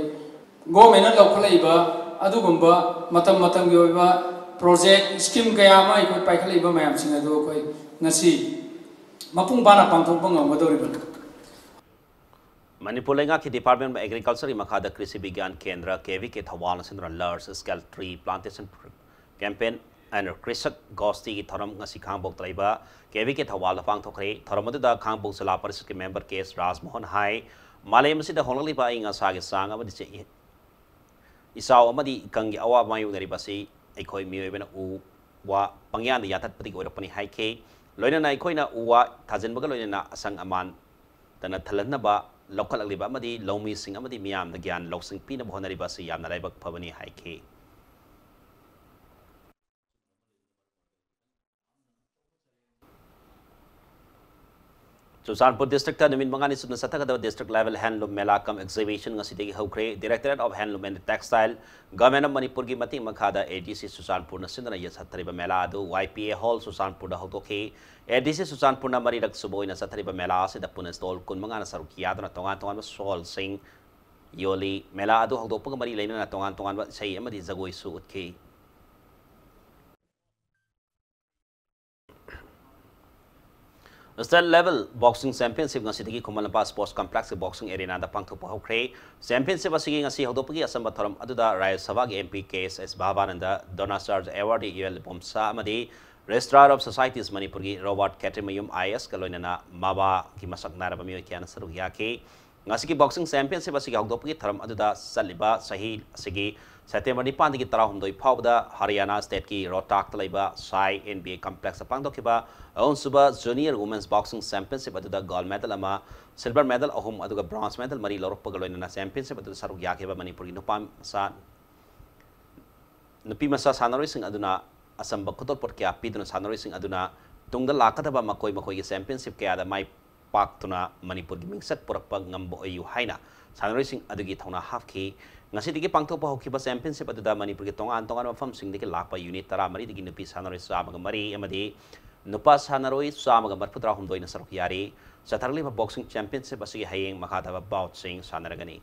governmentꯅ ꯂꯧꯈꯠꯂꯛꯏꯕ ꯑꯗꯨꯒꯨꯝꯕ ꯃꯇꯝ ꯃꯇꯝꯒꯤ ꯑꯣꯏꯕ ꯄ꯭ꯔꯣꯖꯦꯛ ꯁ꯭ꯀꯤꯝ ꯀꯌꯥ ꯑꯃ ꯑꯩꯈꯣꯏ ꯄꯥꯏꯈꯠꯂꯛꯏꯕ ꯃꯌꯥꯝꯁꯤꯡ ꯑꯗꯨ ꯑꯩꯈꯣꯏ ꯉꯁꯤ ꯃꯄꯨꯡ ꯐꯥꯅ ꯄꯥꯡꯊꯣꯛꯄ ꯉꯝꯒꯗꯧꯔꯤꯕꯅꯤ꯫ ꯃꯅꯤꯄꯨꯔ ꯂꯩꯉꯥꯛꯀꯤ Department of Agricultureꯒꯤ ꯃꯈꯥꯗ ꯀ꯭ꯔꯤꯁꯤ ꯕꯤꯒ꯭ꯌꯥꯟ ꯀꯦꯟꯗ꯭ꯔ, KVK ꯊꯧꯕꯥꯜꯅ ꯁꯤꯟꯗꯨꯅ Large Scale Tree Plantation Campaign and Krishak Goshtiꯒꯤ ꯊꯧꯔꯝ ꯉꯁꯤ ꯈꯥꯉꯕꯣꯛꯇ ꯂꯩꯕ KVK ꯊꯧꯕꯥꯜꯗ ꯄꯥꯡꯊꯣꯛꯈ꯭ꯔꯦ꯫ ꯊꯧꯔꯝ ꯑꯗꯨꯗ ꯈꯥꯉꯕꯣꯛ ꯖꯤꯂꯥ ꯄꯔꯤꯁꯠꯀꯤ member K S ꯔꯥꯖꯃꯣꯍꯟ ꯍꯥꯏ, ꯃꯥꯂꯦꯝ ꯑꯁꯤꯗ ꯍꯣꯡꯂꯛꯂꯤꯕ ꯑꯏꯪ ꯑꯁꯥꯒꯤ ꯆꯥꯡ ꯑꯃꯗꯤ ꯆꯦ-, ꯏꯆꯥꯎ ꯑꯃꯗꯤ ꯏꯀꯪꯒꯤ ꯑꯋꯥꯕ ꯃꯥꯌꯣꯛꯅꯔꯤꯕ ꯑꯁꯤ ꯑꯩꯈꯣꯏ ꯃꯤꯑꯣꯏꯕꯅ ꯎ ꯋꯥ ꯄꯪꯌꯥꯟꯗ ꯌꯥꯟꯊꯠꯄꯗꯒꯤ ꯑꯣꯏꯔꯛꯄꯅꯤ ꯍꯥꯏꯈꯤ꯫ ꯂꯣꯏꯅꯅ ꯑꯩꯈꯣꯏꯅ ꯎ ꯋꯥ ꯊꯥꯖꯤꯟꯕꯒ ꯂꯣꯏꯅꯅ ꯑꯁꯪ ꯑꯃꯥꯟ ꯇꯅ ꯊꯜꯍꯟꯅꯕ ꯂꯧꯈꯠꯂꯛꯂꯤꯕ ꯑꯃꯗꯤ ꯂꯧꯃꯤꯁꯤꯡ ꯑꯃꯗꯤ ꯃꯤꯌꯥꯝꯗ ꯒ꯭ꯌꯥꯟ ꯂꯧꯁꯤꯡ ꯄꯤꯅꯕ ꯍꯣꯠꯅꯔꯤꯕ ꯑꯁꯤ ꯌꯥꯝꯅ ꯂꯥꯏꯕꯛ ꯐꯕꯅꯤ ꯍꯥꯏꯈꯤ꯫ ꯆꯨꯔꯆꯥꯟꯄꯨꯔ districtꯇ ꯅꯨꯃꯤꯠ ꯃꯉꯥꯅꯤ ꯆꯨꯞꯅ ꯆꯠꯊꯒꯗꯕ District Level Handloom Mela cum Exhibition ꯉꯁꯤꯗꯒꯤ ꯍꯧꯈ꯭ꯔꯦ꯫ Directorate of Handloom and Textile, Government of ꯃꯅꯤꯄꯨꯔꯒꯤ ꯃꯇꯦꯡ ꯃꯈꯥꯗ ADC ꯆꯨꯔꯆꯥꯟꯄꯨꯔꯅ ꯁꯤꯟꯗꯨꯅ ꯆꯠꯊꯔꯤꯕ ꯃꯦꯂꯥ ꯑꯗꯨ YPA Hall ꯆꯨꯔꯆꯥꯟꯄꯨꯔꯗ ꯍꯧꯗꯣꯛꯈꯤ꯫ ADC ꯆꯨꯔꯆꯥꯟꯄꯨꯔꯅ ꯃꯔꯤꯔꯛ ꯁꯨꯕ ꯑꯣꯏꯅ ꯆꯠꯊꯔꯤꯕ ꯃꯦꯂꯥ ꯑꯁꯤꯗ ꯄꯨꯟꯅ stall ꯀꯨꯟꯃꯉꯥꯅ ꯁꯔꯨꯛ ꯌꯥꯗꯨꯅ ꯇꯣꯉꯥꯟ ꯇꯣꯉꯥꯟꯕ ꯁꯣꯜꯁꯤꯡ ꯌꯣꯜꯂꯤ꯫ ꯃꯦꯂꯥ ꯑꯗꯨ ꯍꯧꯗꯣꯛꯄꯒ ꯃꯔꯤ ꯂꯩꯅꯅ ꯇꯣꯉꯥꯟ ꯇꯣꯉꯥꯟꯕ ꯏꯁꯩ ꯑꯃꯗꯤ ꯖꯒꯣꯏꯁꯨ ꯎꯠꯈꯤ꯫ State Level Boxing Championship ꯉꯁꯤꯗꯒꯤ ꯈꯨꯃꯟ ꯂꯝꯄꯥꯛ Sports Complexꯀꯤ boxing arenaꯗ ꯄꯥꯡꯊꯣꯛꯄ ꯍꯧꯈ꯭ꯔꯦ꯫ Championship ꯑꯁꯤꯒꯤ ꯉꯁꯤ ꯍꯧꯗꯣꯛꯄꯒꯤ ꯑꯆꯝꯕ ꯊꯧꯔꯝ ꯑꯗꯨꯗ ꯔꯥꯖ꯭ꯌ ꯁꯚꯥꯒꯤ MP K S S ꯚꯥꯕꯥꯅꯟꯗ, Dronacharya Awardee U L Ibomcha ꯑꯃꯗꯤ Registrar of Societies ꯃꯅꯤꯄꯨꯔꯒꯤ ꯔꯣꯕꯥꯔꯠ ꯈꯦꯇ꯭ꯔꯤꯃꯌꯨꯝ IASꯀ ꯂꯣꯏꯅꯅ ꯃꯕꯥꯒꯤ ꯃꯁꯛ ꯅꯥꯏꯔꯕ ꯃꯤꯑꯣꯏ ꯀꯌꯥꯅ ꯁꯔꯨꯛ ꯌꯥꯈꯤ꯫ ꯉꯁꯤꯒꯤ boxing championship ꯑꯁꯤꯒꯤ ꯍꯧꯗꯣꯛꯄꯒꯤ ꯊꯧꯔꯝ ꯑꯗꯨꯗ ꯆꯠꯂꯤꯕ ꯆꯍꯤ ꯑꯁꯤꯒꯤ September ꯅꯤꯄꯥꯟꯗꯒꯤ ꯇꯔꯥꯍꯨꯝꯗꯣꯏ ꯐꯥꯎꯕꯗ ꯍꯔꯤꯌꯥꯅꯥ stateꯀꯤ ꯔꯣꯍꯇꯥꯛꯇ ꯂꯩꯕ ꯁꯥꯏ NBA complexꯇ ꯄꯥꯡꯊꯣꯛꯈꯤꯕ ꯑꯍꯨꯝꯁꯨꯕ Junior Women's Boxing Championship ꯑꯗꯨꯗ gold medal ꯑꯃ, silver medal ꯑꯍꯨꯝ ꯑꯗꯨꯒ bronze medal ꯃꯔꯤ ꯂꯧꯔꯛꯄꯒ ꯂꯣꯏꯅꯅ championship ꯑꯗꯨꯗ ꯁꯔꯨꯛ ꯌꯥꯈꯤꯕ ꯃꯅꯤꯄꯨꯔꯒꯤ ꯅꯨꯄꯥ ꯃꯆꯥ ꯅꯨꯄꯤ ꯃꯆꯥ ꯁꯥꯟꯅꯔꯣꯏꯁꯤꯡ ꯑꯗꯨꯅ ꯑꯆꯝꯕ ꯈꯨꯗꯣꯜꯄꯣꯠ ꯀꯌꯥ ꯄꯤꯗꯨꯅ ꯁꯥꯟꯅꯔꯣꯏꯁꯤꯡ ꯑꯗꯨꯅ ꯇꯨꯡꯗ ꯂꯥꯛꯀꯗꯕ ꯃꯈꯣꯏ ꯃꯈꯣꯏꯒꯤ championship ꯀꯌꯥꯗ ꯃꯥꯏ ꯄꯥꯛꯇꯨꯅ ꯃꯅꯤꯄꯨꯔꯒꯤ ꯃꯤꯡꯆꯠ ꯄꯨꯔꯛꯄ ꯉꯝꯕ ꯑꯣꯏꯌꯨ ꯍꯥꯏꯅ ꯁꯥꯟꯅꯔꯣꯏꯁꯤꯡ ꯑꯗꯨꯒꯤ ꯊꯧꯅꯥ ꯍꯥꯞꯈꯤ꯫ ꯉꯁꯤꯗꯒꯤ ꯄꯥꯡꯊꯣꯛꯄ ꯍꯧꯈꯤꯕ championship ꯑꯗꯨꯗ ꯃꯅꯤꯄꯨꯔꯒꯤ ꯇꯣꯉꯥꯟ ꯇꯣꯉꯥꯟꯕ ꯃꯐꯝꯁꯤꯡꯗꯒꯤ ꯂꯥꯛꯄ unit ꯇꯔꯥꯃꯔꯤꯗꯒꯤ ꯅꯨꯄꯤ ꯁꯥꯟꯅꯔꯣꯏ ꯆꯥꯝꯃꯒ ꯃꯔꯤ ꯑꯃꯗꯤ ꯅꯨꯄꯥ ꯁꯥꯟꯅꯔꯣꯏ ꯆꯥꯝꯃꯒ ꯃꯔꯤꯐꯨ ꯇꯔꯥꯍꯨꯝꯗꯣꯏꯅ ꯁꯔꯨꯛ ꯌꯥꯔꯤ꯫ ꯆꯠꯊꯔꯛꯂꯤꯕ boxing championship ꯑꯁꯤꯒꯤ ꯍꯌꯦꯡ ꯃꯈꯥ ꯇꯥꯕ boutꯁꯤꯡ ꯁꯥꯟꯅꯔꯒꯅꯤ꯫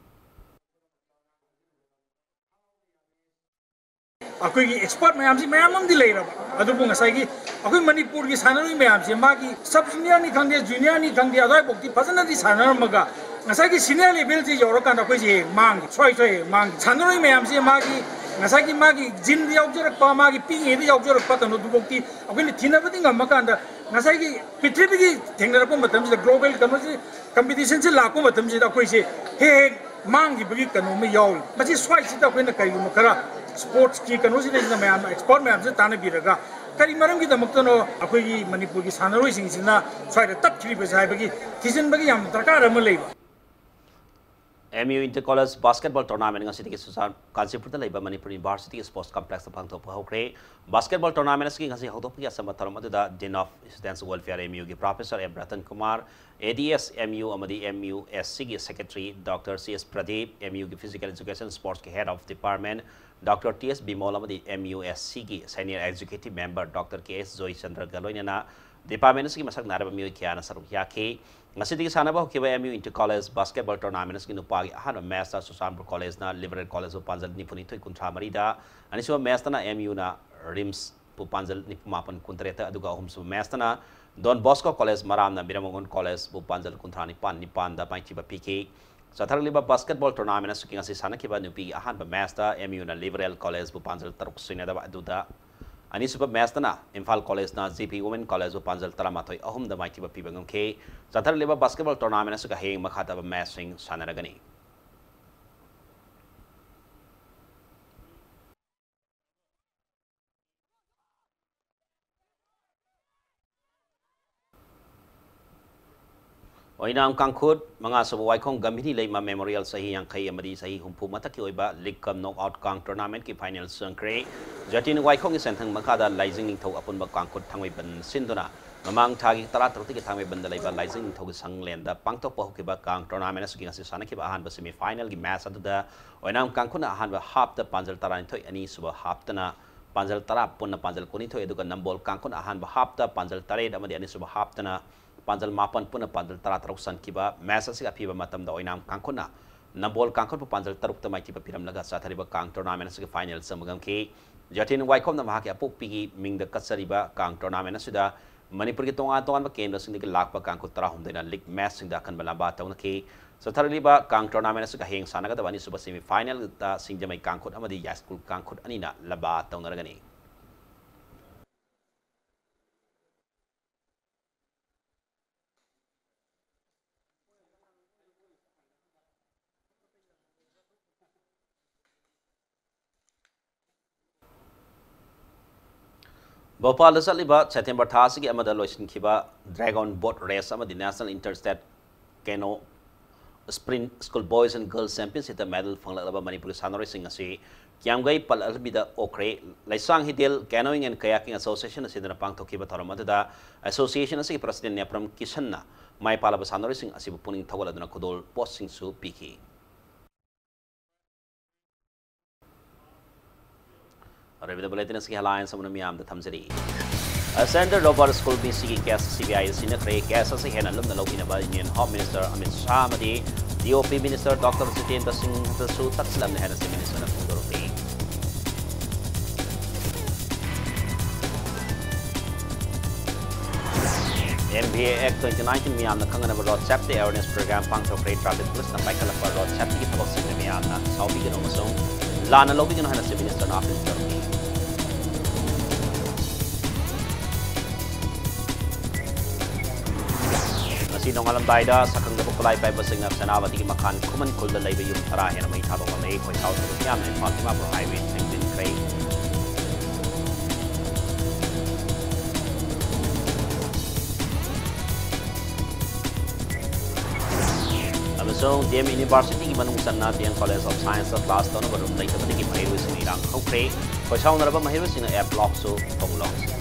ꯑꯩꯈꯣꯏꯒꯤ ꯑꯦꯛꯁꯄꯔꯠ ꯃꯌꯥꯝꯁꯤ ꯃꯌꯥꯝ ꯑꯃꯗꯤ ꯂꯩꯔꯕ, ꯑꯗꯨꯕꯨ ꯉꯁꯥꯏꯒꯤ ꯑꯩꯈꯣꯏ ꯃꯅꯤꯄꯨꯔꯒꯤ ꯁꯥꯟꯅꯔꯣꯏ ꯃꯌꯥꯝꯁꯦ ꯃꯥꯒꯤ ꯁꯕ ꯖꯨꯅꯤꯌꯔꯅꯤ ꯈꯪꯗꯦ, ꯖꯨꯅꯤꯌꯔꯅꯤ ꯈꯪꯗꯦ, ꯑꯗꯨꯋꯥꯏꯐꯥꯎꯗꯤ ꯐꯖꯅꯗꯤ ꯁꯥꯟꯅꯔꯝꯃꯒ ꯉꯁꯥꯏꯒꯤ ꯁꯤꯅꯤꯌꯔ ꯂꯦꯚꯦꯜꯁꯦ ꯌꯧꯔꯀꯥꯟꯗ ꯑꯩꯈꯣꯏꯁꯦ ꯍꯦꯛ ꯃꯥꯡꯈꯤ, ꯁ꯭ꯋꯥꯏ ꯁ꯭ꯋꯥꯏ ꯍꯦꯛ ꯃꯥꯡꯈꯤ꯫ ꯁꯥꯟꯅꯔꯣꯏ ꯃꯌꯥꯝꯁꯦ ꯃꯥꯒꯤ ꯉꯁꯥꯏꯒꯤ ꯃꯥꯒꯤ ꯖꯤꯟꯗ ꯌꯥꯎꯖꯔꯛꯄ, ꯃꯥꯒꯤ ꯄꯤꯛꯏꯉꯩꯗ ꯌꯥꯎꯖꯔꯛꯄ ꯀꯩꯅꯣꯗꯨꯐꯥꯎꯗꯤ ꯑꯩꯈꯣꯏꯅ ꯊꯤꯅꯕꯗꯤ ꯉꯝꯃꯀꯥꯟꯗ ꯉꯁꯥꯏꯒꯤ ꯄ꯭ꯔꯤꯊꯤꯕꯤꯒꯤ ꯊꯦꯡꯅꯔꯛꯄ ꯃꯇꯝꯁꯤꯗ, ꯒ꯭ꯂꯣꯕꯦꯜ ꯀꯩꯅꯣꯁꯤ, ꯀꯝꯄꯤꯇꯤꯁꯟꯁꯤ ꯂꯥꯛꯄ ꯃꯇꯝꯁꯤꯗ ꯑꯩꯈꯣꯏꯁꯦ ꯍꯦꯛ ꯍꯦꯛ ꯃꯥꯡꯈꯤꯕꯒꯤ ꯀꯩꯅꯣ ꯑꯃ ꯌꯥꯎꯔꯤ꯫ ꯃꯁꯤ ꯁ꯭ꯋꯥꯏꯁꯤꯗ ꯑꯩꯈꯣꯏꯅ ꯀꯔꯤꯒꯨꯝꯕ ꯈꯔ ꯁ꯭ꯄꯣꯔꯠꯁꯀꯤ ꯀꯩꯅꯣꯁꯤꯗꯩꯁꯤꯗ ꯃꯌꯥꯝ, ꯑꯦꯛꯁꯄꯔꯠ ꯃꯌꯥꯝꯁꯤꯗ ꯇꯥꯟꯅꯕꯤꯔꯒ ꯀꯔꯤ ꯃꯔꯝꯒꯤꯗꯃꯛꯇꯅꯣ ꯑꯩꯈꯣꯏꯒꯤ ꯃꯅꯤꯄꯨꯔꯒꯤ ꯁꯥꯟꯅꯔꯣꯏꯁꯤꯡꯁꯤꯅ ꯁ꯭ꯋꯥꯏꯗ ꯇꯞꯈꯤꯕꯁꯦ ꯍꯥꯏꯕꯒꯤ ꯊꯤꯖꯤꯟꯕꯒꯤ ꯌꯥꯝꯅ ꯗꯔꯀꯥꯔ ꯑꯃ ꯂꯩꯕ꯫ M U inter college basketball tournament ꯉꯁꯤꯗꯒꯤ ꯆꯨꯔꯆꯥꯟ-, ꯀꯥꯟꯆꯤꯄꯨꯔꯗ ꯂꯩꯕ ꯃꯅꯤꯄꯨꯔ ꯌꯨꯅꯤꯚꯔꯁꯤꯇꯤꯒꯤ ꯁ꯭ꯄꯣꯔꯠꯁ ꯀꯝꯄ꯭ꯂꯦꯛꯁꯇ ꯄꯥꯡꯊꯣꯛꯄ ꯍꯧꯈ꯭ꯔꯦ꯫ ꯕꯥꯁꯀꯦꯠꯕꯣꯜ ꯇꯣꯔꯅꯥꯃꯦꯟ ꯑꯁꯤꯒꯤ ꯉꯁꯤ ꯍꯧꯗꯣꯛꯄꯒꯤ ꯑꯆꯝꯕ ꯊꯧꯔꯝ ꯑꯗꯨꯗ dean of students welfare, M ꯌꯨꯒꯤ professor M Ratan Kumar, A D S M U ꯑꯃꯗꯤ ꯑꯦꯝ ꯌꯨ ꯑꯦꯁ ꯁꯤꯒꯤ secretary doctor C S Pradip, M ꯌꯨꯒꯤ ꯐꯤꯖꯤꯀꯦꯜ ꯑꯦꯖꯨꯀꯦꯁꯟ ꯁ꯭ꯄꯣꯔꯠꯁꯀꯤ head of department doctor T S Bimol ꯑꯃꯗꯤ ꯑꯦꯝ ꯌꯨ ꯑꯦꯁ ꯁꯤꯒꯤ senior executive member doctor K S ꯖꯣꯏꯆꯟꯗ꯭ꯔꯒ ꯂꯣꯏꯅꯅ department ꯑꯁꯤꯒꯤ ꯃꯁꯛ ꯅꯥꯏꯔꯕ ꯃꯤꯑꯣꯏ ꯀꯌꯥꯅ ꯁꯔꯨꯛ ꯌꯥꯈꯤ꯫ ꯉꯁꯤꯗꯒꯤ ꯁꯥꯟꯅꯕ ꯍꯧꯈꯤꯕ M U inter college basketball tournament ꯑꯁꯤꯒꯤ ꯅꯨꯄꯥꯒꯤ ꯑꯍꯥꯟꯕ ꯃꯦꯆꯇ ꯆꯨꯔꯆꯥꯟꯄꯨꯔ ꯀꯣꯂꯦꯖꯅ ꯂꯤꯕꯔꯦꯜ ꯀꯣꯂꯦꯖꯄꯨ ꯄꯥꯟꯖꯜ ꯅꯤꯐꯨ ꯅꯤꯊꯣꯏ ꯀꯨꯟꯊ꯭ꯔꯥ ꯃꯔꯤꯗ, ꯑꯅꯤꯁꯨꯕ ꯃꯦꯆꯇꯅ ꯑꯦꯝ ꯌꯨꯅ ꯔꯤꯝꯁꯄꯨ ꯄꯥꯟꯖꯜ ꯅꯤꯐꯨ ꯃꯥꯄꯟ ꯀꯨꯟꯇꯔꯦꯠꯇ, ꯑꯗꯨꯒ ꯑꯍꯨꯝꯁꯨꯕ ꯃꯦꯆꯇꯅ ꯗꯣꯟ ꯕꯣꯁꯀꯣ ꯀꯣꯂꯦꯖ ꯃꯔꯥꯝꯅ ꯕꯤꯔꯃꯒꯣꯟ ꯀꯣꯂꯦꯖꯄꯨ ꯄꯥꯟꯖꯜ ꯀꯨꯟꯊ꯭ꯔꯥ ꯅꯤꯄꯥꯟ ꯅꯤꯄꯥꯟꯗ ꯃꯥꯏꯊꯤꯕ ꯄꯤꯈꯤ꯫ ꯆꯠꯊꯔꯛꯂꯤꯕ ꯕꯥꯁꯀꯦꯠꯕꯣꯜ ꯇꯣꯔꯅꯥꯃꯦꯟ ꯑꯁꯤꯒꯤ ꯉꯁꯤ ꯁꯥꯟꯅꯈꯤꯕ ꯅꯨꯄꯤꯒꯤ ꯑꯍꯥꯟꯕ ꯃꯦꯆꯇ ꯑꯦꯝ ꯌꯨꯅ ꯂꯤꯕꯔꯦꯜ ꯀꯣꯂꯦꯖꯕꯨ ꯄꯥꯟꯖꯜ ꯇꯔꯨꯛ ꯁꯣꯏꯅꯗꯕ ꯑꯗꯨꯗ, ꯑꯅꯤꯁꯨꯕ ꯃꯦꯆꯇꯅ ꯏꯝꯐꯥꯜ ꯀꯣꯂꯦꯖꯅ ꯖꯤ ꯄꯤ ꯋꯨꯃꯦꯟ ꯀꯣꯂꯦꯖꯕꯨ ꯄꯥꯟꯖꯜ ꯇꯔꯥꯃꯥꯊꯣꯏ ꯑꯍꯨꯝꯗ ꯃꯥꯏꯊꯤꯕ ꯄꯤꯕ ꯉꯝꯈꯤ꯫ ꯆꯠꯊꯔꯛꯂꯤꯕ ꯕꯥꯁꯀꯦꯠꯕꯣꯜ ꯇꯣꯔꯅꯥꯃꯦꯟ ꯑꯁꯤꯒ ꯍꯌꯦꯡ ꯃꯈꯥ ꯇꯥꯕ ꯃꯦꯆꯁꯤꯡ ꯁꯥꯟꯅꯔꯒꯅꯤ꯫ ꯑꯣꯏꯅꯥꯝ ꯀꯥꯡꯈꯨꯠ, ꯃꯉꯥꯁꯨꯕ ꯋꯥꯏꯈꯣꯡ ꯒꯝꯚꯤꯅꯤ ꯂꯩꯃ ꯃꯦꯃꯣꯔꯤꯌꯦꯜ ꯆꯍꯤ ꯌꯥꯡꯈꯩ ꯑꯃꯗꯤ ꯆꯍꯤ ꯍꯨꯝꯐꯨ ꯃꯊꯛꯀꯤ ꯑꯣꯏꯕ ꯂꯤꯒ ꯀꯝ ꯅꯣꯛ ꯑꯥꯎꯠ ꯀꯥꯡ ꯇꯣꯔꯅꯥꯃꯦꯟꯠꯀꯤ ꯐꯥꯏꯅꯦꯜ ꯆꯪꯈ꯭ꯔꯦ꯫ ꯖꯇꯤꯟ ꯋꯥꯏꯈꯣꯡꯒꯤ ꯆꯦꯟꯊꯪ ꯃꯈꯥꯗ ꯂꯥꯏꯖꯤꯡ ꯅꯤꯡꯊꯧ ꯑꯄꯨꯟꯕ ꯀꯥꯡꯈꯨꯠ ꯊꯥꯡꯃꯩꯕꯟ ꯁꯤꯟꯗꯨꯅ ꯃꯃꯥꯡ ꯊꯥꯒꯤ ꯇꯔꯥ ꯇꯔꯨꯛꯇꯒꯤ ꯊꯥꯡꯃꯩꯕꯟꯗ ꯂꯩꯕ ꯂꯥꯏꯖꯤꯡ ꯅꯤꯡꯊꯧꯒꯤ ꯁꯪꯂꯦꯟꯗ ꯄꯥꯡꯊꯣꯛꯄ ꯍꯧꯈꯤꯕ ꯀꯥꯡ ꯇꯣꯔꯅꯥꯃꯦꯟꯠ ꯑꯁꯤꯒꯤ ꯉꯁꯤ ꯁꯥꯟꯅꯈꯤꯕ ꯑꯍꯥꯟꯕ ꯁꯦꯃꯤ ꯐꯥꯏꯅꯦꯜꯒꯤ ꯃꯦꯆ ꯑꯗꯨꯗ ꯑꯣꯏꯅꯥꯝ ꯀꯥꯡꯈꯨꯠꯅ ꯑꯍꯥꯟꯕ ꯍꯥꯞꯇ ꯄꯥꯟꯖꯜ ꯇꯔꯥꯅꯤꯊꯣꯏ, ꯑꯅꯤꯁꯨꯕ ꯍꯥꯞꯇꯅ ꯄꯥꯟꯖꯜ ꯇꯔꯥ, ꯄꯨꯟꯅ ꯄꯥꯟꯖꯜ ꯀꯨꯟꯅꯤꯊꯣꯏ, ꯑꯗꯨꯒ ꯅꯝꯕꯣꯜ ꯀꯥꯡꯈꯨꯠꯅ ꯑꯍꯥꯟꯕ ꯍꯥꯞꯇ ꯄꯥꯟꯖꯜ ꯇꯔꯦꯠ ꯑꯃꯗꯤ ꯑꯅꯤꯁꯨꯕ ꯍꯥꯞꯇꯅ ꯄꯥꯟꯖꯜ ꯃꯥꯄꯟ, ꯄꯨꯟꯅ ꯄꯥꯟꯖꯜ ꯇꯔꯥ ꯇꯔꯨꯛ ꯆꯟꯈꯤꯕ ꯃꯦꯆ ꯑꯁꯤꯒ ꯑꯄꯤꯕ ꯃꯇꯝꯗ ꯑꯣꯏꯅꯥꯝ ꯀꯥꯡꯈꯨꯠꯅ ꯅꯝꯕꯣꯜ ꯀꯥꯡꯈꯨꯠꯄꯨ ꯄꯥꯟꯖꯜ ꯇꯔꯨꯛꯇ ꯃꯥꯏꯊꯤꯕ ꯄꯤꯔꯝꯂꯒ ꯆꯠꯊꯔꯤꯕ ꯀꯥꯡ ꯇꯣꯔꯅꯥꯃꯦꯟ ꯑꯁꯤꯒꯤ ꯐꯥꯏꯅꯦꯜ ꯆꯪꯕ ꯉꯝꯈꯤ꯫ ꯖꯇꯤꯟ ꯋꯥꯏꯈꯣꯝꯅ ꯃꯍꯥꯛꯀꯤ ꯑꯄꯣꯛꯄꯤꯒꯤ ꯃꯤꯡꯗ ꯀꯠꯆꯔꯤꯕ ꯀꯥꯡ tournament ꯑꯁꯤꯗ ꯃꯅꯤꯄꯨꯔꯒꯤ ꯇꯣꯉꯥꯟ ꯇꯣꯉꯥꯟꯕ ꯀꯦꯟꯗ꯭ꯔꯁꯤꯡꯗꯒꯤ ꯂꯥꯛꯄ ꯀꯥꯡꯈꯨꯠ ꯇꯔꯥꯍꯨꯝꯗꯣꯏꯅ league matchꯁꯤꯡꯗ ꯑꯀꯟꯕ ꯂꯝꯕꯥ ꯇꯧꯅꯈꯤ꯫ ꯆꯠꯊꯔꯛꯂꯤꯕ ꯀꯥꯡ tournament ꯑꯁꯤꯒꯤ ꯍꯌꯦꯡ ꯁꯥꯟꯅꯒꯗꯕ ꯑꯅꯤꯁꯨꯕ semi finalꯗ ꯁꯤꯡꯖꯃꯩ ꯀꯥꯡꯈꯨꯠ ꯑꯃꯗꯤ ꯌꯥꯏꯁ꯭ꯀꯨꯜ ꯀꯥꯡꯈꯨꯠ ꯑꯅꯤꯅ ꯂꯝꯕꯥ ꯇꯧꯅꯔꯒꯅꯤ꯫ ꯚꯣꯄꯥꯜꯗ ꯆꯠꯂꯤꯕ ꯁꯦꯞꯇꯦꯝꯕꯔ ꯊꯥ ꯑꯁꯤꯒꯤ ꯑꯃꯗ ꯂꯣꯏꯁꯤꯟꯈꯤꯕ dragon boat race ꯑꯃꯗꯤ National Interstate Canoe Sprint School Boys and Girls Championshipꯇ medal ꯐꯪꯂꯛꯂꯕ ꯃꯅꯤꯄꯨꯔꯒꯤ ꯁꯥꯟꯅꯔꯣꯏꯁꯤꯡ ꯑꯁꯤ ꯀꯤꯌꯥꯝꯒꯩ ꯄꯜꯂꯝꯕꯤꯗ ꯑꯣꯛꯈ꯭ꯔꯦ꯫ ꯂꯩꯁꯥꯡ ꯍꯤꯗꯦꯜ Canoeing and Kayaking Association ꯑꯁꯤꯗꯅ ꯄꯥꯡꯊꯣꯛꯈꯤꯕ ꯊꯧꯔꯝ ꯑꯗꯨꯗ association ꯑꯁꯤꯒꯤ president ꯅꯦꯄ꯭ꯔꯝ ꯀꯤꯁꯟꯅ ꯃꯥꯏ ꯄꯥꯛꯂꯕ ꯁꯥꯟꯅꯔꯣꯏꯁꯤꯡ ꯑꯁꯤꯕꯨ ꯄꯨꯛꯅꯤꯡ ꯊꯧꯒꯠꯂꯗꯨꯅ ꯈꯨꯗꯣꯜ ꯄꯣꯠꯁꯤꯡꯁꯨ ꯄꯤꯈꯤ꯫ ꯑꯔꯣꯏꯕꯗ bulletin ꯑꯁꯤꯒꯤ headlines ꯑꯃꯅ ꯃꯤꯌꯥꯝꯗ ꯊꯝꯖꯔꯤ꯫ Ascent Rover School ꯃꯤꯁꯤꯒꯤ case CBIꯗ ꯁꯤꯟꯅꯈ꯭ꯔꯦ꯫ Case ꯑꯁꯤ ꯍꯦꯟꯅ ꯂꯨꯝꯅ ꯂꯧꯕꯤꯅꯕ Union Home Minister Amit Shah ꯑꯃꯗꯤ DOP Minister Doctor ꯖꯤꯇꯦꯟꯗ꯭ꯔ ꯁꯤꯡꯍꯗꯁꯨ ꯇꯛꯁꯤꯜꯂꯝꯂꯦ ꯍꯥꯏꯅ Chief Ministerꯅ ꯐꯣꯡꯗꯣꯔꯛꯂꯤ꯫ MVA Act twenty nineteen ꯃꯤꯌꯥꯝꯅ ꯈꯪꯅꯅꯕ road safety awareness program ꯄꯥꯡꯊꯣꯛꯈ꯭ꯔꯦ꯫ Traffic policeꯅ ꯄꯥꯏꯈꯠꯂꯛꯄ road safetyꯒꯤ ꯊꯕꯛꯁꯤꯡꯗ ꯃꯤꯌꯥꯝꯅ ꯁꯥꯎꯕꯤꯒꯅꯨ ꯑꯃꯁꯨꯡ ꯂꯥꯟꯅ ꯂꯧꯕꯤꯒꯅꯨ ꯍꯥꯏꯅ Chief Ministerꯅ appeal ꯇꯧꯔꯤ꯫ ꯉꯁꯤ ꯅꯣꯡꯉꯥꯜꯂꯝꯗꯥꯏꯗ ꯁꯛꯈꯪꯗꯕ ꯈꯨꯠꯂꯥꯏ ꯄꯥꯏꯕꯁꯤꯡꯅ ꯁꯦꯅꯥꯄꯇꯤꯒꯤ ꯃꯈꯥꯟ ꯈꯨꯃꯟ ꯈꯨꯜꯗ ꯂꯩꯕ ꯌꯨꯝ ꯇꯔꯥ ꯍꯦꯟꯅ ꯃꯩ ꯊꯥꯗꯣꯛꯂꯝꯃꯤ꯫ ꯈꯣꯏꯁꯥꯎ ꯁꯥꯎꯗꯕ ꯃꯤꯌꯥꯝꯅ ꯏꯝꯐꯥꯜ ꯗꯤꯃꯥꯄꯨꯔ highway ꯊꯤꯡꯖꯤꯟꯈ꯭ꯔꯦ꯫ ꯑꯃꯁꯨꯡ DM Universityꯒꯤ ꯃꯅꯨꯡ ꯆꯟꯅ DM College of Scienceꯇ class ꯇꯧꯅꯕ room ꯂꯩꯇꯕꯗꯒꯤ ꯃꯍꯩꯔꯣꯏꯁꯤꯡꯅ ꯏꯔꯥꯡ ꯍꯧꯈ꯭ꯔꯦ꯫ ꯈꯣꯏꯁꯥꯎꯅꯔꯕ ꯃꯍꯩꯔꯣꯏꯁꯤꯡꯅ A blockꯁꯨ ꯊꯣꯡ ꯂꯣꯟꯈ꯭ꯔꯦ꯫